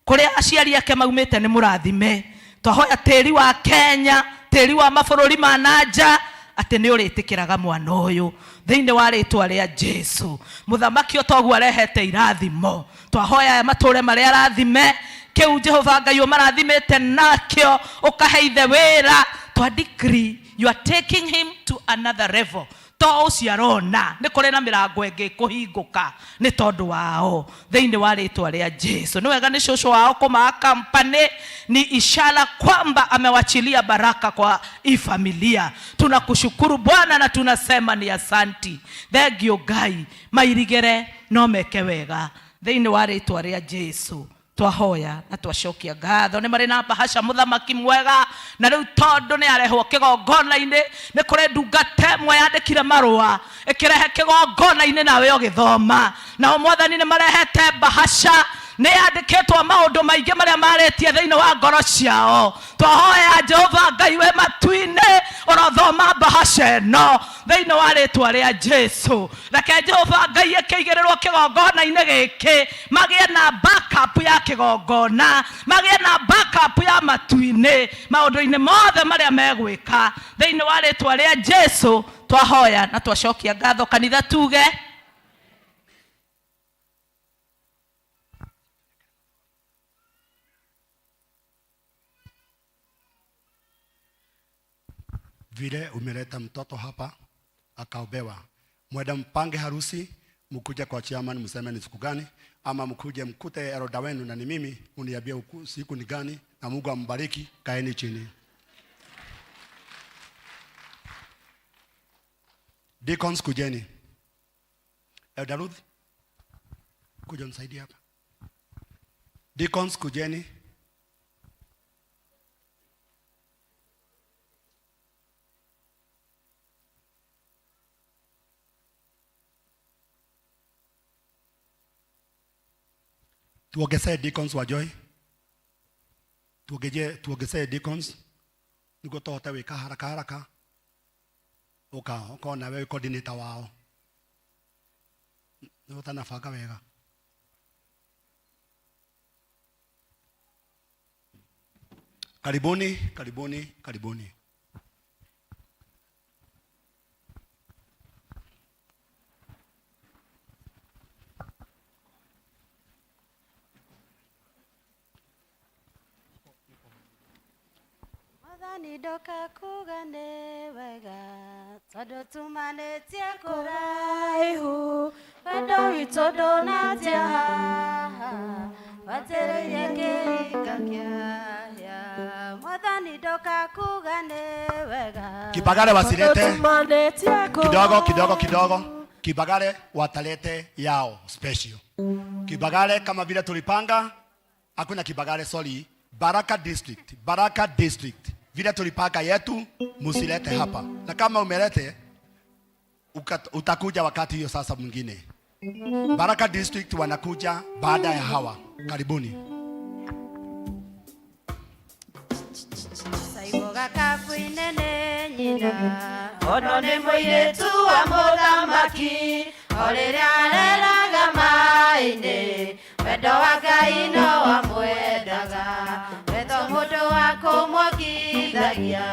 kũrĩa aciari ake maumĩte, nĩ mũrathime. Twahoya tĩri wa Kenya, tĩri wa mabũrũri ma nanja, atĩ nĩ ũrĩtĩkĩraga mwana ũyũ thĩinĩ wa rĩtwa rĩa Jesu. Mũthamaki, o toguo arehete irathimo, twahoya aya matũre marĩa arathime kĩu Jehova Ngai ũmarathimĩte nakĩo, ũkahe ithe wĩra. Twa decree you are taking him to another level. To ũcio arona nĩ kũrĩ na mĩrango ĩngĩ kũhingũka nĩ tondũ wao thĩinĩ wa rĩtwa rĩa Jesu. Nĩ wega nĩ cũcũ wao kũmaa kampani, ni ishara kwamba amewachilia baraka kwa hii familia. Tunakushukuru Bwana na tunasema ni asanti. Thengiũ Ngai, mairigĩre no meke wega thĩinĩ wa rĩtwa rĩa Jesu. Twahoya na twacokia ngatho. Nĩ marĩ na bahasha, mũthamaki mwega. Na rĩu tondũ nĩ arehwo kĩgongona-inĩ, nĩ kũrĩ ndungata ĩmwe yandĩkire marũa ĩkĩrehe kĩgongona-inĩ, nawe ũgĩthoma. Nao mwathani nĩ marehete bahasha, nĩ yandĩkĩtwo maũndũ maingĩ marĩa marĩtie thĩinĩ wa ngoro ciao. Twahoya Jehova Ngai wĩ matu-inĩ, ũrothoma bahasha ĩno thĩinĩ wa rĩtwa rĩa Jesu. Reke Jehova Ngai ĩkĩigĩrĩrwo kĩgongona-inĩ gĩkĩ, magĩe na backup ya kĩgongona, magĩe na backup ya matu-inĩ maũndũ-inĩ mothe marĩa megwĩka, thĩinĩ wa rĩtwa rĩa Jesu. Twahoya na twacokia ngatho. Kanitha tuge. Vile umeleta mtoto hapa akaobewa, mwenda mpange harusi, mkuje kwa chairman mseme ni siku gani, ama mkuje mkute elder wenu na ni mimi uniambie siku ni gani, na Mungu ambariki. Kaeni chini. Deacons kujeni. Elder Ruth, kuja unisaidie hapa. Deacons kujeni. Tuongezee deacons wa Joy. Tuongezee deacons niguo tũhote gwĩka haraka haraka. Ũka ũkorwo nawe wĩ coordinator wao. Nĩ ũtanabanga wega. Karibuni, karibuni, karibuni. Mwathani, ndoka kuga nĩ wega tondũ tumanĩtie kũraihu, wendo witũ ndũnatia haha, wetereire kĩrika kĩaya. Mwathani, ndoka kuga nĩ wega. Kibagare wasilete. Tondũ tumanĩtie Kidogo kidogo kidogo. Kibagare watalete yao special. Kibagare kama vile tulipanga, hakuna Kibagare, sorry. Baraka District, Baraka District. Vile tulipanga yetu, musilete hapa. Na kama umelete, utakuja wakati hiyo sasa mwingine. Baraka District wanakuja baada ya hawa. Karibuni. Saiboga kabu inene nyina ono nĩ mũirĩtu wa mũthamaki. O rĩrĩa areraga maĩ-inĩ, wendo wa Ngai no wamwendaga. We to mũndũ wa kũmwongithagia,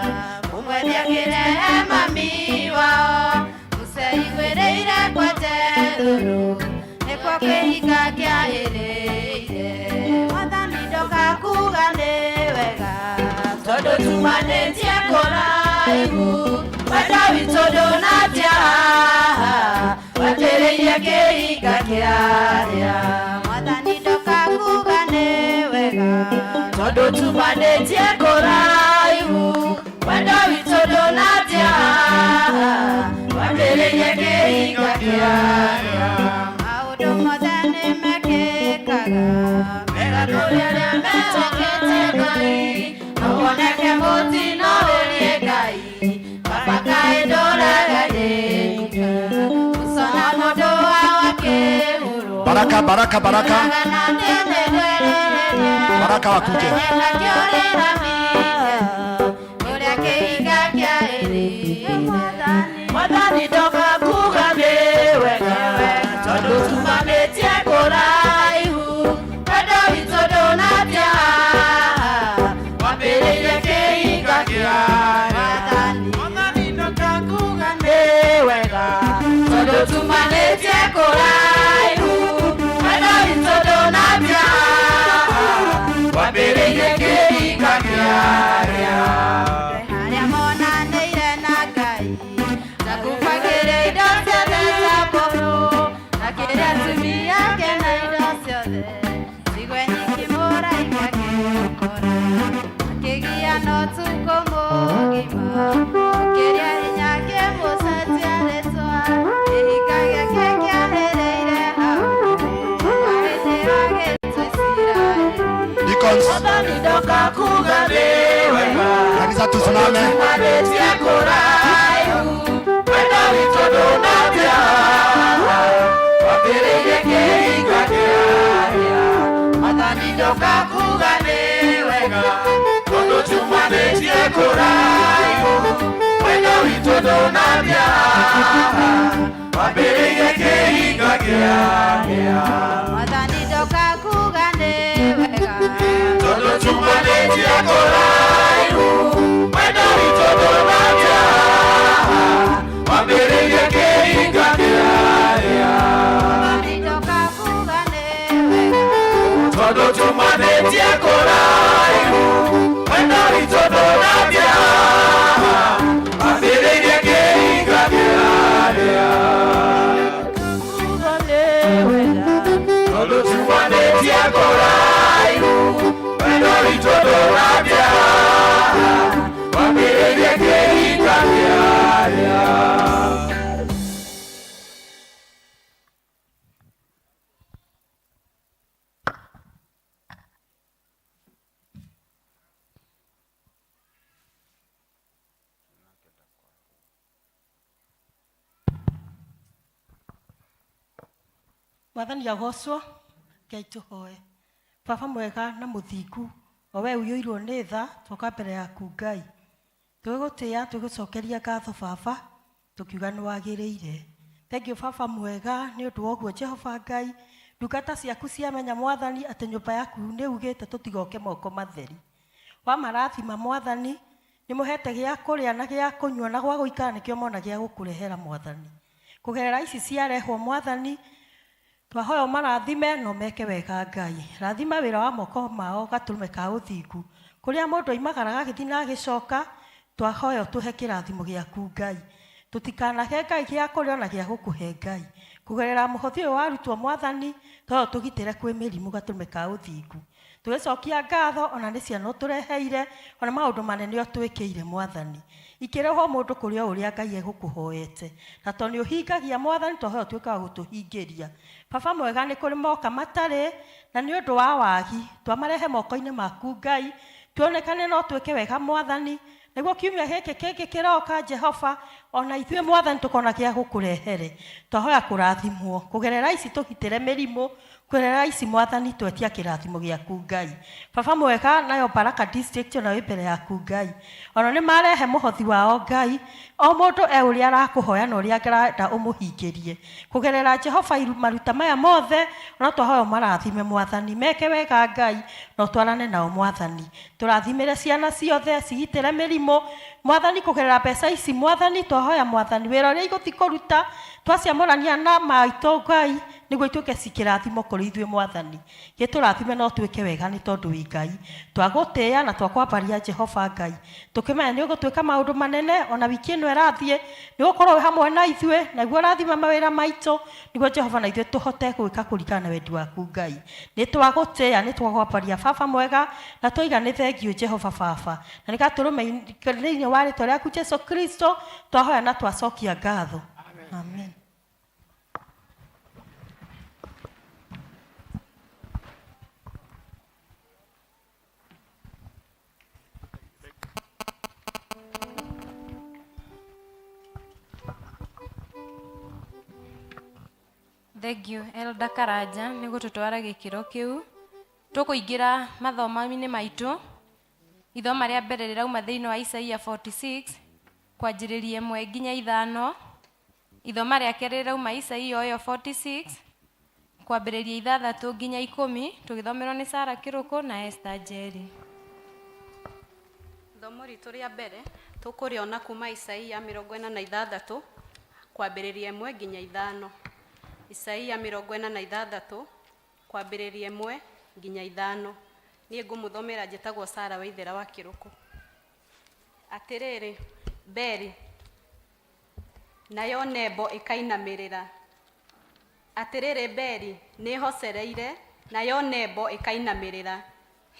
mũmwethia kĩrehe mami wao. Mũceiguĩrĩire kwa Jethũrũ, nĩkuo kĩhinga kĩahĩrĩire. Mwathani ndoka kuga nĩ wega, tondũ tumanĩtie kũraihu, wendo witũ ndũnatia haha, wambĩrĩirie kĩhinga kĩarĩa. Mwathani ndoka kuga nĩ wega, tondũ tumanĩtie kũraihu, wendo witũ ndũnatia haha, wambĩrĩirie kĩhinga kĩarĩa. Maũndũ mothe nĩmekĩkaga mega kũrĩ arĩa mehokete Ngai, no woneke mũtino ũrie Ngai, baba kaĩ ndũragarĩka. Mũcona mũndũ wao akĩhũrwo, Baraka, baraka, baraka. Baraka wakuje. Mwathani ndoka kuga nĩ wega, tondũ tumanĩtie kũraihu, wendo witũ ndũnatia haha, wambĩrĩirie kĩhinga kĩarĩa. Mwathani ndoka kuga nĩ wega, tondũ tumanĩtie kũraihu, wendo witũ ndũnatia haha, wambĩrĩirie kĩhinga kĩarĩa. Harĩa monanĩire na Ngai, ndakubagĩre indo ciothe cia kũrũ, na kĩrĩa atumia ake na indo ciothe, njigue nyingĩ mũraika akĩmũkora, akĩgiana ũtukũ mũgima, ũkĩrĩa hinya akĩmũcenjia rĩtwa, kĩhinga gĩake kĩahĩrĩire hau, kuma hĩndĩ ĩyo agĩtwo Isiraeli. Deacons. Mwathani ndoka kuga nĩ wega, Kanisa tusimame. tumanĩtie kũraihu, wendo witũ ndũnatia haha, wambĩrĩirie kĩhinga kĩarĩa. Mwathani ndoka kuga nĩ wega, tondũ tumanĩtie kũraihu, wendo witũ ndũnatia haha, wambĩrĩirie kĩhinga kĩarĩa. Mwathani ndoka kuga nĩ wega, Tondũ tumanĩtie kũraihu, wendo witũ ndũnatia haha, wambĩrĩirie kĩhinga kĩarĩa. Mwathani ndoka kuga nĩ wega, Tondũ tumanĩtie kũraihu, wendo witũ ndũnatia haha, wambĩrĩirie kĩhinga kĩarĩa. Kuga nĩ wega, tondũ tumanĩtie kũraihu, wendo witũ ndũnatia haha, wambĩrĩirie kĩhinga kĩarĩa. Mwathani agocwo, Ngai tũhoe. Baba mwega na mũthingu, o we ũiyũirwo nĩ tha, twoka mbere yaku Ngai. Twĩgũtĩĩa, twĩgũcokeria ngatho baba, tũkiuga nĩ wagĩrĩire. Thank you baba mwega nĩ ũndũ wa ũguo Jehova Ngai, ndungata ciaku ciamenya Mwathani atĩ nyũmba yaku nĩ ugĩte tũtigoke moko matheri. Wamarathima Mwathani, nĩ mũhete gĩa kũrĩa na gĩa kũnyua na gwa gũikara nĩkĩo mona gĩa gũkũrehera Mwathani. Kũgerera ici ciarehwo Mwathani, twahoya ũmarathime na ũmeke wega Ngai. Rathima wĩra wa moko mao gatũrũme ka ũthingu. Kũrĩa mũndũ oimagaraga agĩthiĩ na agĩcoka, twahoya ũtũhe kĩrathimo gĩaku Ngai. Tũtikanahe Ngai gĩa kũrĩa ona gĩa gũkũhe Ngai. Kũgerera mũhothi ũyũ warutwo Mwathani, twahoya ũtũgitĩre kwĩ mĩrimũ gatũrũme ka ũthingu. Tũgĩcokia ngatho ona nĩ ciana ũtũreheire, ona maũndũ manene ũtwĩkĩire Mwathani. Ikĩrĩhwo mũndũ kũrĩ o ũrĩa Ngai egũkũhoete. Na tondũ nĩ ũhingagia Mwathani, twahoya ũtuĩke wa gũtũhingĩria. Baba mwega nĩ kũrĩ moka matarĩ, na nĩ ũndũ wa wagi, twamarehe moko-inĩ maku Ngai, tuonekane no twĩke wega Mwathani, nĩguo kiumia gĩkĩ kĩngĩ kĩroka Jehova, ona ithuĩ Mwathani tũkona gĩa gũkũrehere. Twahoya kũrathimwo, kũgerera ici tũgitĩre mĩrimũ, Kũgerera ici mwathani twetia kĩrathimo gĩaku Ngai. Baba mwega nayo Baraka district ona wĩ mbere yaku Ngai. Ona nĩ marehe mũhothi wao Ngai, o mũndũ e ũrĩa arakũhoya na ũrĩa arenda ũmũhingĩrie. Kũgerera Jehova maruta maya mothe, ona twahoya ũmarathime mwathani, meke wega Ngai na ũtwarane nao mwathani. Tũrathimĩre ciana ciothe, cigitĩre mĩrimũ mwathani kũgerera mbeca ici mwathani, twahoya mwathani wĩra ũrĩa igũthiĩ kũruta twaciamũrania na maitũ Ngai, nĩguo ituĩke cikĩrathimo kũrĩ ithuĩ mwathani. Gĩtũrathime no twĩke wega nĩ tondũ wĩ Ngai. Twagũtĩĩa na twakwambaria Jehova Ngai, tũkĩmenya nĩ ũgũtwĩka maũndũ manene ona wiki ĩno ĩrathiĩ, nĩ ũgũkorwo wĩ hamwe na ithuĩ, naguo ũrathime mawĩra maitũ, nĩguo Jehova na ithuĩ tũhote gwĩka kũringana na wendi waku Ngai. Nĩ twagũtĩĩa, nĩ twakwambaria Baba mwega, na twaiga nĩ thengiũ Jehova Baba. Na nĩ gatũrũme thĩinĩ wa rĩtwa rĩaku Jesu Kristo, twahoya na twacokia ngatho. Amen. Thank you Elder Karanja nĩ gũtũtwara gĩkĩro kĩu. Tũkũingĩra mathomo-inĩ maitũ. Ithoma rĩa mbere rĩrauma thĩinĩ wa Isaia 46 kwanjĩrĩria 1 nginya 5. Ithoma rĩa kerĩ rĩrauma Isaia o ĩyo 46 kwambĩrĩria 6 nginya 10, tũgĩthomerwo nĩ Sarah Kĩrũkũ na Esther Njeri. Ithomo ritũ rĩa mbere tũkũrĩona kuma Isaia 46 kwambĩrĩria 1 nginya 5. Isaia 46 kwambĩrĩria 1 nginya 5. Niĩ ngũmũthomera njĩtagwo Sarah Waithera wa Kĩrũkũ. Atĩrĩrĩ, Beli, nayo Nebo ĩkainamĩrĩra. Atĩrĩrĩ, Beli nĩĩhocereire, nayo Nebo ĩkainamĩrĩra.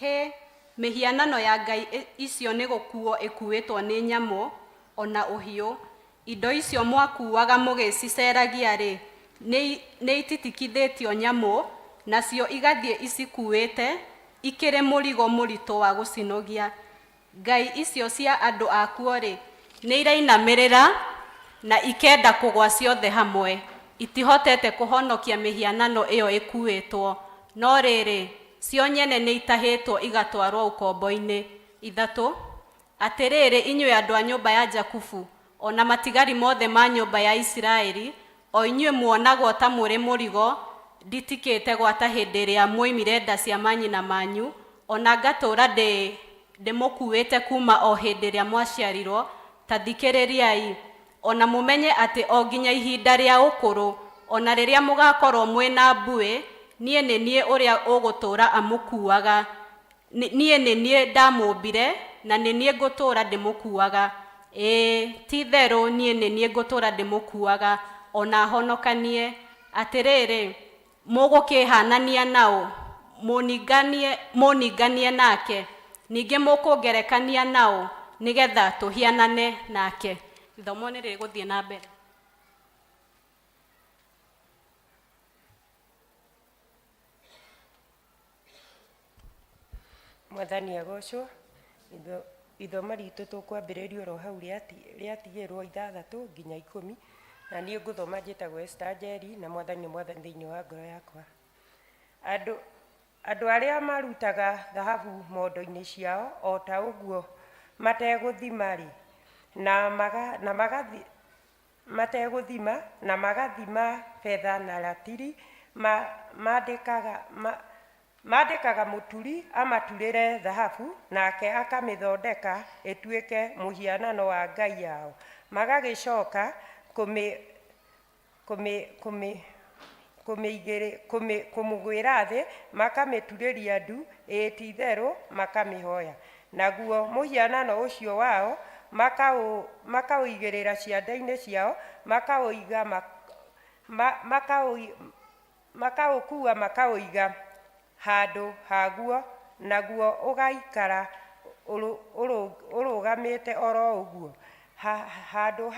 Hĩ, mĩhianano ya ngai icio nĩ gũkuuo ĩkuuĩtwo nĩ nyamũ, o na ũhiũ. Indo icio mwakuuaga mũgĩciceragia-rĩ, nĩititikithĩtio nyamũ, nacio igathiĩ icikuuĩte, ikĩrĩ mũrigo mũritũ wa gũcinogia. Ngai icio cia andũ akuo-rĩ, nĩirainamĩrĩra na ikenda kũgũa ciothe hamwe, itihotete kũhonokia mĩhianano ĩyo ĩkuuĩtwo, no rĩrĩ, cio nyene nĩitahĩtwo igatwarwo ũkombo-inĩ. 3 Atĩrĩrĩ, inyuĩ andũ a nyũmba ya Jakubu, o na matigari mothe ma nyũmba ya Isiraeli, o inyuĩ muonagwo ta mũrĩ mũrigo nditikĩte gwata hĩndĩ ĩrĩa mwoimire nda cia manyina manyu, o na ngatũũra ndĩmũkuuĩte kuuma o hĩndĩ ĩrĩa mwaciarirwo, ta thikĩrĩriai, o na mũmenye atĩ o nginya ihinda rĩa ũkũrũ, o na rĩrĩa mũgakorwo mwĩ na mbuĩ, niĩ nĩ niĩ ũrĩa ũgũtũũra amũkuuaga. Niĩ nĩ niĩ ndamũũmbire, na nĩ niĩ ngũtũũra ndĩmũkuuaga, ĩĩ, ti-itherũ niĩ nĩ niĩ ngũtũũra ndĩmũkuuaga, o na honokanie. Atĩrĩrĩ, mũgũkĩĩhaanania na ũ, mũninganie nake? Ningĩ mũkũngerekania na ũ, nĩ getha tũhianane nake? Ithomo nĩ rĩgũthiĩ na mbere. Mwathani agocwo. Ithoma ritũ tũkwambĩrĩria oro hau rĩatigĩrwo 6 nginya 10, na niĩ ngũthoma njĩtagwo Esther Njeri, na Mwathani nĩ Mwathani thĩinĩ wa ngoro yakwa. Andũ arĩa marutaga thahabu mondo-inĩ ciao o ta ũguo mategũthima-rĩ, na mategũthima, na magathima betha na ratiri, mandĩkaga mũturi amaturĩre thahabu, nake akamĩthondeka ĩtuĩke mũhianano wa ngai yao, magagĩcoka kũmĩgwĩra thĩ, makamĩturĩria ndu, ĩĩ ti-itherũ makamĩhoya. Naguo mũhianano ũcio wao makaũigĩrĩra ciande-inĩ ciao, makaũiga makaũkuua makaũiga handũ haguo, naguo ũgaikara ũrũgamĩte o ro ũguo, handũ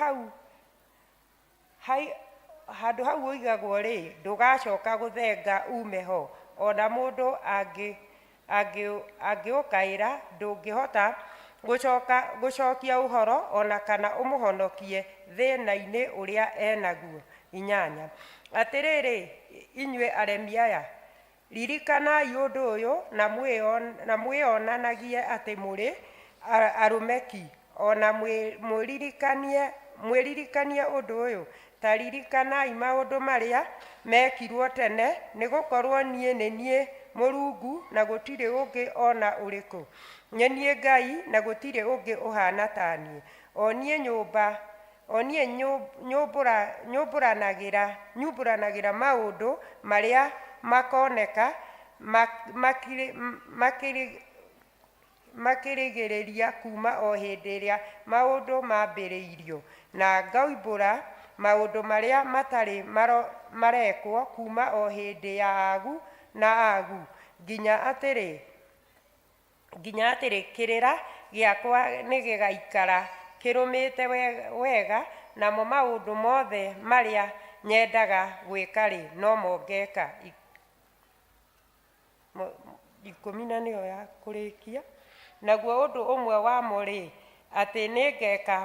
hau ũigagwo-rĩ, ndũgacoka gũthenga uume ho, o na mũndũ angĩũkaĩra, ndũngĩhota gũcokia ũhoro, o na kana ũmũhonokie thĩna-inĩ ũrĩa e naguo. 8 Atĩrĩrĩ, inyuĩ aremi aya, Ririkanai ũndũ ũyũ na mwĩon- na mwĩonanagie atĩ mũrĩ a- arũme ki, o na mwĩ- mwĩririkanie mwĩririkanie ũndũ ũyũ. Ta ririkanai maũndũ marĩa mekirwo tene, nĩgũkorwo niĩ nĩ niĩ Mũrungu na gũtirĩ ũngĩ o na ũrĩkũ. Nĩ niĩ Ngai na gũtirĩ ũngĩ ũhaana ta niĩ. O niĩ nyũmba o niĩ nyũmbũra nyũmbũranagĩra nyumbũranagĩra maũndũ marĩa makoneka makiri makiri makĩrigĩrĩria kuma o hĩndĩ ĩrĩa maũndũ mambĩrĩirio, na ngoimbũra maũndũ marĩa matarĩ marekwo kuma o hĩndĩ ya agu na agu, nginya atĩrĩ, nginya atĩrĩ kĩrĩra gĩakwa nĩgĩgaikara kĩrũmĩte wega, namo maũndũ mothe marĩa nyendaga gwĩka-rĩ, nomo ngeka. Ikũmi na nĩyo ya kũrĩkia. Naguo ũndũ ũmwe wamo-rĩ, atĩ nĩngeka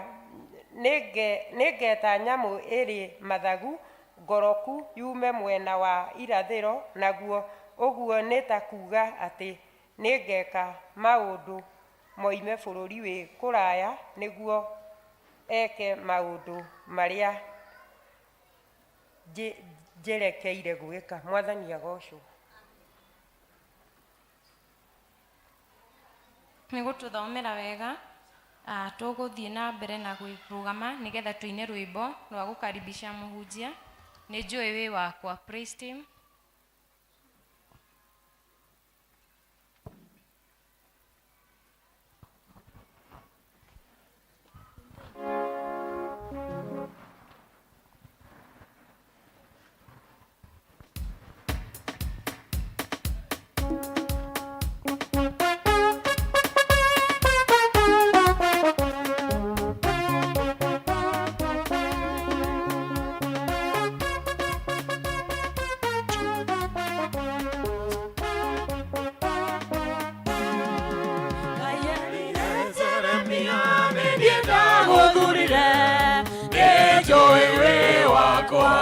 nĩngeta nyamũ ĩrĩ mathagu ngoroku yume mwena wa irathĩro, naguo ũguo nĩ ta kuuga atĩ nĩngeka maũndũ moime bũrũri wĩ kũraya nĩguo eke maũndũ marĩa njerekeire gwĩka. Mwathani agocwo. Nĩ gũtũthomera wega. Tũgũthiĩ na mbere na kũrũgama nĩgetha tũine rwĩmbo rwa gũkaribisha mũhunjia. Nĩ njũĩ wĩ wakwa. Praise team. Ndagũthurire nĩnjũĩ wĩ wakwa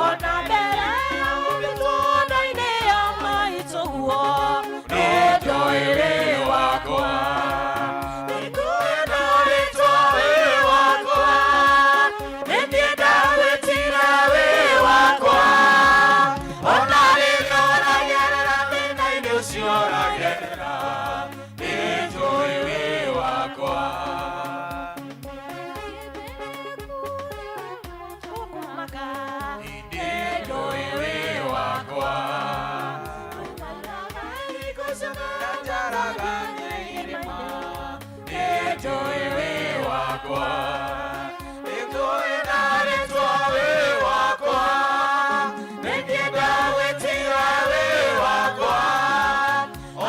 ona mbere ũmbĩtwo nda-inĩ ya maitũguo nĩnjũĩ wĩ wakwa nĩngũĩ na rĩtwa wĩ wakwa nĩniĩ ndagwĩtire wĩ wakwa ona rĩrĩa ũragerera thĩna-inĩ ũcio ũragerera nĩnjũĩ wĩ wakwa. Nĩnjũĩ wĩ wakwa nĩnjũĩ wĩ wakwa nĩnjũĩ na rĩtwa wĩ wakwa nĩniĩ ndagwĩtire wĩ wakwa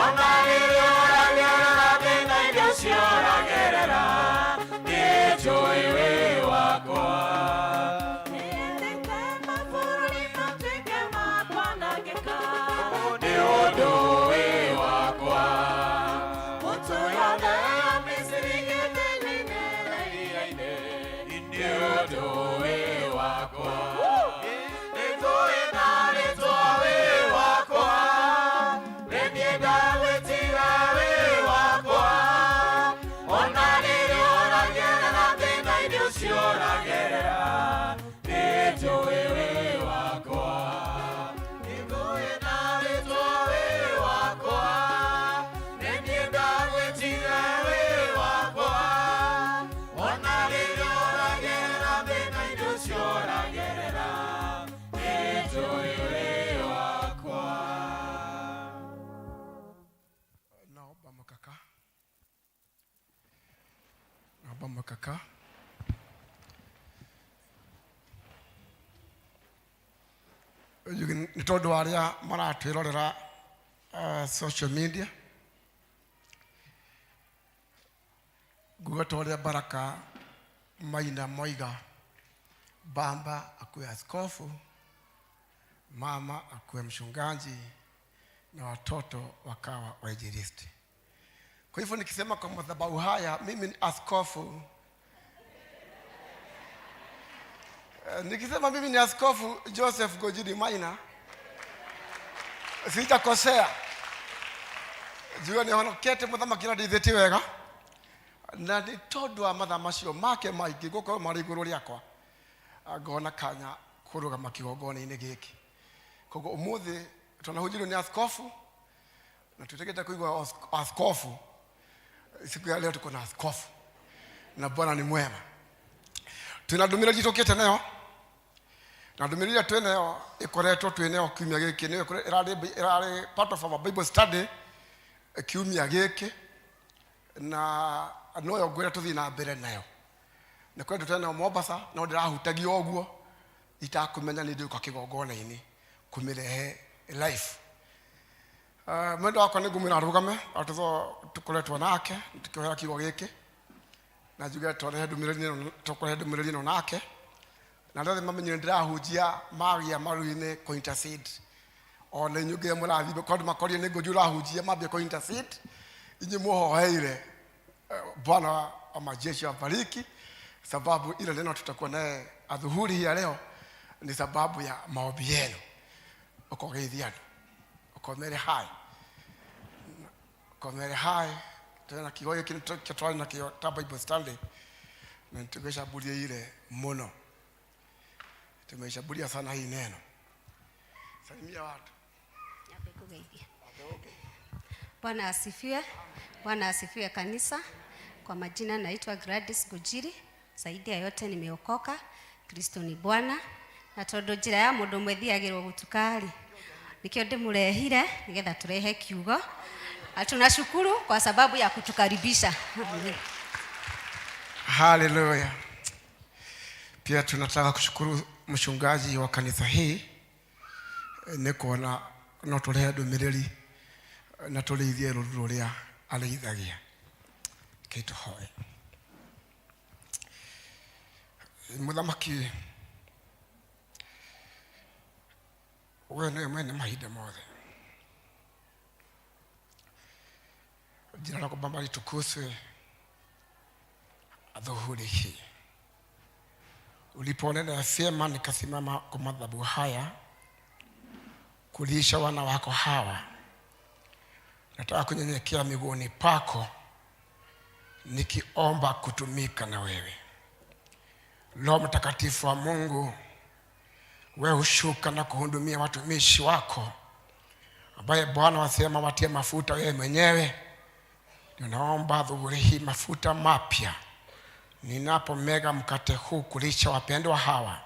ona rĩrĩa ũragerera thĩna-inĩ ũcio ũragerera nĩnjũĩ wĩ wakwa. Nĩ ũndũ wĩ wakwa nĩ ũndũ wĩ wakwa nĩnjũĩ na rĩtwa wĩ wakwa nĩniĩ ndagwĩtire wĩ wakwa ona rĩrĩa ũragerera thĩna-inĩ ũcio ũragerera nĩnjũĩ wĩ wakwa nĩngũĩ na rĩtwa wĩ wakwa nĩniĩ ndagwĩtire wĩ wakwa ona rĩrĩa ũragerera thĩna-inĩ ũcio ũragerera nĩnjũĩ wĩ wakwa. Naomba mkaka, naomba mkaka. Nĩ tondũ wa arĩa maratwĩrorera social media, nguga ta ũrĩa Baraka Maina moiga, baba akuwe askofu, mama akuwe mchungaji na watoto wakawa wainjilisti. Kwa hivyo nikisema kwa madhabahu haya mimi ni askofu, nikisema mimi ni Askofu Joseph Gojidi Maina, Sijakosea. Njuge nĩ honokete mũthamaki na ndeithĩtie wega na nĩ tondũ wa mathaa macio make maingĩ gũkorwo marĩ igũrũ rĩakwa ngona kanya kũrũgama kĩgongona-inĩ gĩkĩ. Koguo ũmũthĩ twanahunjĩrio nĩ askofu na twĩtĩkĩte kũigua askofu. Siku ya leo tuko na askofu na Bwana ni mwema. Twĩna ndũmĩrĩri tũkĩte nayo na ndũmĩrĩri ĩrĩa twĩ nayo ĩkoretwo twĩ nayo kiumia gĩkĩ nĩyo ĩrarĩ part of our Bible study kiumia gĩkĩ na noyo ngwĩra tũthiĩ na mbere nayo. Nĩ kwendwo twĩ nayo Mombasa no ndĩrahutagia ũguo itakũmenya nĩ ndĩũka kĩgongona-inĩ kũmĩrehe life. Mwendwa wakwa nĩ ngũmwĩra arũgame atũtho tũkoretwo nake tũkĩhoya kiugo gĩkĩ na njuge twarehe ndũmĩrĩri ĩno tũkũrehe ndũmĩrĩri ĩno nake na andũ othe mamenyire ndĩrahunjia magĩa maru-inĩ kũ intercede ona inyuĩ nginya mũrathiĩ kwa andũ makorire nĩ ngũnju ũrahunjia mambie kũ intercede inyuĩ mũhoeire. Bwana wa majeshi awabariki, sababu ile neno tutakuwa naye adhuhuri hii ya leo ni sababu ya maombi yenu. Ukogeithia andũ ukomere hai ukomere hai tena kiugo gĩkĩ nĩkĩo twarĩ nakĩo ta Bible study na nĩtũgĩcamburia ile mũno, tumeishambulia sana hii neno. Salimia watu. Bwana asifiwe. Bwana asifiwe kanisa. Kwa majina naitwa Gladys Gujiri. Zaidi ya yote nimeokoka. Kristo ni Bwana. Na tondu njira ya mundu ũmwe ĩthiagĩrwo gũtuka-rĩ, nikio ndĩmũrehire nigetha turehe kiugo. Na tunashukuru kwa sababu ya kutukaribisha. Haleluya. Pia tunataka kushukuru mchungaji wa kanisa hii nĩ kuona no tũrehe ndũmĩrĩri na tũrĩithie rũru rũrĩa arĩithagia. Reke tũhoe. Mũthamaki, we nĩwe mwene mahinda mothe. Jina lako Baba litukuzwe adhuhuri hii. Uliponena vyema nikasimama kwa madhabahu haya kulisha wana wako hawa. Nataka kunyenyekea miguuni pako nikiomba kutumika na wewe. Roho Mtakatifu wa Mungu, wewe hushuka na kuhudumia watumishi wako ambaye Bwana wasema watie mafuta wewe mwenyewe. Ninaomba dhuhuri hii mafuta mapya ninapomega mkate huu kulisha wapendwa hawa,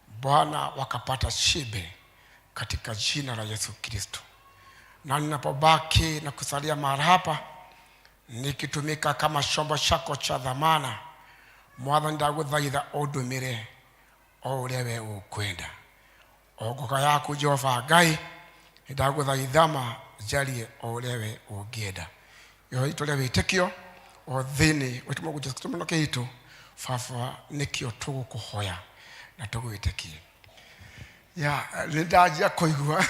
Bwana wakapata shibe katika jina la Yesu Kristo. Na ninapobaki na kusalia mahali hapa nikitumika kama chombo chako cha dhamana, Mwathani ndagũthaitha ũndũmĩre o ũrĩa we ũkwenda. O ngoka yaku Jehova Ngai, nĩndagũthaitha ma njarie o ũrĩa we ũngĩenda. Ihoya itũ rĩa wĩtĩkio o thĩinĩ wa Mũrũ Jesu Kristo mũno kĩitũ, Baba, nĩkĩo tũgũkũhoya na tũgwĩtĩkie. Ya, nĩndanjia kũigua.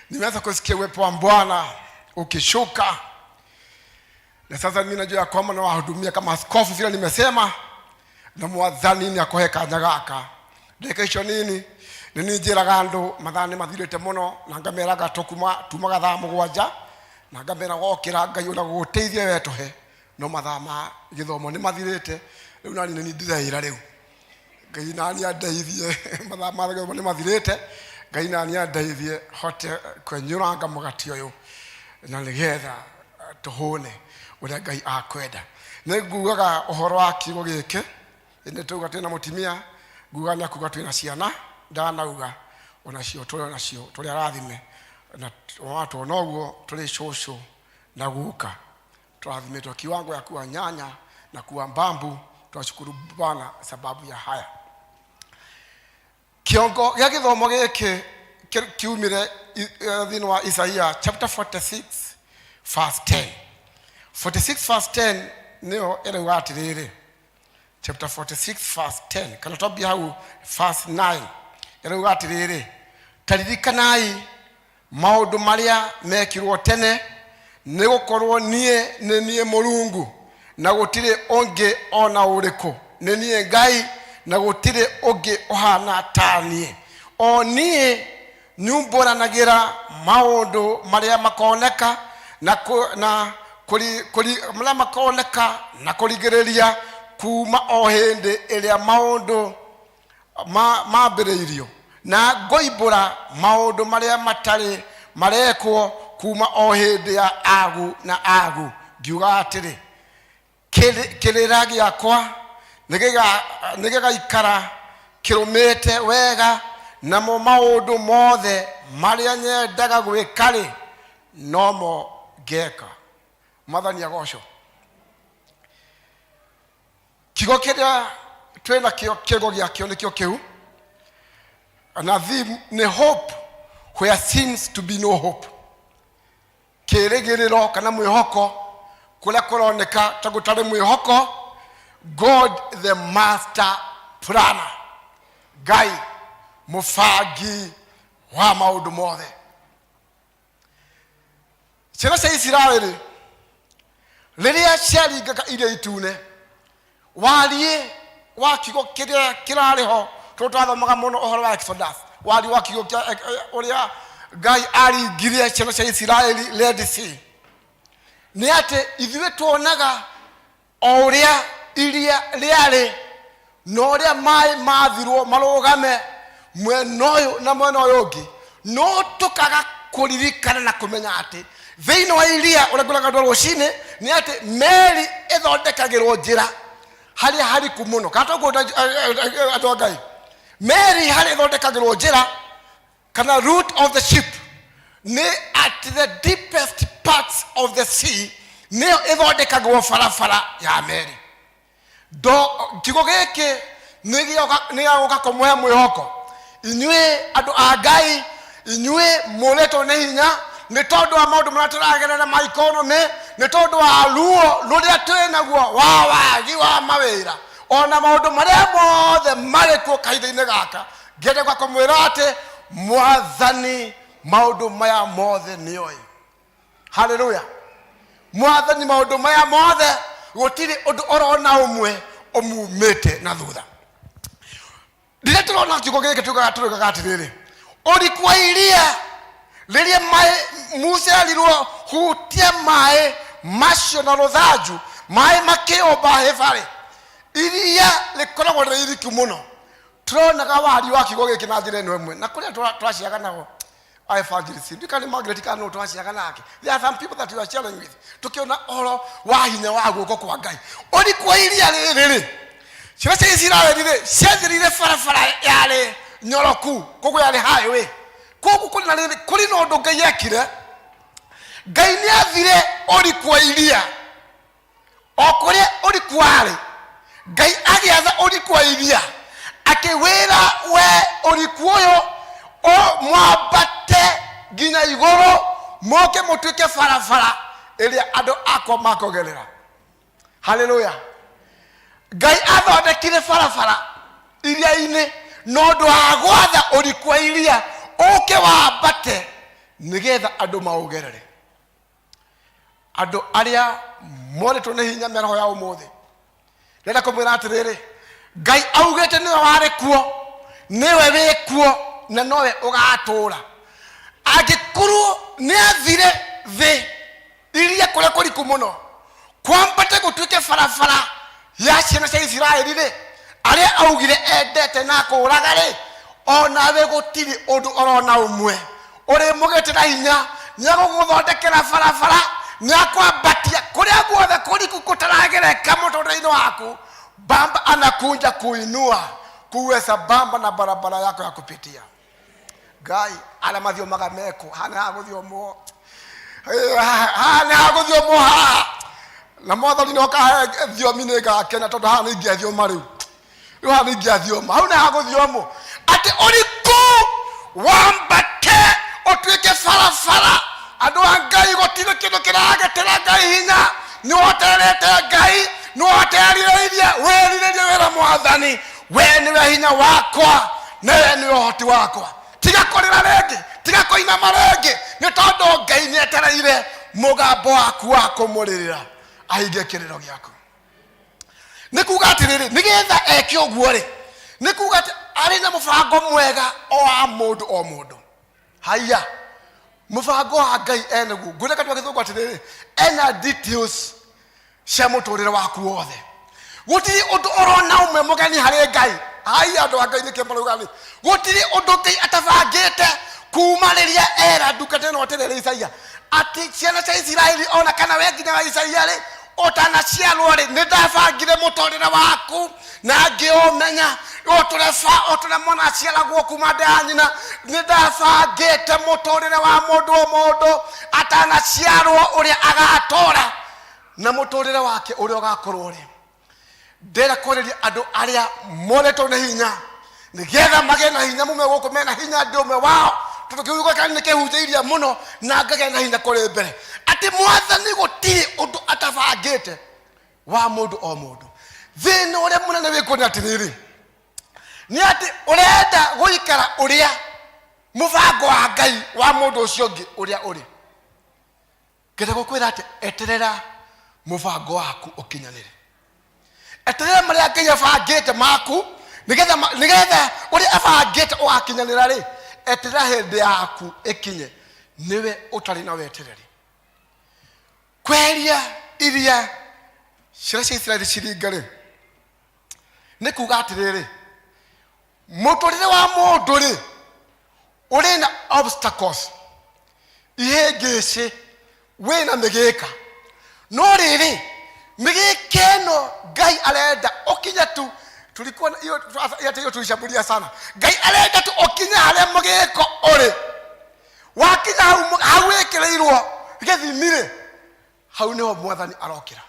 Nimeanza kusikia uwepo wa Bwana ukishuka. Na sasa mimi najua ya kwamba nawahudumia kama askofu vile nimesema, na Mwathani nĩ akũhe kanya gaka. Ndagĩka icio nini nĩ niĩ njĩraga andũ mathaa nĩ mathirĩte mũno, na ngameraga tumaga thaa mũgwanja, na ngamera wokĩra Ngai ũrĩa gũgũteithia we tũhe, no mathaa ma gĩthomo nĩ mathirĩte. Rĩu nani nĩ niĩ ndĩreĩra rĩu Ngai nani andeithie, mathaa ma gĩthomo nĩ mathirĩte, Ngai nani andeithie hote kwenyũranga mũgate ũyũ na nĩgetha tũhũne ũrĩa Ngai akwenda. Nĩ ngugaga ũhoro wa kiugo gĩkĩ, nĩ tauga twĩna mũtumia, ngugaga nĩ akuga twĩna ciana, ndanauga onacio tũrĩ onacio tũrĩ arathime, na watuona ũguo tũrĩ cũcũ na guka, tũrathimĩtwo kiwango ya kuwa nyanya na kuwa mbambu. Twashukuru Bwana sababu ya haya. Kiongo gĩa gĩthomo gĩkĩ kiumire thĩinĩ wa Isaia chapter 46 verse 10. 46 verse 10 nĩyo ĩrauga atĩrĩrĩ, chapter 46 verse 10 kana twambie hau verse 9 ĩrauga atĩrĩrĩ, ta ririkanai maũndũ marĩa mekirwo tene, nĩ gũkorwo niĩ nĩ niĩ Mũrungu na gũtirĩ ũngĩ ona ũrĩkũ, nĩ niĩ Ngai na gũtirĩ ũngĩ ũhana ta niĩ, o niĩ Nyumbũranagĩra maũndũ marĩa makoneka na kũ- na kũri- kũri- marĩa makoneka na kũrigĩrĩria kuma o hĩndĩ ĩrĩa maũndũ ma- mambĩrĩirio na ngoimbũra maũndũ marĩa matarĩ marekwo kuma o hĩndĩ ya agu na agu ngiuga atĩrĩ "Kĩrĩ- kĩrĩra gĩakwa nĩgĩga- nĩgĩgaikara kĩrũmĩte wega namo maũndũ mothe marĩa nyendaga gwĩka-rĩ nomo ngeka mwathani agocwo kiugo kĩrĩa twĩ nakĩo kĩgo gĩakĩo nĩkĩo kĩu na theme nĩ hope where seems to be no hope kĩrĩgĩrĩro kana mwĩhoko kũrĩa kũroneka ta gũtarĩ mwĩhoko god the master planner ngai mũbangi wa maũndũ mothe ciana cia isiraeli rĩrĩa ciaringaga iria itune wariĩ wa kiugo kĩrĩa kĩrarĩ ho tondũ twathomaga mũno ũhoro wa Exodus wariĩ wa kiugo kĩa eh, eh, ũrĩa ngai aringirie ciana cia isiraeli Red Sea nĩ atĩ ithuĩ tuonaga o ũrĩa iria rĩarĩ na ũrĩa maĩ mathirwo marũgame mwena ũyũ na mwena ũyũ ũngĩ no tũkaga kũririkana na kũmenya atĩ thĩinĩ wa iria ũrĩa ngũraga andũ rũcinĩ nĩ atĩ meri ĩthondekagĩrwo njĩra harĩa hariku mũno kana toguo andũ a ngai meri harĩa ĩthondekagĩrwo njĩra kana root of the ship nĩ at the deepest parts of the sea nĩyo ĩthondekagwo barabara ya meri ndo kiugo gĩkĩ nĩgĩgũka kũmũhe mwĩhoko inyuĩ andũ a ngai inyuĩ mũrĩtwo nĩ hinya nĩ tondũ wa maũndũ marĩa tũragerera ma economy nĩ tondũ wa ruo rũrĩa twĩ naguo wa wagi wa mawĩra ona maũndũ marĩa mothe marĩ kuo kahinda-inĩ gaka ngĩenda gwa kũmwĩra atĩ mwathani maũndũ maya mothe nĩoĩ haleluya mwathani maũndũ maya mothe gũtirĩ ũndũ orona ũmwe ũmumĩte na thutha rĩrĩa tũrona kiugo gĩkĩ tugaga tũrĩgaga atĩrĩrĩ ũriku wa iria rĩrĩa maĩ musa erirwo hutia maĩ macio na rũthanju maĩ makĩũmba hĩbarĩ iria rĩkoragwo rĩrĩ iriku mũno tũronaga wari wa kiugo gĩkĩ na njĩra ĩno ĩmwe na kũrĩa twaciaga nao evangelist ndikani Margaret kana no twaciaga nake there are some people that you are sharing with tukiona ũhoro wa hinya wa guoko kwa Ngai ũriku wa iria rĩrĩ rĩ ciana cia Isiraeli rĩ ciathirire barabara yarĩ nyoroku koguo yarĩ highway koguo kũrĩ na rĩrĩ kũrĩ na ũndũ Ngai ekire Ngai nĩ athire ũriku wa iria o kũrĩa ũriku warĩ ngai agĩatha ũriku wa iria akĩwĩra we ũriku ũyũ o mwambate nginya igũrũ mũke mũtuĩke barabara ĩrĩa andũ akwa makũgerera haleluya ngai athondekire barabara iria-inĩ na ũndũ wa gwatha ũriku wa iria ũke wambate nĩgetha andũ maũgerere andũ arĩa morĩtwo nĩ hinya mĩaraho ya ũmũthĩ ndĩrenda kũmwĩra atĩrĩrĩ ngai augĩte nĩwe warĩ kuo nĩwe wĩ kuo na nowe ũgatũũra angĩkorwo nĩ athire thĩ iria kũrĩa kũriku mũno kwambate gũtuĩke barabara ya ciana cia isiraeli rĩ arĩa augire endete na kũũraga rĩ onawe gũtirĩ ũndũ orona ũmwe ũrĩmũgĩtĩra hinya nĩegũgũthondekera barabara nĩakwambatia kũrĩa guothe kũriku kũtaragereka mũtũrĩre-inĩ waku bamba anakunja kuinua kuwe sambamba na barabara yako ya kupitia ngai arĩa mathiomaga mekwo haha nĩ hagũthiomwo haha nĩ hagũthiomwo haha na mwathani no kahe thiomi nĩ ngakena tondũ haha nĩ ingĩathioma rĩu rĩu haha nĩ ingĩathioma hau nĩ hagũthiomwo atĩ ũriku wambate ũtuĩke barabara andũ a ngai gũtirĩ kĩndũ kĩragetera ngai hinya nĩ woterete ngai nĩ woterirĩirie wĩrirĩrie wĩra mwathani we nĩwe hinya wakwa na we nĩwe ũhoti wakwa tiga kũrĩra rĩngĩ tiga kũinama rĩngĩ nĩ tondũ ngai nĩ etereire mũgambo waku wa kũmũrĩrĩra ahingie kĩrĩro gĩaku nĩ kuga atĩrĩrĩ nĩgetha eke ũguo rĩ nĩ kuga atĩ arĩ na mũbango mwega o wa mũndũ o mũndũ Haiya, mũbango wa Ngai enaguo. Ngwĩra kanua gĩthũngũ atĩrĩrĩ, ena details cia mũtũrĩre waku wothe. Gũtirĩ ũndũ ũrona ũmwe mũgeni harĩ Ngai. Haiya, andũ a Ngai, nĩkĩo marauga nĩ gũtirĩ ũndũ Ngai atabangĩte kuma rĩrĩa era ndungata ĩno atĩrĩrĩ Isaia atĩ ciana cia Isiraeli, ona kana we nginya wa Isaia rĩ, ũtanaciarwo rĩ, nĩ ndabangire mũtũrĩre waku na ngĩũmenya ũtũre mwana aciaragwo kuma nda ya nyina. Nĩ ndabangĩte mũtũrĩre wa mũndũ o mũndũ atanaciarwo, ũrĩa agatũra na mũtũrĩre wake ũrĩa ũgakorwo rĩ. Ndĩrenda kwarĩria andũ arĩa moretwo nĩ hinya nĩgetha magĩe na hinya, mume gũkũ mena hinya. Ndĩ ũmwe wao, tondũ kiugo gĩake nĩ kĩhunjĩirie mũno na ngagĩa na hinya kũrĩ mbere atĩ Mwathani gũtirĩ ũndũ atabangĩte wa mũndũ o mũndũ. Thĩna ũrĩa mũnene wĩkuo nĩ atĩrĩrĩ, nĩ atĩ ũrenda gũikara ũrĩa mũbango wa Ngai wa mũndũ ũcio ũngĩ ũrĩa ũrĩ. Ngenda gũkwĩra atĩ eterera mũbango waku ũkinyanĩre, eterera marĩa Ngai abangĩte maku, nĩgetha ũrĩa abangĩte ũgakinyanĩra rĩ, eterera hĩndĩ yaku ĩkinye. Nĩwe ũtarĩ na wetereri. Kweheria iria ciana cia Isiraeli ciringa rĩ, nĩ kuga atĩrĩrĩ, mũtũrĩre wa mũndũ rĩ, ũrĩ na obstacles, ihĩngĩcĩ, wĩna mĩgĩka. No rĩrĩ, mĩgĩka ĩno Ngai arenda ũkinye tu, tulikuwa na hiyo hata hiyo tulishambulia sana. Ngai arenda tu ũkinye harĩa mũgĩko ũrĩ. Wakinya hau, hau wĩkĩrĩirwo gĩthimi rĩ, hau nĩho Mwathani arokĩra.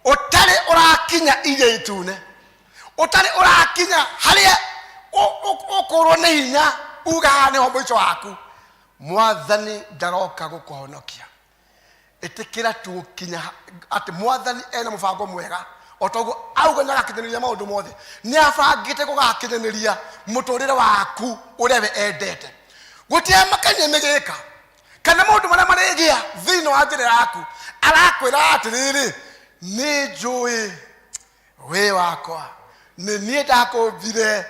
Ũtarĩ ũrakinya iria itune, ũtarĩ ũrakinya harĩa ũkũrwo nĩ hinya, uga haha nĩho mũico waku, Mwathani ndaroka gũkũhonokia. Ĩtĩkĩra tu gũkinya atĩ Mwathani ena mũbango mwega. O toguo auga nĩ agakinyanĩria maũndũ mothe, nĩ abangĩte gũgakinyanĩria mũtũrĩre waku ũrĩa we endete. Gũtiamakania mĩgĩka kana maũndũ marĩa marĩgĩa thĩinĩ wa njĩra yaku, arakwĩra atĩrĩrĩ, nĩ njũĩ wĩ wakwa, nĩ niĩ ndakũmbire,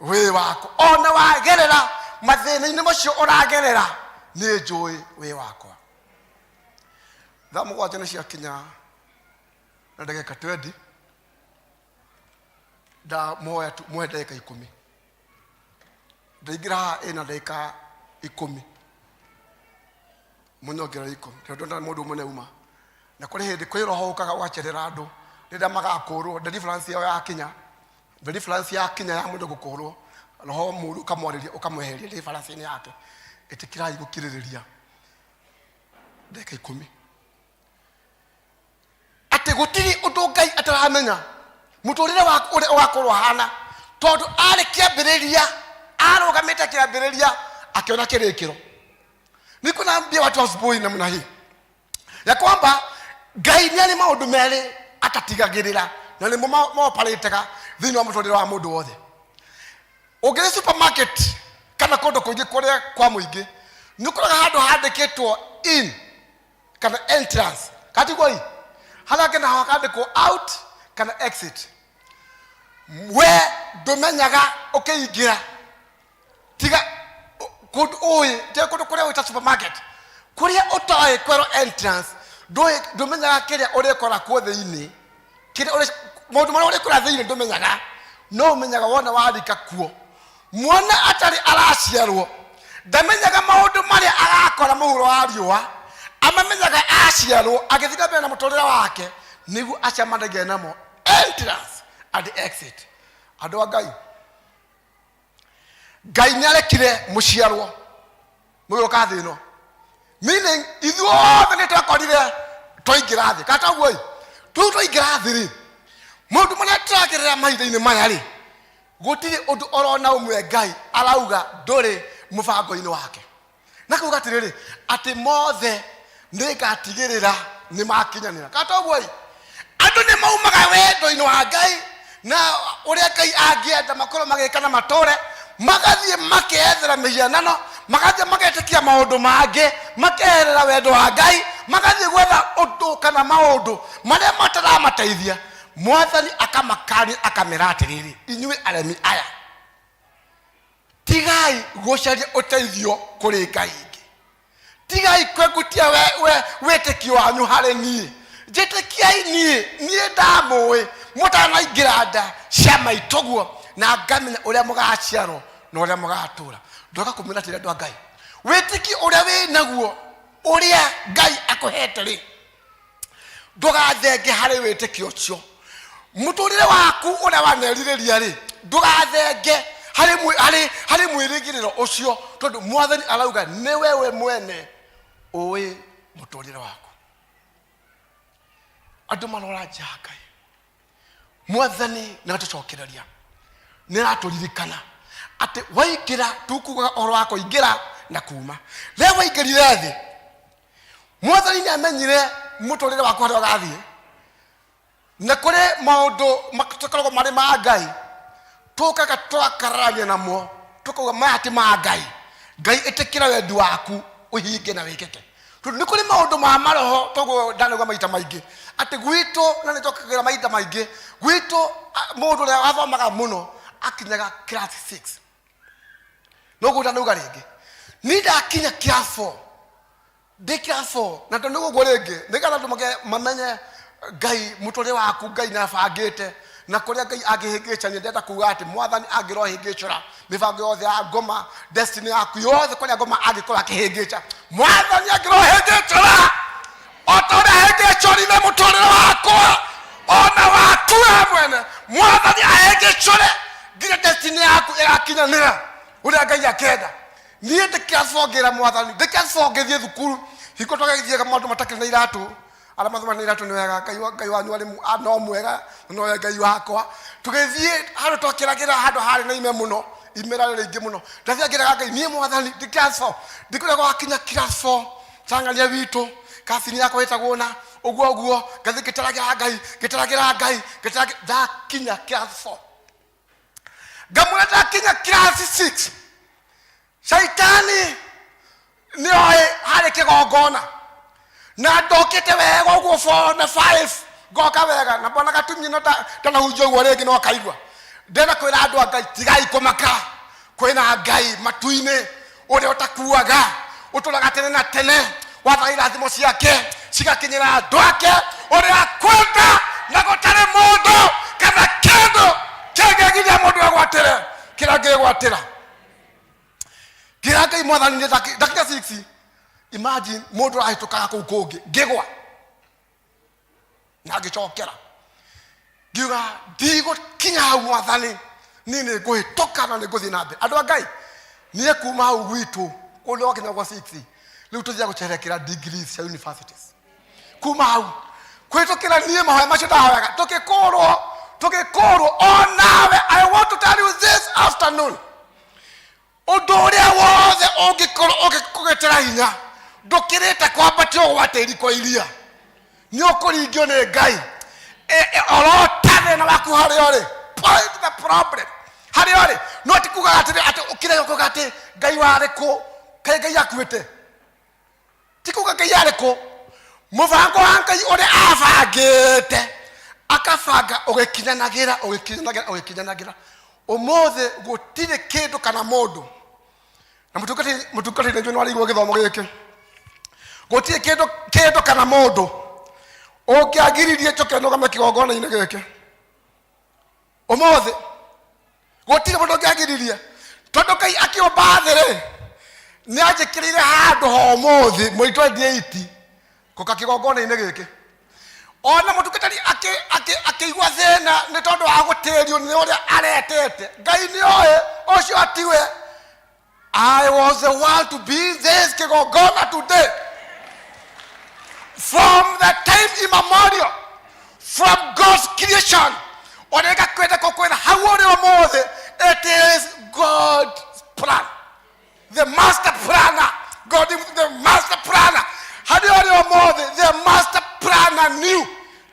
wĩ wakwa. Ona wagerera mathĩna-inĩ macio ũragerera, nĩ njũĩ wĩ wakwa. Thaa 7 nĩ ciakinya na ndagĩka 20. Ndamoya tu muhe ndagĩka 10. Ndaingĩra haha ĩna ndagĩka 10, mũnyongerera 10, tondũ ndona mũndũ ũmwe nĩauma. Na kũrĩ hĩndĩ kwĩ roho ũkaga ũgacerera andũ rĩrĩa magakũrwo. Deliverance yao yakinya, deliverance yakinya ya mũndũ gũkũrwo, roho mũru ũkamwarĩria, ũkamweheria deliverance-inĩ yake. Ĩtĩkĩrai gũkirĩrĩria ndagĩka 10, atĩ gũtirĩ ũndũ Ngai ataramenya mũtũrĩre waku ũrĩa ũgakorwo hana, tondũ arĩ kĩambĩrĩria, arũgamĩte kĩambĩrĩria akĩona kĩrĩkĩro. Niko naambia watu asubuhi namna hii ya kwamba Ngai nĩ arĩ maũndũ merĩ atatigagĩrĩra, na nĩmo maoparĩtega thĩinĩ wa mũtũrĩre wa mũndũ wothe. Ũngĩthiĩ supermarket kana kũndũ kũingĩ kũrĩa kwa mũingĩ, nĩ ũkoraga handũ handĩkĩtwo in kana entrance, katigoi harĩa hangĩ naho hakandĩkwo out kana exit. We ndũmenyaga ũkĩingĩra, tiga kũndũ ũĩ, tiga kũndũ kũrĩa ũĩ ta supermarket, kũrĩa ũtoĩ kwerwo entrance, ndũĩ, ndũmenyaga kĩrĩa ũrĩkora kuo thĩinĩ, kĩrĩa maũndũ marĩa ũrĩkora thĩinĩ ndũmenyaga, no ũmenyaga wona warika kuo. Mwana atarĩ araciarwo ndamenyaga maũndũ marĩa agakora mũhuro wa riũa, amamenyaga aciarwo agĩthiĩ na mbere na mũtũrĩre wake, nĩguo acemanagia namo entrance and exit. Andũ a Ngai, Ngai nĩ arekire mũciarwo mũgĩũka thĩ ĩno, meaning ithuothe nĩ twakorire twaingĩra thĩ. Kana toguo ĩ, rĩu twaingĩra thĩ rĩ, maũndũ marĩa tũragerera mahinda-inĩ maya rĩ, gũtirĩ ũndũ orona ũmwe Ngai arauga ndũrĩ mũbango-inĩ wake. Na kuga atĩrĩrĩ, atĩ mothe nĩ ngatigĩrĩra nĩ makinyanĩra. Kana toguo ĩ, andũ nĩ maumaga wendo-inĩ wa Ngai na ũrĩa Ngai angĩenda makorwo magĩka na matũre, magathiĩ makeyethera mĩhianano, magathiĩ magetĩkia maũndũ mangĩ, makeherera wendo wa Ngai, magathiĩ gwetha ũndũ kana maũndũ marĩa mataramateithia. Mwathani akamakania, akamera atĩrĩrĩ, inyuĩ aremi aya, tigai. Tigai gũcaria ũteithio kũrĩ Ngai ingĩ. Tigai kwengutia we, we, wĩtĩkio wanyu harĩ niĩ. Njĩtĩkiai niĩ, niĩ ndamũĩ mũtanaingĩra nda cia maitũguo, na ngamenya ũrĩa mũgaciarwo na ũrĩa mũgatũra. Ndoka kũmwĩra atĩrĩ andũ a Ngai, wĩtĩkio ũrĩa wĩ naguo ũrĩa Ngai akũhete rĩ, ndũgathenge harĩ wĩtĩkio ũcio. Mũtũrĩre waku ũrĩa wanerirĩria rĩ, ndũgathenge harĩ mwĩ- harĩ harĩ mwĩrĩgĩrĩro ũcio, tondũ Mwathani arauga nĩwe we mwene ũĩ mũtũrĩre waku. Andũ marora nja ya Ngai, Mwathani nĩ atũcokereria, nĩ aratũririkana atĩ waingĩra, tukugaga ũhoro wa kũingĩra na kuma. Rĩrĩa waingĩrire thĩ, Mwathani nĩ amenyire mũtũrĩre waku harĩa ũrathiĩ, na kũrĩ maũndũ makoragwo marĩ ma Ngai tũkaga tũgakararania namo, tũkauga maya ti ma Ngai. Ngai ĩtĩkĩra wendi waku ũhinge na wĩkĩke, tondũ nĩ kũrĩ maũndũ ma maroho. Toguo ndanauga maita maingĩ atĩ gwitũ, na nĩ njokagĩra maita maingĩ gwitũ, mũndũ ũrĩa wathomaga mũno akinyaga class 6. Noguo ndanauga rĩngĩ, niĩ ndakinya class 4, ndĩ class 4, na tondũ nĩguo rĩngĩ nĩgetha andũ mamenye Ngai mũtũrĩre waku Ngai nĩabangĩte, na kũrĩa Ngai angĩhĩngĩcania. Ndĩrenda kuga atĩ Mwathani angĩrohĩngĩcũra mĩbango yothe ya ngoma, destiny yaku yothe, kũrĩa ngoma angĩkorwo akĩhĩngĩca, Mwathani angĩrohĩngĩcũra o ta ũrĩa ahĩngĩcũrire mũtũrĩre wakwa ona waku we mwene. Mwathani ahĩngĩcũre nginya destiny yaku ĩgakinyanĩra ũrĩa Ngai akenda. Niĩ ndĩkĩabongĩra Mwathani, ndĩkĩabongĩthiĩ thukuru hingo twagĩthiaga maũndũ matakĩrĩ na iratũ. Arĩa mathoma na iratũ nĩ wega, Ngai Ngai wanyu arĩ no mwega, na nowe Ngai wakwa. Tũgĩthiĩ handũ twakĩragĩra handũ harĩ na ime mũno, ime rarĩ rĩingĩ mũno. Ndathiangĩraga Ngai niĩ Mwathani ndĩ class 4, ndikũrĩa gwakinya class 4 tang'ania witũ kabini yakwa ĩtagwo na ũguo ũguo, ngathiĩ ngĩtaragĩra Ngai, ngĩtaragĩra Ngai, ngĩtaragĩra, ndakinya class 4 ngamwĩra ndakinya class 6. Shaitani nĩoĩ harĩ kĩgongona na ndokĩte wega ũguo 4 na 5 ngoka wega na mbona gatumia no ndanahunjia ũguo rĩngĩ no kaigua. Ndĩrenda kwĩra andũ a Ngai, tigai kũmaka, kwĩna Ngai matu-inĩ ũrĩa ũtakuaga, ũtũraga tene na tene, wathaga irathimo ciake cigakinyĩra andũ ake ũrĩa akwenda, na gũtarĩ mũndũ kana kĩndũ kĩngĩgiria mũndũ egwatĩre kĩrĩa angĩgwatĩra. Ngĩra Ngai, Mwathani, nĩ ndakinya 6. Imagine mũndũ arahĩtũkaga kũu kũngĩ, ngĩgwa na ngĩcokera, ngiuga ndigũkinya hau Mwathani, niĩ nĩ ngũhĩtũka na nĩ ngũthiĩ na mbere. Andũ a Ngai, niĩ kuma hau gwitũ kũndũ gwakinya gwa 6, rĩu tũthiaga gũcerekera degrees cia universities. Kuma hau kũhĩtũkĩra niĩ mahoya macio ndahoyaga, tũgĩkũrwo, tũgĩkũrwo. O nawe, I want to tell you this afternoon, ũndũ ũrĩa wothe ũngĩkorwo ũgĩkũgĩtĩra hinya ndũkĩrĩte kwambatio gwa tĩri kwa iria, nĩ ũkũringio nĩ Ngai. Orota thĩna waku harĩa ũrĩ, point the problem harĩa ũrĩ, no ti kugaga atĩrĩ atĩ ũkĩrega kuga atĩ Ngai warĩ kũ, kaĩ Ngai akuĩte. Ti kuga Ngai arĩ kũ, mũbango wa Ngai ũrĩa abangĩte akabanga ũgĩkinyanagĩra, ũgĩkinyanagĩra, ũgĩkinyanagĩra. Ũmũthĩ gũtirĩ kĩndũ kana mũndũ na mũtungatĩri nĩ njũĩ nĩ warĩirwo gĩthomo gĩkĩ. Gũtirĩ kĩndũ kana mũndũ ũngĩagiririe njoke nũgame kĩgongona-inĩ gĩkĩ ũmũthĩ. Gũtirĩ mũndũ ũngĩagiririe, tondũ Ngai akĩũmba thĩ rĩ, nĩ anjĩkĩrĩire handũ ha ũmũthĩ mweri 28 kũka kĩgongona-inĩ gĩkĩ. Ona mũtungatĩri akĩigua thĩna nĩ tondũ wa gũtĩrio nĩ ũrĩa aretete, Ngai nĩ oĩ ũcio atiwe. I was the one to be this kĩgongona today from the time immemorial, from God's creation. Ũrĩa ngakwenda kũkwĩra hau ũrĩ ũmũthĩ, it is God's plan, the master planner. God the master planner, harĩa ũrĩ ũmũthĩ, the master planner knew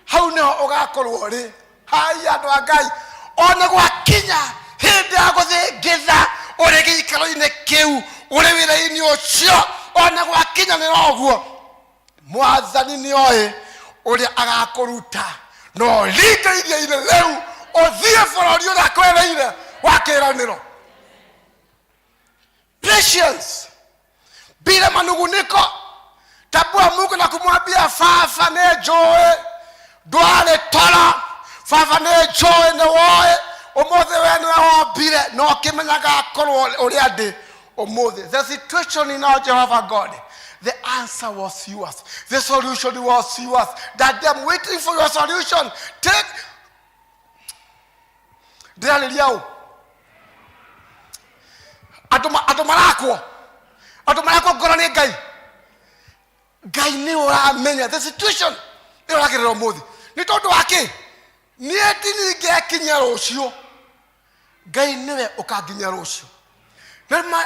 hau nĩho ũgakorwo ũrĩ. Hai andũ a Ngai, ona gwakinya hĩndĩ ya gũthĩngĩtha ũrĩ gĩikaro-inĩ kĩu, ũrĩ wĩra-inĩ ũcio, ona gwakinya nĩ ũguo, Mwathani nĩ oĩ ũrĩa agakũruta no ringe iria-inĩ rĩu ũthiĩ bũrũri ũrĩa akwereire wa kĩĩranĩro. Patience bila manunguniko, tambua Mungu na kumwambia baba nĩ njũĩ ndwarĩ toro, baba nĩ njũĩ nĩ woĩ ũmũthĩ we nĩwe wombire na ũkĩmenyaga korwo ũrĩa ndĩ ũmũthĩ. The situation in our Jehovah God, the answer was yours, the solution was yours. That I'm waiting for your solution. Take ndĩrarĩria ũ andũ andũ marakwo, andũ marakwo ngoro nĩ Ngai. Ngai nĩ ũramenya the situation ĩyo ũragerera ũmũthĩ nĩ tondũ wa kĩ. Niĩ tini ngekinyia rũciũ, Ngai nĩwe ũkanginyia rũciũ.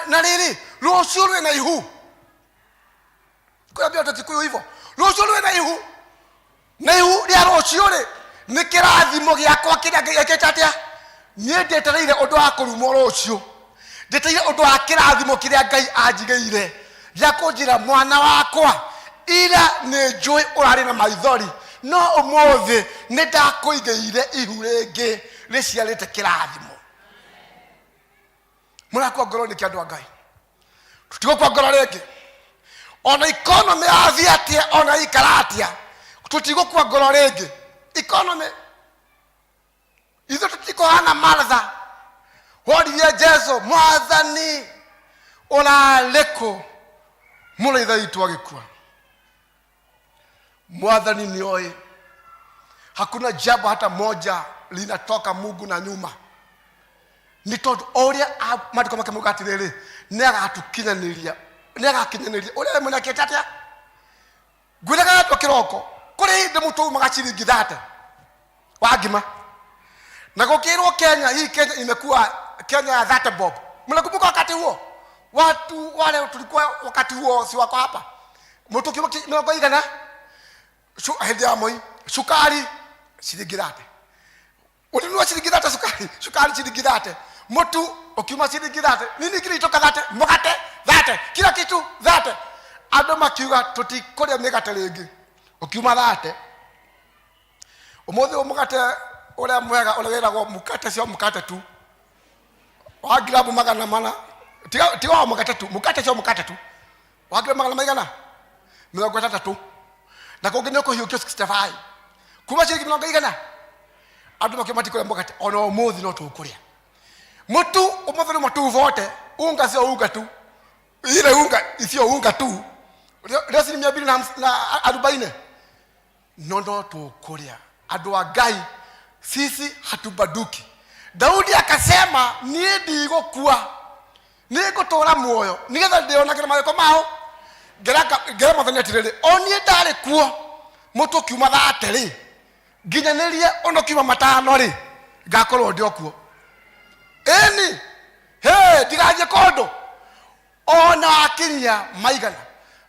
Na rĩrĩ rũciũ rwĩna ihu, kũrĩa mbia Kikuyu hivyo, rũciũ rwĩna ihu, na ihu rĩa rũciũ rĩ nĩ kĩrathimo gĩakwa kĩrĩa Ngai ekĩte atĩa. Niĩ ndĩetereire ũndũ wa kũrumwo rũciũ, ndĩetereire ũndũ wa kĩrathimo kĩrĩa Ngai anjigĩire gĩa kũnjĩra mwana wakwa, ira nĩ njũĩ ũrarĩ na maithori, no ũmũthĩ nĩ ndakũigĩire ihu rĩngĩ rĩciarĩte kĩrathimo. Mũrakua ngoro nĩkĩ andũ a Ngai? Tũtigũkua ngoro rĩngĩ, ona economy yathiĩ atĩa, ona ikara atĩa, tũtigũkua ngoro rĩngĩ. Economy ithuĩ tũtikũhana Martha woririe Jesu, mwathani ũrarĩ kũ mũrũ ithe witũ agĩkua? Mwathani nĩ oĩ hakuna jambo hata moja linatoka Mungu na nyuma, nĩ tondũ o ũrĩa maandĩko make mauga atĩrĩrĩ, nĩ agatukinyanĩria, nĩ agakinyanĩria ũrĩa we mwene akĩte atĩa. Ngwĩraga andũ kĩroko, kũrĩ hĩndĩ mũtu umaga ciringi 30 wa ngima, na gũkĩrwo Kenya hii, Kenya imekuwa Kenya ya 30 bob. Mnakumbuka wakati huo watu wale tulikuwa wakati huo si wako hapa, mũtu ũkiuma mĩrongo igana hĩndĩ ya Moi, cukari ciringi 30, ulinunua ciringi 30 sukari, sukari ciringi 30, mũtu ũkiuma ciringi 30, nini kĩrĩitoka 30, mũgate 30, kila kitu 30. Andũ makiuga tũtikũrĩa mĩgate rĩngĩ, ũkiuma 30. Ũmũthĩ ũyũ mũgate ũrĩa mwega ũrĩa wĩragwo mũkate cio mũkate tu wa ngiramu 400, tiga wa mũgate tu, mũkate cio mũkate tu wa ngiramu magana maigana 60, na kũngĩ nĩ ũkũhiũkio 65 kuma ciringi mĩrongo igana. Andũ makĩo matikũrĩa mũgate, ona ũmũthĩ no tũkũrĩa mũtu. Ũmũthĩ nĩ mũtu vote, unga sio unga tu, ile unga isio unga tu leo ciringi 240, no tũkũrĩa. Andũ a Ngai, sisi hatubaduki. Daudi akasema niĩ ndigũkua, nĩ ngũtũra muoyo nĩgetha ndĩonagĩre mawĩko mao. Ngera mwathani atĩrĩrĩ, o niĩ ndarĩ kuo mũtũ ũkiuma 30 rĩ, nginyanĩrie ona ũkiuma 5 rĩ, ngakorwo ndĩ o kuo. Ĩni he ndigathiĩ kũndũ ona akinyia maigana.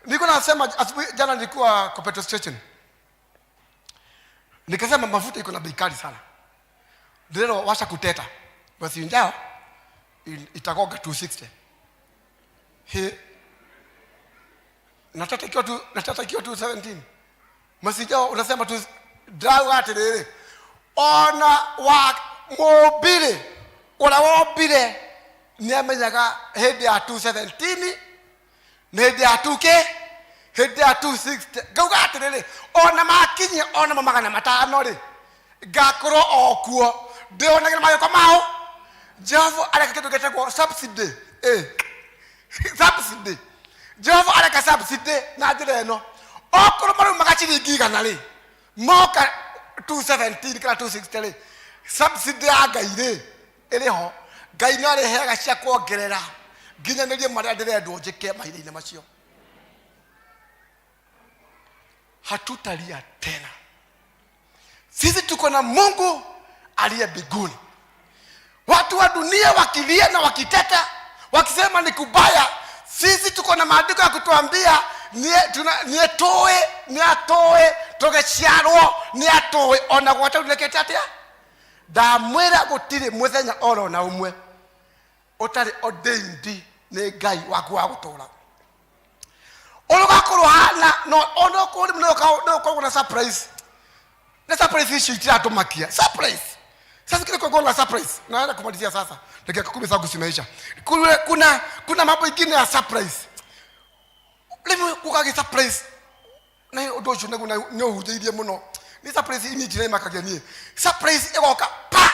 Nilikuwa nasema asubuhi jana, nilikuwa kwa petrol station, nikasema mafuta iko na bei kali sana, ndĩrerwo wacha kuteta, mwezi ujao itagonga 260. He, natata ikiwa tu, natata ikiwa 217, mwezi ujao unasema tu. Ndauga atĩrĩrĩ, ona wa mũmbire ũrĩa wombire nĩ amenyaga hĩndĩ ya 217 na hĩndĩ ya 2k, hĩndĩ ya 260. Ngauga atĩrĩrĩ, ona makinyia ona ma 500 rĩ, ngakorwo o kuo ndĩonagĩra mawĩko mao. Jehova areka kĩndũ gĩtagwo subsidy, subsidy. Jehova areka subsidy na njĩra ĩno, okorwo maraumaga ciringi 100 rĩ, moka 217 kana 260 rĩ, subsidy ya Ngai rĩ ĩrĩ ho. Ngai nĩ arĩheaga cia kuongerera nginyanĩrie marĩa ndĩrendwo njĩke mahinda-inĩ macio. Hatutalia tena, sisi tuko na Mungu aliye mbinguni. Watu wa dunia wakilia na wakiteta wakisema ni kubaya, sisi tuko na maandiko ya kutuambia nĩetũĩ, nĩatũĩ tũgĩciarwo, nĩatũĩ ona gwata rekete atĩa. Ndamwĩra gũtirĩ mũthenya oro na ũmwe ũtarĩ ordained nĩ Ngai waku wa gũtũra ũrĩa ũgakorwo hana. No ona okorwo rĩmwe no ũkorwo na surprise, na surprise icio itiratũmakia. Surprise Sasa kile kwa na surprise, naenda kumalizia sasa, dakika 10 zangu zimeisha. Kuna mambo ingine ya surprise. Rĩmwe gũkagĩ surprise na ũndũ ũcio naguo nĩ ũhutĩirie mũno. Nĩ surprise ini ndĩremakagia niĩ. Surprise ĩgoka pa,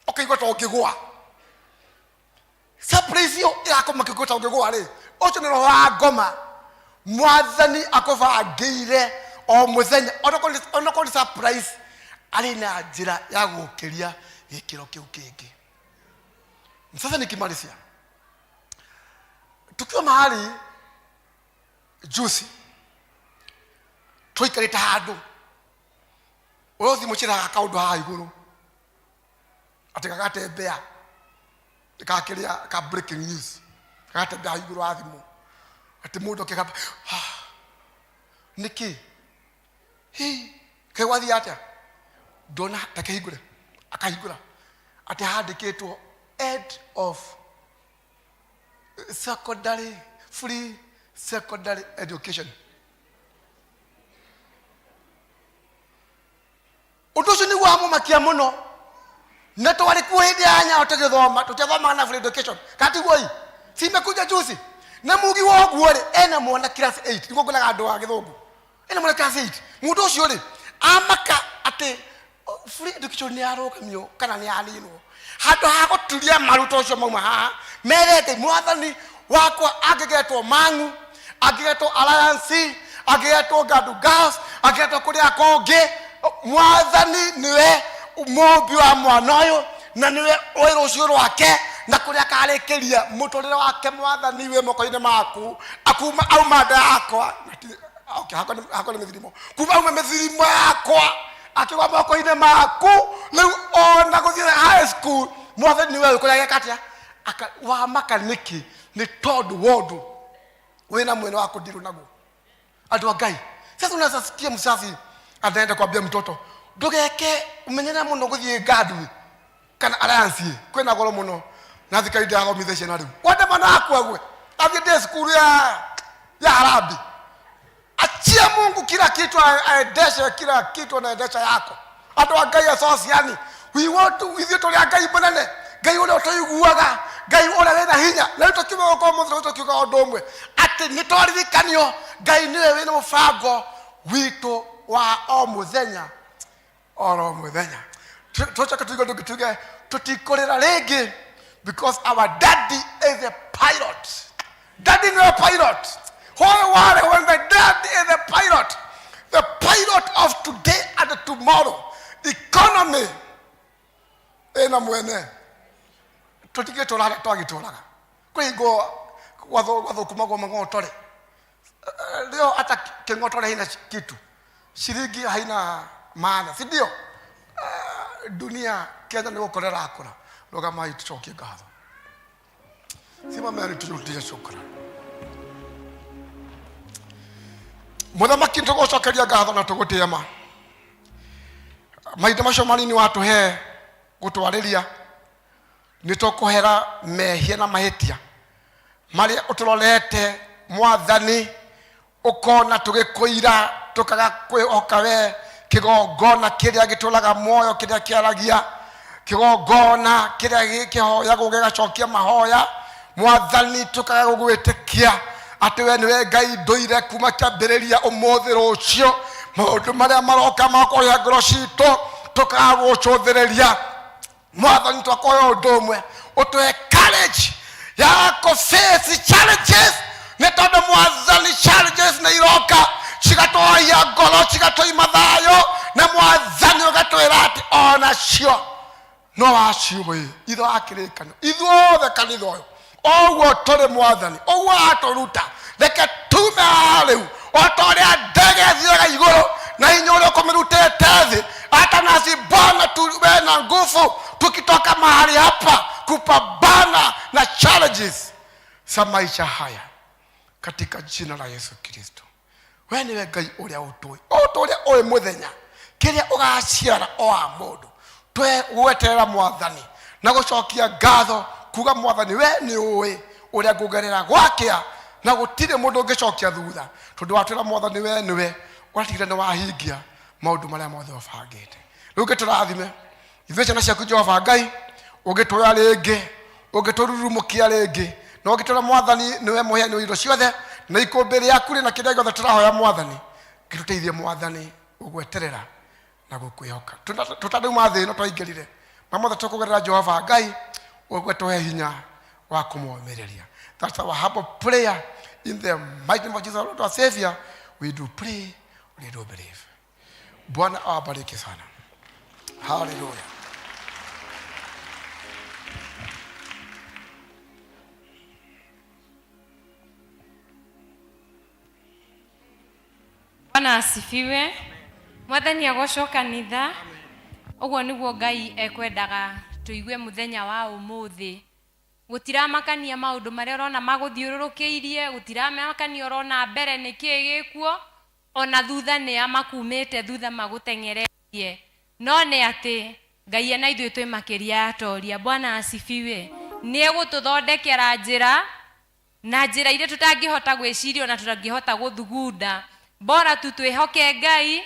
ũkaigua ta ũngĩgũa. Surprise ĩyo ĩrakũmakia ũkaigua ta ũngĩgũa rĩ, ũcio nĩ roho wa ngoma. Mwathani akũbangĩire o mũthenya, onokorwo nĩ surprise, arĩ na njĩra ya gũkĩria gĩkĩro kĩu kĩngĩ. Sasa nikimalizia, tukiwa mahali juzi tũikarĩte handũ, ũyũ thimũ ciraga kaũndũ haha igũrũ atĩ gagatembea gakĩrĩa ka breaking news, gagatembea haha igũrũ wa thimũ, atĩ mũndũ akĩgamba nĩkĩ hi kaĩ gwathiĩ atĩa, ndona takĩhingũre, akahingũra atĩ handĩkĩtwo end of secondary, free secondary education. Ũndũ ũcio nĩguo wamũmakia mũno, na twarĩ kuo hĩndĩ ya nyao tũgĩthoma, tũtiathomaga na free education katiguo i simekuja juzi. Na mugi wa ũguo rĩ, ena mwana class 8, nĩguo ngũraga andũ a gĩthũngũ, ena mwana class 8. Mũndũ ũcio rĩ, amaka atĩ free education nĩ yarũgamio kana nĩ yaninwo. Handũ ha gũturia maruto ũcio mauma haha mere Ngai, mwathani wakwa angĩgetwo Mang'u, angĩgetwo Alliance, angĩgetwo Gandu Girls, angĩgetwo kũrĩa kũngĩ, mwathani nĩwe mũmbi wa mwana ũyũ na nĩwe ũĩ rũciũ rwake na kũrĩa akarĩkĩria mũtũrĩre wake. Mwathani wĩ moko-inĩ maku, akuma auma nda yakwa. Okay, hakwa nĩ mĩthirimo, kuma auma mĩthirimo yakwa akĩgwa moko-inĩ maku. Rĩu ona gũthiĩ high school, mwathani nĩwe ũĩ kũrĩa geka atĩa. Wamaka nĩkĩ? Nĩ tondũ wa ũndũ wĩna mwena wa kũndirwo naguo. Andũ a Ngai, sasa unaweza sikia mzazi anaenda kuambia mtoto, ndũgeke ũmenyerera mũno gũthiĩ Ngandui kana Alliance, kwĩna goro mũno na thikari ndĩrathomithia ciana rĩu. Wende mwana waku agwe athiĩ ndĩ cukuru ya Harambee, achia Mungu kila kitu, aendeshe kila kitu, anaendesha yako. Andũ a Ngai acociani, we want to ithuĩ tũrĩ a Ngai mũnene, Ngai ũrĩa ũtũiguaga, Ngai ũrĩa wĩna hinya. Na rĩu tũkiuga gũkorwo mũthenya tũkiuga ũndũ ũmwe, atĩ nĩ twaririkanio Ngai nĩwe wĩna mũbango witũ wa o mũthenya oro mũthenya. Tũcoke tuige ũndũ ũngĩ, tuge tũtikũrĩra rĩngĩ, because our daddy is a pilot. Daddy nĩwe pilot. Why worry when the daddy is a pilot, the pilot of today and tomorrow? Economy ĩna mwene, tũtigĩtũraga twagĩtũraga kwĩ hingo gwathũkũmagwo mang'otore. Leo hata kĩng'otore haina kitu, shilingi haina maana, si ndio? Dunia Kenya nĩ gũkũra ĩrakũra. Rũgamai tũcokie ngatho, simameni tũrutire shukrani. Mũthamaki, tũgũcokeria ngatho na tũgũtĩe ma mahinda macio manini watũhe gũtwarĩria. Nĩ tũkũhera mehia na mahĩtia marĩa ũtũrorete, mwathani, ũkona tũgĩkũira, tũkaga kwĩhoka we, kĩgongona kĩrĩa gĩtũraga muoyo, kĩrĩa kĩaragia, kĩgongona kĩrĩa kĩhoyagwo gĩgacokia mahoya. Mwathani, tũkaga gũgwĩtĩkia atĩ we nĩwe Ngai ndũire kuma kĩambĩrĩria, ũmũthĩ, rũciũ, maũndũ marĩa maroka makũrĩa ngoro citũ, tũkaga gũcũthĩrĩria. Mwathani, twakoya ũndũ ũmwe, ũtũhe courage ya kũ face challenges, nĩ tondũ mwathani, challenges nĩ iroka cigatwaia ngoro, cigatũima thayũ, na mwathani ũgatwĩra atĩ onacio no waciũĩ. Ithe wa kĩrĩkanĩro, ithuothe kanitha ũyũ ũguo tũrĩ, mwathani, ũguo atũruta, reke tume haha rĩu o ta ũrĩa ndege ĩthiaga igũrũ na hinya ũrĩa ũkũmĩrutĩte thĩ. Hata nasi Bwana tuwe na nguvu tukitoka mahali hapa kupambana na challenges za maisha haya, katika jina la Yesu Kristo. We nĩwe Ngai ũrĩa ũtũĩ, o ta ũrĩa ũĩ mũthenya kĩrĩa ũgaciara o wa mũndũ. Twe gweterera mwathani na gũcokia ngatho, kuga mwathani, we nĩ ũĩ ũrĩa ngũgerera gwakĩa, na gũtirĩ mũndũ ũngĩcokia thutha, tondũ watwĩra mwathani, we nĩwe ũratigĩra nĩ wahingia maũndũ marĩa mothe ũbangĩte. Rĩu ngĩtũrathime. Ithuĩ ciana ciaku Jehova Ngai, ũngĩtũoya rĩngĩ, ũngĩtũrurumũkia rĩngĩ, na ũngĩtwĩra Mwathani nĩwe mũheani wa indo ciothe, na ikũmbĩ rĩaku rĩ na kĩrĩa gĩothe tũrahoya Mwathani, gĩtũteithie Mwathani gũgweterera na gũkwĩhoka. Tũtanauma thĩ ĩno twaingĩrire, na mothe tũkũgerera Jehova Ngai, ũgũtũhe hinya wa kũmomĩrĩria. That's our humble prayer in the mighty name of Jesus Lord our Savior. We do pray, we do believe. Bwana awabariki sana. Hallelujah. Bwana asifiwe. Mwathani agocwo kanitha. Ũguo nĩguo Ngai ekwendaga tũigue mũthenya wa ũmũthĩ. Gũtiramakania maũndũ marĩa ũrona magũthiũrũrũkĩirie, gũtiramakania ũrona mbere nĩkĩĩ gĩkuo, ona thutha nĩ a makumĩte thutha magũteng'eretie. No nĩ atĩ Ngai ena ithuĩ twĩ makĩria ya atoria. Bwana asifiwe. Nĩ egũtũthondekera njĩra na njĩra iria tũtangĩhota gwĩciria ona tũtangĩhota gũthugunda. Bora tu twĩhoke Ngai.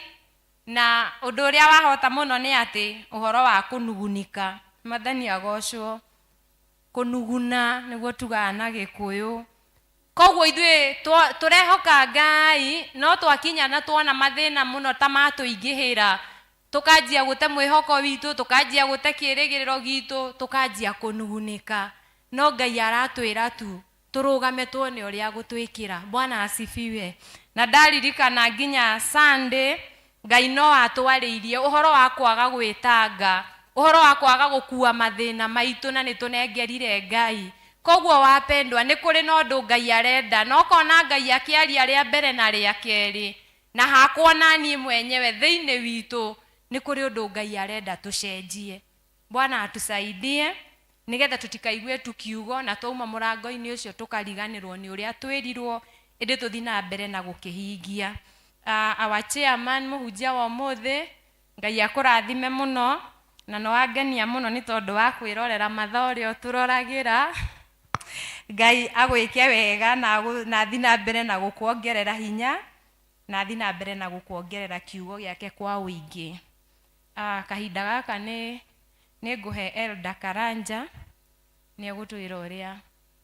Na ũndũ ũrĩa wahota mũno nĩ atĩ ũhoro wa kũnugunika. Mwathani agocwo. Kũnuguna nĩguo tugaga na Gĩkũyũ. Koguo ithuĩ tũrehoka Ngai, no twakinya na tuona mathĩna mũno ta matũingĩhĩra, tũkanjia gũte mwĩhoko witũ, tũkanjia gũte kĩrĩgĩrĩro gitũ, tũkanjia kũnugunĩka. No Ngai aratwĩra tu tũrũgame tuone ũrĩa agũtwĩkĩra. Bwana asifiwe. Na ndaririkana nginya Sunday, Ngai no atwarĩirie ũhoro wa kwaga gwĩtanga, ũhoro wa kwaga gũkua mathĩna maitũ na nĩ tũnengerire Ngai. Koguo wapendwa, nĩ kũrĩ na ũndũ Ngai arenda, na ũkona Ngai akĩaria rĩa mbere na rĩa kerĩ, na hakwa na niĩ mwenyewe thĩinĩ witũ, nĩ kũrĩ ũndũ Ngai arenda tũcenjie. Bwana atusaidie, nĩgetha tũtikaigue tu kiugo na twauma mũrango-inĩ ũcio tũkariganĩrwo nĩ ũrĩa twĩrirwo, ĩndĩ tũthiĩ na mbere na gũkĩhingia. Our chairman mũhunjia wa ũmũthĩ, Ngai akũrathime mũno, na nĩ wangenia mũno nĩ tondũ wa kwĩrorera mathaa ũrĩa ũtũroragĩra. Ngai agwĩke wega na athiĩ na mbere na gũkuongerera hinya, na athiĩ na mbere na gũkuongerera kiugo gĩake kwa ũingĩ. Kahinda gaka nĩ ngũhe Elder Karanja, nĩ egũtwĩra ũrĩa